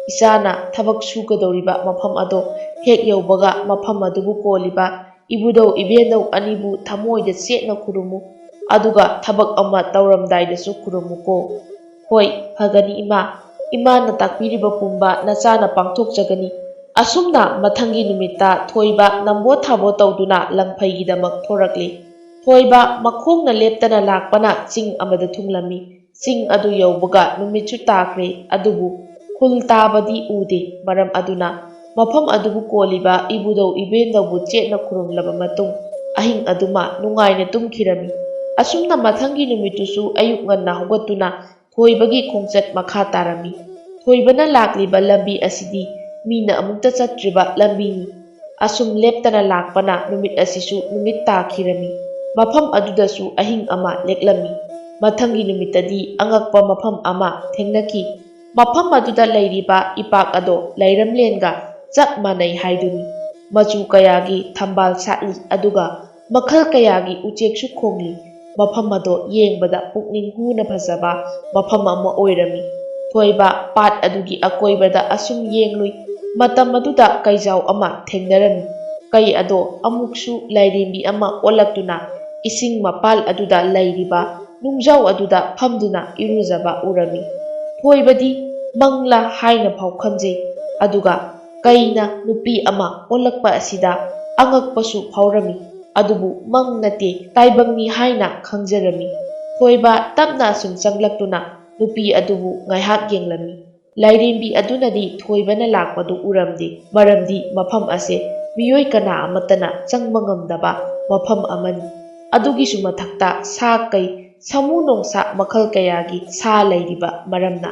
ꯏꯆꯥꯅ ꯊꯕꯛ ꯁꯨꯒꯗꯧꯔꯤꯕ ꯃꯐꯝ ꯑꯗꯣ ꯍꯦꯛ ꯌꯧꯕꯒ ꯃꯐꯝ ꯑꯗꯨꯕꯨ ꯀꯣꯜꯂꯤꯕ ꯏꯕꯨꯙꯧ ꯏꯕꯦꯟꯙꯧ ꯑꯅꯤꯕꯨ ꯊꯃꯣꯏꯗ ꯆꯦꯠꯅ ꯈꯨꯔꯨꯝꯃꯨ꯫ ꯑꯗꯨꯒ ꯊꯕꯛ ꯑꯃ ꯇꯧꯔꯝꯗꯥꯏꯗꯁꯨ ꯈꯨꯔꯨꯝꯃꯨꯀꯣ꯫" "ꯍꯣꯏ, ꯐꯒꯅꯤ ꯏꯃꯥ꯫ ꯏꯃꯥꯅ ꯇꯥꯛꯄꯤꯔꯤꯕ ꯄꯨꯝꯕ ꯅꯆꯥꯅ ꯄꯥꯡꯊꯣꯛꯆꯒꯅꯤ꯫" ꯑꯁꯨꯝꯅ ꯃꯊꯪꯒꯤ ꯅꯨꯃꯤꯠꯇ ꯊꯣꯏꯕ ꯅꯝꯕꯣ ꯊꯥꯕꯣ ꯇꯧꯗꯨꯅ ꯂꯪꯐꯩꯒꯤꯗꯃꯛ ꯊꯣꯔꯛꯂꯤ꯫ ꯊꯣꯏꯕ ꯃꯈꯣꯡꯅ ꯂꯦꯞꯇꯅ ꯂꯥꯛꯄꯅ ꯆꯤꯡ ꯑꯃꯗ ꯊꯨꯡꯂꯝꯃꯤ꯫ ꯆꯤꯡ ꯑꯗꯨ ꯌꯧꯕꯒ ꯅꯨꯃꯤꯠꯁꯨ ꯇꯥꯈ꯭ꯔꯦ, ꯑꯗꯨꯕꯨ ꯈꯨꯜ ꯇꯥꯕꯗꯤ ꯎꯗꯦ꯫ ꯃꯔꯝ ꯑꯗꯨꯅ ꯃꯐꯝ ꯑꯗꯨꯕꯨ ꯀꯣꯜꯂꯤꯕ ꯏꯕꯨꯙꯧ ꯏꯕꯦꯟꯙꯧꯕꯨ ꯆꯦꯠꯅ ꯈꯨꯔꯨꯝꯂꯕ ꯃꯇꯨꯡ ꯑꯍꯤꯡ ꯑꯗꯨꯃ ꯅꯨꯡꯉꯥꯏꯅ ꯇꯨꯝꯈꯤꯔꯝꯃꯤ꯫ ꯑꯁꯨꯝꯅ ꯃꯊꯪꯒꯤ ꯅꯨꯃꯤꯠꯇꯨꯁꯨ ꯑꯌꯨꯛ ꯉꯟꯅ ꯍꯧꯒꯠꯇꯨꯅ ꯊꯣꯏꯕꯒꯤ ꯈꯣꯡꯆꯠ ꯃꯈꯥ ꯇꯥꯔꯝꯃꯤ꯫ ꯊꯣꯏꯕꯅ ꯂꯥꯛꯂꯤꯕ ꯂꯝꯕꯤ ꯑꯁꯤꯗꯤ ꯃꯤꯅ ꯑꯃꯨꯛꯇ ꯆꯠꯇ꯭ꯔꯤꯕ ꯂꯝꯕꯤꯅꯤ꯫ ꯑꯁꯨꯝ ꯂꯦꯞꯇꯅ ꯂꯥꯛꯄꯅ ꯅꯨꯃꯤꯠ ꯑꯁꯤꯁꯨ ꯅꯨꯃꯤꯠ ꯇꯥꯈꯤꯔꯝꯃꯤ꯫ ꯃꯐꯝ ꯑꯗꯨꯗꯁꯨ ꯑꯍꯤꯡ ꯑꯃ ꯂꯦꯛꯂꯝꯃꯤ꯫ ꯃꯊꯪꯒꯤ ꯅꯨꯃꯤꯠꯇꯗꯤ ꯑꯉꯛꯄ ꯃꯐꯝ ꯑꯃ ꯊꯦꯡꯅꯈꯤ꯫ ꯃꯐꯝ ꯑꯗꯨꯗ ꯂꯩꯔꯤꯕ ꯏꯄꯥꯛ ꯑꯗꯣ ꯂꯩꯔꯝꯂꯦꯟꯒ ꯆꯞ ꯃꯥꯟꯅꯩ ꯍꯥꯏꯗꯨꯅꯤ꯫ ꯃꯆꯨ ꯀꯌꯥꯒꯤ ꯊꯝꯕꯥꯜ ꯁꯥꯠꯂꯤ, ꯑꯗꯨꯒ ꯃꯈꯜ ꯀꯌꯥꯒꯤ ꯎꯆꯦꯛꯁꯨ ꯈꯣꯡꯂꯤ꯫ ꯃꯐꯝ ꯑꯗꯣ ꯌꯦꯡꯕꯗ ꯄꯨꯛꯅꯤꯡ ꯍꯨꯅ ꯐꯖꯕ ꯃꯐꯝ ꯑꯃ ꯑꯣꯏꯔꯝꯃꯤ꯫ ꯊꯣꯏꯕ ꯄꯥꯠ ꯑꯗꯨꯒꯤ ꯑꯀꯣꯏꯕꯗ ꯑꯁꯨꯝ ꯌꯦꯡꯂꯨꯏ꯫ ꯃꯇꯝ ꯑꯗꯨꯗ ꯀꯩꯖꯥꯎ ꯑꯃ ꯊꯦꯡꯅꯔꯝꯃꯤ꯫ ꯀꯩ ꯑꯗꯣ ꯑꯃꯨꯛꯁꯨ ꯂꯥꯏꯔꯦꯝꯕꯤ ꯑꯃ ꯑꯣꯜꯂꯛꯇꯨꯅ ꯏꯁꯤꯡ ꯃꯄꯥꯜ ꯑꯗꯨꯗ ꯂꯩꯔꯤꯕ ꯅꯨꯡꯖꯥꯎ ꯑꯗꯨꯗ ꯐꯝꯗꯨꯅ ꯏꯔꯨꯖꯕ ꯎꯔꯝꯃꯤ꯫ ꯊꯣꯏꯕꯗꯤ ꯃꯪꯂꯥ ꯍꯥꯏꯅ ꯐꯥꯎ ꯈꯟꯖꯩ꯫ ꯑꯗꯨꯒ ꯀꯩꯅ ꯅꯨꯄꯤ ꯑꯃ ꯑꯣꯜꯂꯛꯄ ꯑꯁꯤꯗ ꯑꯉꯛꯄꯁꯨ ꯐꯥꯎꯔꯝꯃꯤ꯫ ꯑꯗꯨꯕꯨ ꯃꯪ ꯅꯠꯇꯦ, ꯇꯥꯏꯕꯪꯅꯤ ꯍꯥꯏꯅ ꯈꯪꯖꯔꯝꯃꯤ꯫ ꯊꯣꯏꯕ ꯇꯞꯅ ꯑꯁꯨꯝ ꯆꯪꯂꯛꯇꯨꯅ ꯅꯨꯄꯤ ꯑꯗꯨꯕꯨ ꯉꯥꯏꯍꯥꯛ ꯌꯦꯡꯂꯝꯃꯤ꯫ ꯂꯥꯏꯔꯦꯝꯕꯤ ꯑꯗꯨꯅꯗꯤ ꯊꯣꯏꯕꯅ ꯂꯥꯛꯄꯗꯨ ꯎꯔꯝꯗꯦ, ꯃꯔꯝꯗꯤ ꯃꯐꯝ ꯑꯁꯦ ꯃꯤꯑꯣꯏ ꯀꯅꯥ ꯑꯃꯠꯇꯅ ꯆꯪꯕ ꯉꯝꯗꯕ ꯃꯐꯝ ꯑꯃꯅꯤ꯫ ꯑꯗꯨꯒꯤꯁꯨ ꯃꯊꯛꯇ ꯁꯥ ꯀꯩ, ꯁꯥꯃꯨ ꯅꯣꯡꯁꯥ ꯃꯈꯜ ꯀꯌꯥꯒꯤ ꯁꯥ ꯂꯩꯔꯤꯕ ꯃꯔꯝꯅ꯫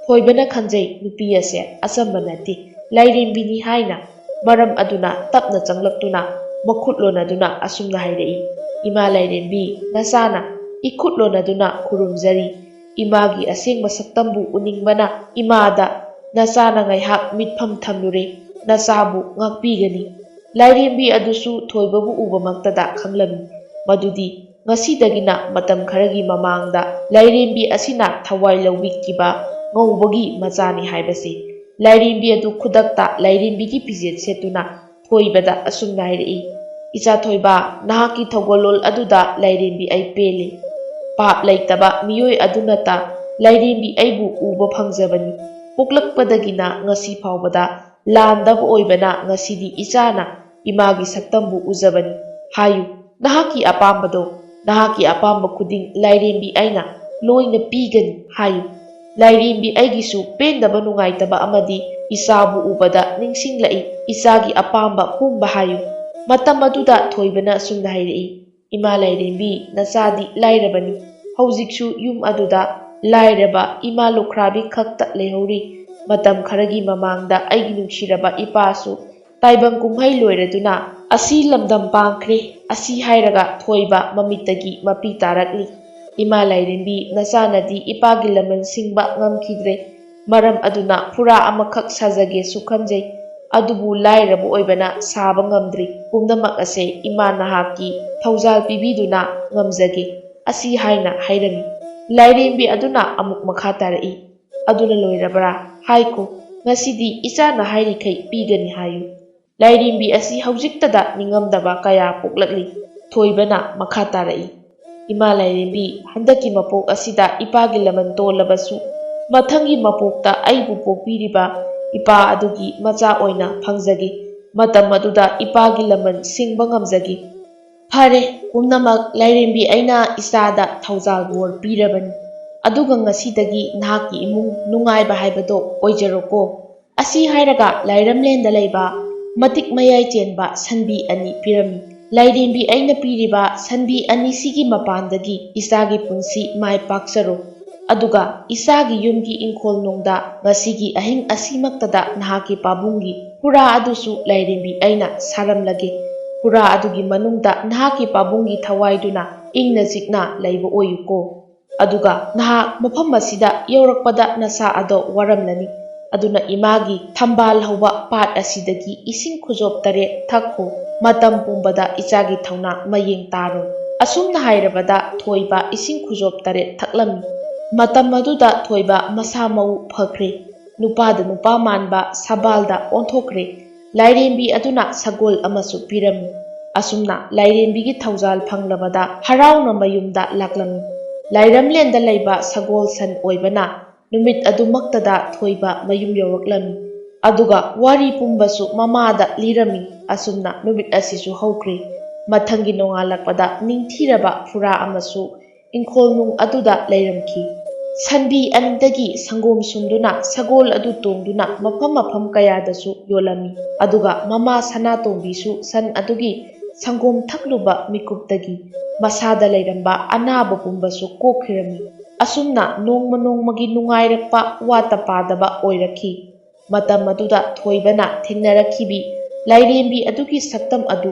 ꯊꯣꯏꯕꯅ ꯈꯟꯖꯩ, ꯅꯨꯄꯤ ꯑꯁꯦ ꯑꯆꯝꯕ ꯅꯠꯇꯦ, ꯂꯥꯏꯔꯦꯝꯕꯤꯅꯤ ꯍꯥꯏꯅ꯫ ꯃꯔꯝ ꯑꯗꯨꯅ ꯇꯞꯅ ꯆꯪꯂꯛꯇꯨꯅ ꯃꯈꯨꯠ ꯂꯣꯟꯅꯗꯨꯅ ꯑꯁꯨꯝꯅ ꯍꯥꯏꯔꯛꯏ, "ꯏꯃꯥ ꯂꯥꯏꯔꯦꯝꯕꯤ, ꯅꯆꯥꯅ ꯏꯈꯨꯠ ꯂꯣꯟꯅꯗꯨꯅ ꯈꯨꯔꯨꯝꯖꯔꯤ꯫ ꯏꯃꯥꯒꯤ ꯑꯁꯦꯡꯕ ꯁꯛꯇꯝꯕꯨ ꯎꯅꯤꯡꯕꯅ ꯏꯃꯥꯗ ꯅꯆꯥꯅ ꯉꯥꯏꯍꯥꯛ ꯃꯤꯠꯐꯝ ꯊꯝꯂꯨꯔꯦ꯫ ꯅꯆꯥꯕꯨ ꯉꯥꯛꯄꯤꯒꯅꯤ꯫" ꯂꯥꯏꯔꯦꯝꯕꯤ ꯑꯗꯨꯁꯨ ꯊꯣꯏꯕꯕꯨ ꯎꯕꯃꯛꯇꯗ ꯈꯪꯂꯝꯃꯤ ꯃꯗꯨꯗꯤ ꯉꯁꯤꯗꯒꯤꯅ ꯃꯇꯝ ꯈꯔꯒꯤ ꯃꯃꯥꯡꯗ ꯂꯥꯏꯔꯦꯝꯕꯤ ꯑꯁꯤꯅ ꯊꯋꯥꯏ ꯂꯧꯕꯤꯈꯤꯕ ꯉꯧꯕꯒꯤ ꯃꯆꯥꯅꯤ ꯍꯥꯏꯕꯁꯤ꯫ ꯂꯥꯏꯔꯦꯝꯕꯤ ꯑꯗꯨ ꯈꯨꯗꯛꯇ ꯂꯥꯏꯔꯦꯝꯕꯤꯒꯤ ꯐꯤꯖꯦꯠ ꯁꯦꯠꯇꯨꯅ ꯊꯣꯏꯕꯗ ꯑꯁꯨꯝꯅ ꯍꯥꯏꯔꯛꯏ, "ꯏꯆꯥ ꯊꯣꯏꯕ, ꯅꯍꯥꯛꯀꯤ ꯊꯧꯒꯜꯂꯣꯟ ꯑꯗꯨꯗ ꯂꯥꯏꯔꯦꯝꯕꯤ ꯑꯩ ꯄꯦꯜꯂꯤ꯫ ꯄꯥꯞ ꯂꯩꯇꯕ ꯃꯤꯑꯣꯏ ꯑꯗꯨꯅꯇ ꯂꯥꯏꯔꯦꯝꯕꯤ ꯑꯩꯕꯨ ꯎꯕ ꯐꯪꯖꯕꯅꯤ꯫ ꯄꯣꯛꯂꯛꯄꯗꯒꯤꯅ ꯉꯁꯤ ꯐꯥꯎꯕꯗ ꯂꯥꯟꯗꯕ ꯑꯣꯏꯕꯅ ꯉꯁꯤꯗꯤ ꯏꯆꯥꯅ ꯏꯃꯥꯒꯤ ꯁꯛꯇꯝꯕꯨ ꯎꯖꯕꯅꯤ꯫ ꯍꯥꯏꯌꯨ, ꯅꯍꯥꯛꯀꯤ ꯑꯄꯥꯝꯕꯗꯣ, ꯅꯍꯥꯛꯀꯤ ꯑꯄꯥꯝꯕ ꯈꯨꯗꯤꯡ ꯂꯥꯏꯔꯦꯝꯕꯤ ꯑꯩꯅ ꯂꯣꯏꯅ ꯄꯤꯒꯅꯤ꯫ ꯍꯥꯏꯌꯨ꯫ ꯂꯥꯏꯔꯦꯝꯕꯤ ꯑꯩꯒꯤꯁꯨ ꯄꯦꯟꯗꯕ ꯅꯨꯡꯉꯥꯏꯇꯕ ꯑꯃꯗꯤ ꯏꯆꯥꯕꯨ ꯎꯕꯗ ꯅꯤꯡꯁꯤꯡꯂꯛꯏ꯫ ꯏꯆꯥꯒꯤ ꯑꯄꯥꯝꯕ ꯄꯨꯝꯕ ꯍꯥꯏꯌꯨ꯫" ꯃꯇꯝ ꯑꯗꯨꯗ ꯊꯣꯏꯕꯅ ꯑꯁꯨꯝꯅ ꯍꯥꯏꯔꯛꯏ, "ꯏꯃꯥ ꯂꯥꯏꯔꯦꯝꯕꯤ, ꯅꯆꯥꯗꯤ ꯂꯥꯏꯔꯕꯅꯤ꯫ ꯍꯧꯖꯤꯛꯁꯨ ꯌꯨꯝ ꯑꯗꯨꯗ ꯂꯥꯏꯔꯕ ꯏꯃꯥ ꯂꯨꯈ꯭ꯔꯥꯕꯤ ꯈꯛꯇ ꯂꯩꯍꯧꯔꯤ꯫ ꯃꯇꯝ ꯈꯔꯒꯤ ꯃꯃꯥꯡꯗ ꯑꯩꯒꯤ ꯅꯨꯡꯁꯤꯔꯕ ꯏꯄꯥꯁꯨ ꯇꯥꯏꯕꯪ ꯀꯨꯝꯍꯩ ꯂꯣꯏꯔꯗꯨꯅ ꯑꯁꯤ ꯂꯝꯗꯝ ꯄꯥꯡꯈ꯭ꯔꯦ꯫" ꯑꯁꯤ ꯍꯥꯏꯔꯒ ꯊꯣꯏꯕ ꯃꯃꯤꯠꯇꯒꯤ ꯃꯄꯤ ꯇꯥꯔꯛꯂꯤ꯫ "ꯏꯃꯥ ꯂꯥꯏꯔꯦꯝꯕꯤ, ꯅꯆꯥꯅꯗꯤ ꯏꯄꯥꯒꯤ ꯂꯃꯟ ꯁꯤꯡꯕ ꯉꯝꯈꯤꯗ꯭ꯔꯦ꯫ ꯃꯔꯝ ꯑꯗꯨꯅ ꯐꯨꯔꯥ ꯑꯃꯈꯛ ꯁꯥꯖꯒꯦꯁꯨ ꯈꯟꯖꯩ꯫ ꯑꯗꯨꯕꯨ ꯂꯥꯏꯔꯕ ꯑꯣꯏꯕꯅ ꯁꯥꯕ ꯉꯝꯗ꯭ꯔꯤ꯫ ꯄꯨꯝꯅꯃꯛ ꯑꯁꯦ ꯏꯃꯥ ꯅꯍꯥꯛꯀꯤ ꯊꯧꯖꯥꯜ ꯄꯤꯕꯤꯗꯨꯅ ꯉꯝꯖꯒꯦ꯫" ꯑꯁꯤ ꯍꯥꯏꯅ ꯍꯥꯏꯔꯝꯃꯤ꯫ ꯂꯥꯏꯔꯦꯝꯕꯤ ꯑꯗꯨꯅ ꯑꯃꯨꯛ ꯃꯈꯥ ꯇꯥꯔꯛꯏ, "ꯑꯗꯨꯅ ꯂꯣꯏꯔꯕ꯭ꯔꯥ? ꯍꯥꯏꯈꯣ, ꯉꯁꯤꯗꯤ ꯏꯆꯥꯅ ꯍꯥꯏꯔꯤꯈꯩ ꯄꯤꯒꯅꯤ ꯍꯥꯏꯌꯨ꯫" ꯂꯥꯏꯔꯦꯝꯕꯤ ꯑꯁꯤ ꯍꯧꯖꯤꯛꯇꯗ ꯅꯤꯡꯉꯝꯗꯕ ꯀꯌꯥ ꯄꯣꯛꯂꯛꯂꯤ꯫ ꯊꯣꯏꯕꯅ ꯃꯈꯥ ꯇꯥꯔꯛꯏ, "ꯏꯃꯥ ꯂꯥꯏꯔꯦꯝꯕꯤ, ꯍꯟꯗꯛꯀꯤ ꯃꯄꯣꯛ ꯑꯁꯤꯗ ꯏꯄꯥꯒꯤ ꯂꯃꯟ ꯇꯣꯜꯂꯕꯁꯨ, ꯃꯊꯪꯒꯤ ꯃꯄꯣꯛꯇ ꯑꯩꯕꯨ ꯄꯣꯛꯄꯤꯔꯤꯕ ꯏꯄꯥ ꯑꯗꯨꯒꯤ ꯃꯆꯥ ꯑꯣꯏꯅ ꯐꯪꯖꯒꯦ꯫ ꯃꯇꯝ ꯑꯗꯨꯗ ꯏꯄꯥꯒꯤ ꯂꯃꯟ ꯁꯤꯡꯕ ꯉꯝꯖꯒꯦ꯫" "ꯐꯔꯦ, ꯄꯨꯝꯅꯃꯛ ꯂꯥꯏꯔꯦꯝꯕꯤ ꯑꯩꯅ ꯏꯆꯥꯗ ꯊꯧꯖꯥꯜ ꯕꯣꯔ ꯄꯤꯔꯕꯅꯤ꯫ ꯑꯗꯨꯒ ꯉꯁꯤꯗꯒꯤ ꯅꯍꯥꯛꯀꯤ ꯏꯃꯨꯡ ꯅꯨꯡꯉꯥꯏꯕ ꯍꯥꯏꯕꯗꯣ ꯑꯣꯏꯖꯔꯣꯀꯣ꯫" ꯑꯁꯤ ꯍꯥꯏꯔꯒ ꯂꯥꯏꯔꯝꯂꯦꯟꯗ ꯂꯩꯕ ꯃꯇꯤꯛ ꯃꯌꯥꯏ ꯆꯦꯟꯕ ꯁꯟꯕꯤ ꯑꯅꯤ ꯄꯤꯔꯝꯃꯤ꯫ "ꯂꯥꯏꯔꯦꯝꯕꯤ ꯑꯩꯅ ꯄꯤꯔꯤꯕ ꯁꯟꯕꯤ ꯑꯅꯤꯁꯤꯒꯤ ꯃꯄꯥꯟꯗꯒꯤ ꯏꯆꯥꯒꯤ ꯄꯨꯟꯁꯤ ꯃꯥꯏ ꯄꯥꯛꯆꯔꯣ꯫ ꯑꯗꯨꯒ ꯏꯆꯥꯒꯤ ꯌꯨꯝꯒꯤ ꯏꯪꯈꯣꯜ ꯅꯨꯡꯗ ꯉꯁꯤꯒꯤ ꯑꯍꯤꯡ ꯑꯁꯤꯃꯛꯇꯗ ꯅꯍꯥꯛꯀꯤ ꯄꯥꯕꯨꯡꯒꯤ ꯐꯨꯔꯥ ꯑꯗꯨꯁꯨ ꯂꯥꯏꯔꯦꯝꯕꯤ ꯑꯩꯅ ꯁꯥꯔꯝꯂꯒꯦ꯫ ꯐꯨꯔꯥ ꯑꯗꯨꯒꯤ ꯃꯅꯨꯡꯗ ꯅꯍꯥꯛꯀꯤ ꯄꯥꯕꯨꯡꯒꯤ ꯊꯋꯥꯏꯗꯨꯅ ꯏꯪꯅ ꯆꯤꯛꯅ ꯂꯩꯕ ꯑꯣꯏꯌꯨꯀꯣ꯫ ꯑꯗꯨꯒ ꯅꯍꯥꯛ ꯃꯐꯝ ꯑꯁꯤꯗ ꯌꯧꯔꯛꯄꯗ ꯅꯁꯥ ꯑꯗꯣ ꯋꯥꯔꯝꯂꯅꯤ꯫ ꯑꯗꯨꯅ ꯏꯃꯥꯒꯤ ꯊꯝꯕꯥꯜ ꯍꯧꯕ ꯄꯥꯠ ꯑꯁꯤꯗꯒꯤ ꯏꯁꯤꯡ ꯈꯨꯖꯣꯞ ꯇꯔꯦꯠ ꯊꯛꯈꯣ꯫ ꯃꯇꯝ ꯄꯨꯝꯕꯗ ꯏꯆꯥꯒꯤ ꯊꯧꯅꯥ ꯃꯌꯦꯡ ꯇꯥꯔꯣ꯫ ꯑꯁꯨꯝꯅ ꯍꯥꯏꯔꯕꯗ ꯊꯣꯏꯕ ꯏꯁꯤꯡ ꯈꯨꯖꯣꯞ ꯇꯔꯦꯠ ꯊꯛꯂꯝꯃꯤ꯫ ꯃꯇꯝ ꯑꯗꯨꯗ ꯊꯣꯏꯕ ꯃꯁꯥ ꯃꯎ ꯐꯈ꯭ꯔꯦ꯫ ꯅꯨꯄꯥꯗ ꯅꯨꯄꯥ ꯃꯥꯟꯕ ꯁꯕꯥꯜꯗ ꯑꯣꯟꯊꯣꯛꯈ꯭ꯔꯦ꯫ ꯂꯥꯏꯔꯦꯝꯕꯤ ꯑꯗꯨꯅ ꯁꯒꯣꯜ ꯑꯃꯁꯨ ꯄꯤꯔꯝꯃꯤ꯫ ꯑꯁꯨꯝꯅ ꯂꯥꯏꯔꯦꯝꯕꯤꯒꯤ ꯊꯧꯖꯥꯜ ꯐꯪꯂꯕꯗ ꯍꯔꯥꯎꯅ ꯃꯌꯨꯝꯗ ꯂꯥꯛꯂꯝꯃꯤ꯫ ꯂꯥꯏꯔꯝꯂꯦꯟꯗ ꯂꯩꯕ ꯁꯒꯣꯜ ꯁꯟ ꯑꯣꯏꯕꯅ ꯅꯨꯃꯤꯠ ꯑꯗꯨꯃꯛꯇꯗ ꯊꯣꯏꯕ ꯃꯌꯨꯝ ꯌꯧꯔꯛꯂꯝꯃꯤ꯫ ꯑꯗꯨꯒ ꯋꯥꯔꯤ ꯄꯨꯝꯕꯁꯨ ꯃꯃꯥꯗ ꯂꯤꯔꯝꯃꯤ꯫ ꯑꯁꯨꯝꯅ ꯅꯨꯃꯤꯠ ꯑꯁꯤꯁꯨ ꯍꯧꯈ꯭ꯔꯦ꯫ ꯃꯊꯪꯒꯤ ꯅꯣꯡꯉꯥꯜꯂꯛꯄꯗ ꯅꯤꯡꯊꯤꯔꯕ ꯐꯨꯔꯥ ꯑꯃꯁꯨ ꯏꯪꯈꯣꯜ ꯅꯨꯡ ꯑꯗꯨꯗ ꯂꯩꯔꯝꯈꯤ꯫ ꯁꯟꯕꯤ ꯑꯅꯤꯗꯒꯤ ꯁꯪꯒꯣꯝ ꯁꯨꯝꯗꯨꯅ ꯁꯒꯣꯜ ꯑꯗꯨ ꯇꯣꯡꯗꯨꯅ ꯃꯐꯝ ꯃꯐꯝ ꯀꯌꯥꯗꯁꯨ ꯌꯣꯜꯂꯝꯃꯤ꯫ ꯑꯗꯨꯒ ꯃꯃꯥ ꯁꯅꯥꯇꯣꯝꯕꯤꯁꯨ ꯁꯟ ꯑꯗꯨꯒꯤ ꯁꯪꯒꯣꯝ ꯊꯛꯂꯨꯕ ꯃꯤꯀꯨꯞꯇꯒꯤ ꯃꯁꯥꯗ ꯂꯩꯔꯝꯕ ꯑꯅꯥꯕ ꯄꯨꯝꯕꯁꯨ ꯀꯣꯛꯈꯤꯔꯝꯃꯤ꯫ ꯑꯁꯨꯝꯅ ꯅꯣꯡꯃ ꯅꯣꯡꯃꯒꯤ ꯅꯨꯡꯉꯥꯏꯔꯛꯄ ꯋꯥꯠꯇ ꯄꯥꯗꯕ ꯑꯣꯏꯔꯛꯈꯤ꯫ ꯃꯇꯝ ꯑꯗꯨꯗ ꯊꯣꯏꯕꯅ ꯊꯦꯡꯅꯔꯛꯈꯤꯕꯤ ꯂꯥꯏꯔꯦꯝꯕꯤ ꯑꯗꯨꯒꯤ ꯁꯛꯇꯝ ꯑꯗꯨ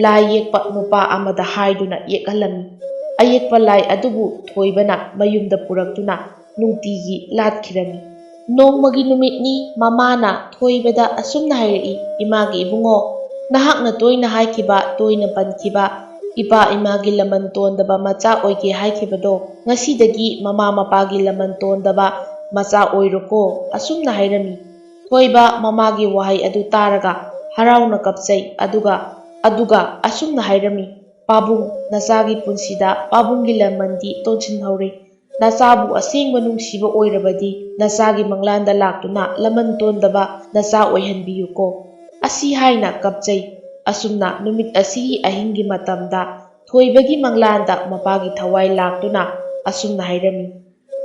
ꯂꯥꯏ ꯌꯦꯛꯄ ꯅꯨꯄꯥ ꯑꯃꯗ ꯍꯥꯏꯗꯨꯅ ꯌꯦꯛꯍꯜꯂꯝꯃꯤ꯫ ꯑꯌꯦꯛꯄ ꯂꯥꯏ ꯑꯗꯨꯕꯨ ꯊꯣꯏꯕꯅ ꯃꯌꯨꯝꯗ ꯄꯨꯔꯛꯇꯨꯅ ꯅꯨꯡꯇꯤꯒꯤ ꯂꯥꯠꯈꯤꯔꯝꯃꯤ꯫ ꯅꯣꯡꯃꯒꯤ ꯅꯨꯃꯤꯠꯅꯤ ꯃꯃꯥꯅ ꯊꯣꯏꯕꯗ ꯑꯁꯨꯝꯅ ꯍꯥꯏꯔꯛꯏ, "ꯏꯃꯥꯒꯤ ꯏꯕꯨꯡꯉꯣ, ꯅꯍꯥꯛꯅ ꯇꯣꯏꯅ ꯍꯥꯏꯈꯤꯕ, ꯇꯣꯏꯅ ꯄꯟꯈꯤꯕ, ꯏꯄꯥ ꯏꯃꯥꯒꯤ ꯂꯃꯟ ꯇꯣꯟꯗꯕ ꯃꯆꯥ ꯑꯣꯏꯒꯦ ꯍꯥꯏꯈꯤꯕꯗꯣ, ꯉꯁꯤꯗꯒꯤ ꯃꯃꯥ ꯃꯄꯥꯒꯤ ꯂꯃꯟ ꯇꯣꯟꯗꯕ ꯃꯆꯥ ꯑꯣꯏꯔꯣꯀꯣ", ꯑꯁꯨꯝꯅ ꯍꯥꯏꯔꯝꯃꯤ꯫ ꯊꯣꯏꯕ ꯃꯃꯥꯒꯤ ꯋꯥꯍꯩ ꯑꯗꯨ ꯇꯥꯔꯒ ꯍꯔꯥꯎꯅ ꯀꯞꯆꯩ꯫ ꯑꯗꯨꯒ, ꯑꯗꯨꯒ ꯑꯁꯨꯝꯅ ꯍꯥꯏꯔꯝꯃꯤ, "ꯄꯥꯕꯨꯡ, ꯅꯆꯥꯒꯤ ꯄꯨꯟꯁꯤꯗ ꯄꯥꯕꯨꯡꯒꯤ ꯂꯃꯟꯗꯤ ꯇꯣꯟꯁꯤꯟꯍꯧꯔꯦ꯫ ꯅꯆꯥꯕꯨ ꯑꯁꯦꯡꯕ ꯅꯨꯡꯁꯤꯕ ꯑꯣꯏꯔꯕꯗꯤ ꯅꯆꯥꯒꯤ ꯃꯪꯂꯥꯟꯗ ꯂꯥꯛꯇꯨꯅ ꯂꯃꯟ ꯇꯣꯟꯗꯕ ꯅꯆꯥ ꯑꯣꯏꯍꯟꯕꯤꯌꯨꯀꯣ"꯫ ꯑꯁꯤ ꯍꯥꯏꯅ ꯀꯞꯆꯩ꯫ ꯑꯁꯨꯝꯅ ꯅꯨꯃꯤꯠ ꯑꯁꯤꯒꯤ ꯑꯍꯤꯡꯒꯤ ꯃꯇꯝꯗ ꯊꯣꯏꯕꯒꯤ ꯃꯪꯂꯥꯟꯗ ꯃꯄꯥꯒꯤ ꯊꯋꯥꯏ ꯂꯥꯛꯇꯨꯅ ꯑꯁꯨꯝꯅ ꯍꯥꯏꯔꯝꯃꯤ,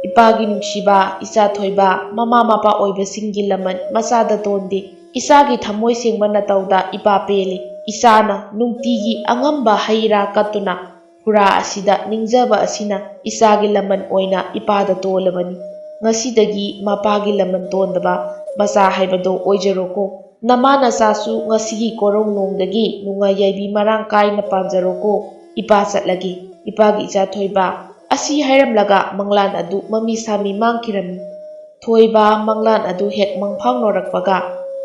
"ꯏꯄꯥꯒꯤ ꯅꯨꯡꯁꯤꯕ ꯏꯆꯥ ꯊꯣꯏꯕ, ꯃꯃꯥ ꯃꯄꯥ ꯑꯣꯏꯕꯁꯤꯡꯒꯤ ꯂꯃꯟ ꯃꯆꯥꯗ ꯇꯣꯟꯗꯦ꯫ ꯏꯆꯥꯒꯤ ꯊꯃꯣꯏ ꯁꯦꯡꯕ ꯅꯇꯧꯗ ꯏꯄꯥ ꯄꯦꯜꯂꯤ꯫ ꯏꯆꯥꯅ ꯅꯨꯡꯇꯤꯒꯤ ꯑꯉꯝꯕ ꯍꯩ ꯔꯥ ꯀꯠꯇꯨꯅ ꯐꯨꯔꯥ ꯑꯁꯤꯗ ꯅꯤꯡꯖꯕ ꯑꯁꯤꯅ ꯏꯆꯥꯒꯤ ꯂꯃꯟ ꯑꯣꯏꯅ ꯏꯄꯥꯗ ꯇꯣꯜꯂꯕꯅꯤ꯫ ꯉꯁꯤꯗꯒꯤ ꯃꯄꯥꯒꯤ ꯂꯃꯟ ꯇꯣꯟꯗꯕ ꯃꯆꯥ ꯍꯥꯏꯕꯗꯣ ꯑꯣꯏꯖꯔꯣꯀꯣ"꯫ "ꯅꯃꯥ ꯅꯆꯥꯁꯨ ꯉꯁꯤꯒꯤ ꯀꯣꯔꯧꯅꯣꯡꯗꯒꯤ ꯅꯨꯡꯉꯥꯏ ꯌꯥꯏꯕꯤ ꯃꯔꯥꯡ ꯀꯥꯏꯅ ꯄꯥꯟꯖꯔꯣꯀꯣ꯫ ꯏꯄꯥ ꯆꯠꯂꯒꯦ, ꯏꯄꯥꯒꯤ ꯏꯆꯥ ꯊꯣꯏꯕ", ꯑꯁꯤ ꯍꯥꯏꯔꯝꯂꯒ ꯃꯪꯂꯥꯟ ꯑꯗꯨ ꯃꯃꯤ ꯁꯥꯃꯤ ꯃꯥꯡꯈꯤꯔꯝꯃꯤ꯫ ꯊꯣꯏꯕ ꯃꯪꯂꯥꯟ ꯑꯗꯨ ꯍꯦꯛ ꯃꯪꯐꯥꯎꯅꯔꯛꯄꯒ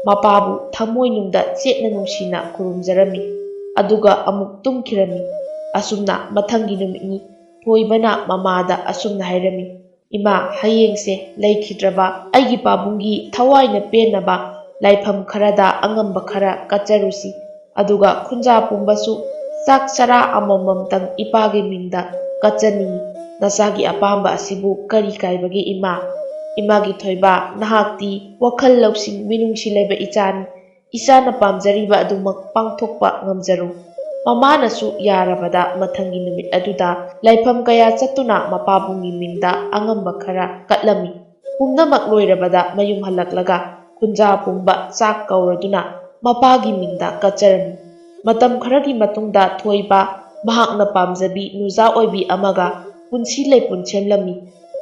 ꯃꯄꯥꯕꯨ ꯊꯃꯣꯏꯅꯨꯡꯗ ꯆꯦꯠꯅ ꯅꯨꯡꯁꯤꯅ ꯈꯨꯔꯨꯝꯖꯔꯝꯃꯤ꯫ ꯑꯗꯨꯒ ꯑꯃꯨꯛ ꯇꯨꯝꯈꯤꯔꯝꯃꯤ꯫ ꯑꯁꯨꯝꯅ ꯃꯊꯪꯒꯤ ꯅꯨꯃꯤꯠꯅꯤ꯫ ꯊꯣꯏꯕꯅ ꯃꯃꯥꯗ ꯑꯁꯨꯝꯅ ꯍꯥꯏꯔꯝꯃꯤ, "ꯏꯃꯥ, ꯍꯌꯦꯡꯁꯦ ꯂꯩꯈꯤꯗ꯭ꯔꯕ ꯑꯩꯒꯤ ꯄꯥꯕꯨꯡꯒꯤ ꯊꯋꯥꯏꯅ ꯄꯦꯟꯅꯕ ꯂꯥꯏꯐꯝ ꯈꯔꯗ ꯑꯉꯝꯕ ꯈꯔ ꯀꯠꯆꯔꯨꯁꯤ꯫ ꯑꯗꯨꯒ ꯈꯨꯟꯖꯥ ꯄꯨꯝꯕꯁꯨ ꯆꯥꯛ ꯆꯔꯥ ꯑꯃꯃꯝꯇꯪ ꯏꯄꯥꯒꯤ ꯃꯤꯡꯗ ꯀꯠꯆꯅꯤꯡꯏ꯫ ꯅꯆꯥꯒꯤ ꯑꯄꯥꯝꯕ ꯑꯁꯤꯕꯨ ꯀꯔꯤ ꯀꯥꯏꯕꯒꯦ ꯏꯃꯥ?" "ꯏꯃꯥꯒꯤ ꯊꯣꯏꯕ, ꯅꯍꯥꯛꯇꯤ ꯋꯥꯈꯜ ꯂꯧꯁꯤꯡ ꯃꯤꯅꯨꯡꯁꯤ ꯂꯩꯕ ꯏꯆꯥꯅꯤ꯫ ꯏꯆꯥꯅ ꯄꯥꯝꯖꯔꯤꯕ ꯑꯗꯨꯃꯛ ꯄꯥꯡꯊꯣꯛꯄ ꯉꯝꯖꯔꯨ꯫" ꯃꯃꯥꯅꯁꯨ ꯌꯥꯔꯕꯗ ꯃꯊꯪꯒꯤ ꯅꯨꯃꯤꯠ ꯑꯗꯨꯗ ꯂꯥꯏꯐꯝ ꯀꯌꯥ ꯆꯠꯇꯨꯅ ꯃꯄꯥꯕꯨꯡꯒꯤ ꯃꯤꯡꯗ ꯑꯉꯝꯕ ꯈꯔ ꯀꯠꯂꯝꯃꯤ꯫ ꯄꯨꯝꯅꯃꯛ ꯂꯣꯏꯔꯕꯗ ꯃꯌꯨꯝ ꯍꯜꯂꯛꯂꯒ ꯈꯨꯟꯖꯥ ꯄꯨꯝꯕ ꯆꯥꯛ ꯀꯧꯔꯗꯨꯅ ꯃꯄꯥꯒꯤ ꯃꯤꯡꯗ ꯀꯠꯆꯔꯝꯃꯤ꯫ ꯃꯇꯝ ꯈꯔꯒꯤ ꯃꯇꯨꯡꯗ ꯊꯣꯏꯕ ꯃꯍꯥꯛꯅ ꯄꯥꯝꯖꯕꯤ ꯅꯨꯖꯥ ꯑꯣꯏꯕꯤ ꯑꯃꯒ ꯄꯨꯟꯁꯤ ꯂꯩꯄꯨꯟ ꯁꯦꯝꯂꯝꯃꯤ꯫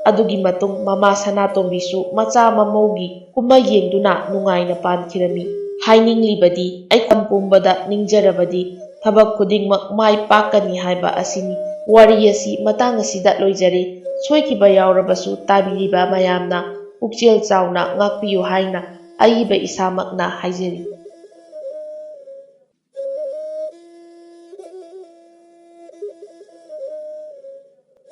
ꯑꯗꯨꯒꯤ ꯃꯇꯨꯡ ꯃꯃꯥ ꯁꯅꯥꯇꯣꯝꯕꯤꯁꯨ ꯃꯆꯥ ꯃꯃꯧꯒꯤ ꯀꯨꯝꯍꯩ ꯌꯦꯡꯗꯨꯅ ꯅꯨꯡꯉꯥꯏꯅ ꯄꯥꯟꯈꯤꯔꯝꯃꯤ꯫ ꯍꯥꯏꯅꯤꯡꯂꯤꯕꯗꯤ, ꯑꯩ ꯄꯨꯝꯕꯗ ꯅꯤꯡꯖꯔꯕꯗꯤ ꯊꯕꯛ ꯈꯨꯗꯤꯡꯃꯛ ꯃꯥꯏ ꯄꯥꯛꯀꯅꯤ ꯍꯥꯏꯕ ꯑꯁꯤꯅꯤ꯫ ꯋꯥꯔꯤ ꯑꯁꯤ ꯃꯇꯥꯡ ꯑꯁꯤꯗ ꯂꯣꯏꯖꯔꯦ꯫ ꯁꯣꯏꯈꯤꯕ ꯌꯥꯎꯔꯕꯁꯨ ꯇꯥꯕꯤꯔꯤꯕ ꯃꯌꯥꯝꯅ ꯄꯨꯛꯆꯦꯜ ꯆꯥꯎꯅ ꯉꯥꯛꯄꯤꯌꯨ ꯍꯥꯏꯅ ꯑꯏꯕ ꯏꯁꯥꯃꯛꯅ ꯍꯥꯏꯖꯔꯤ꯫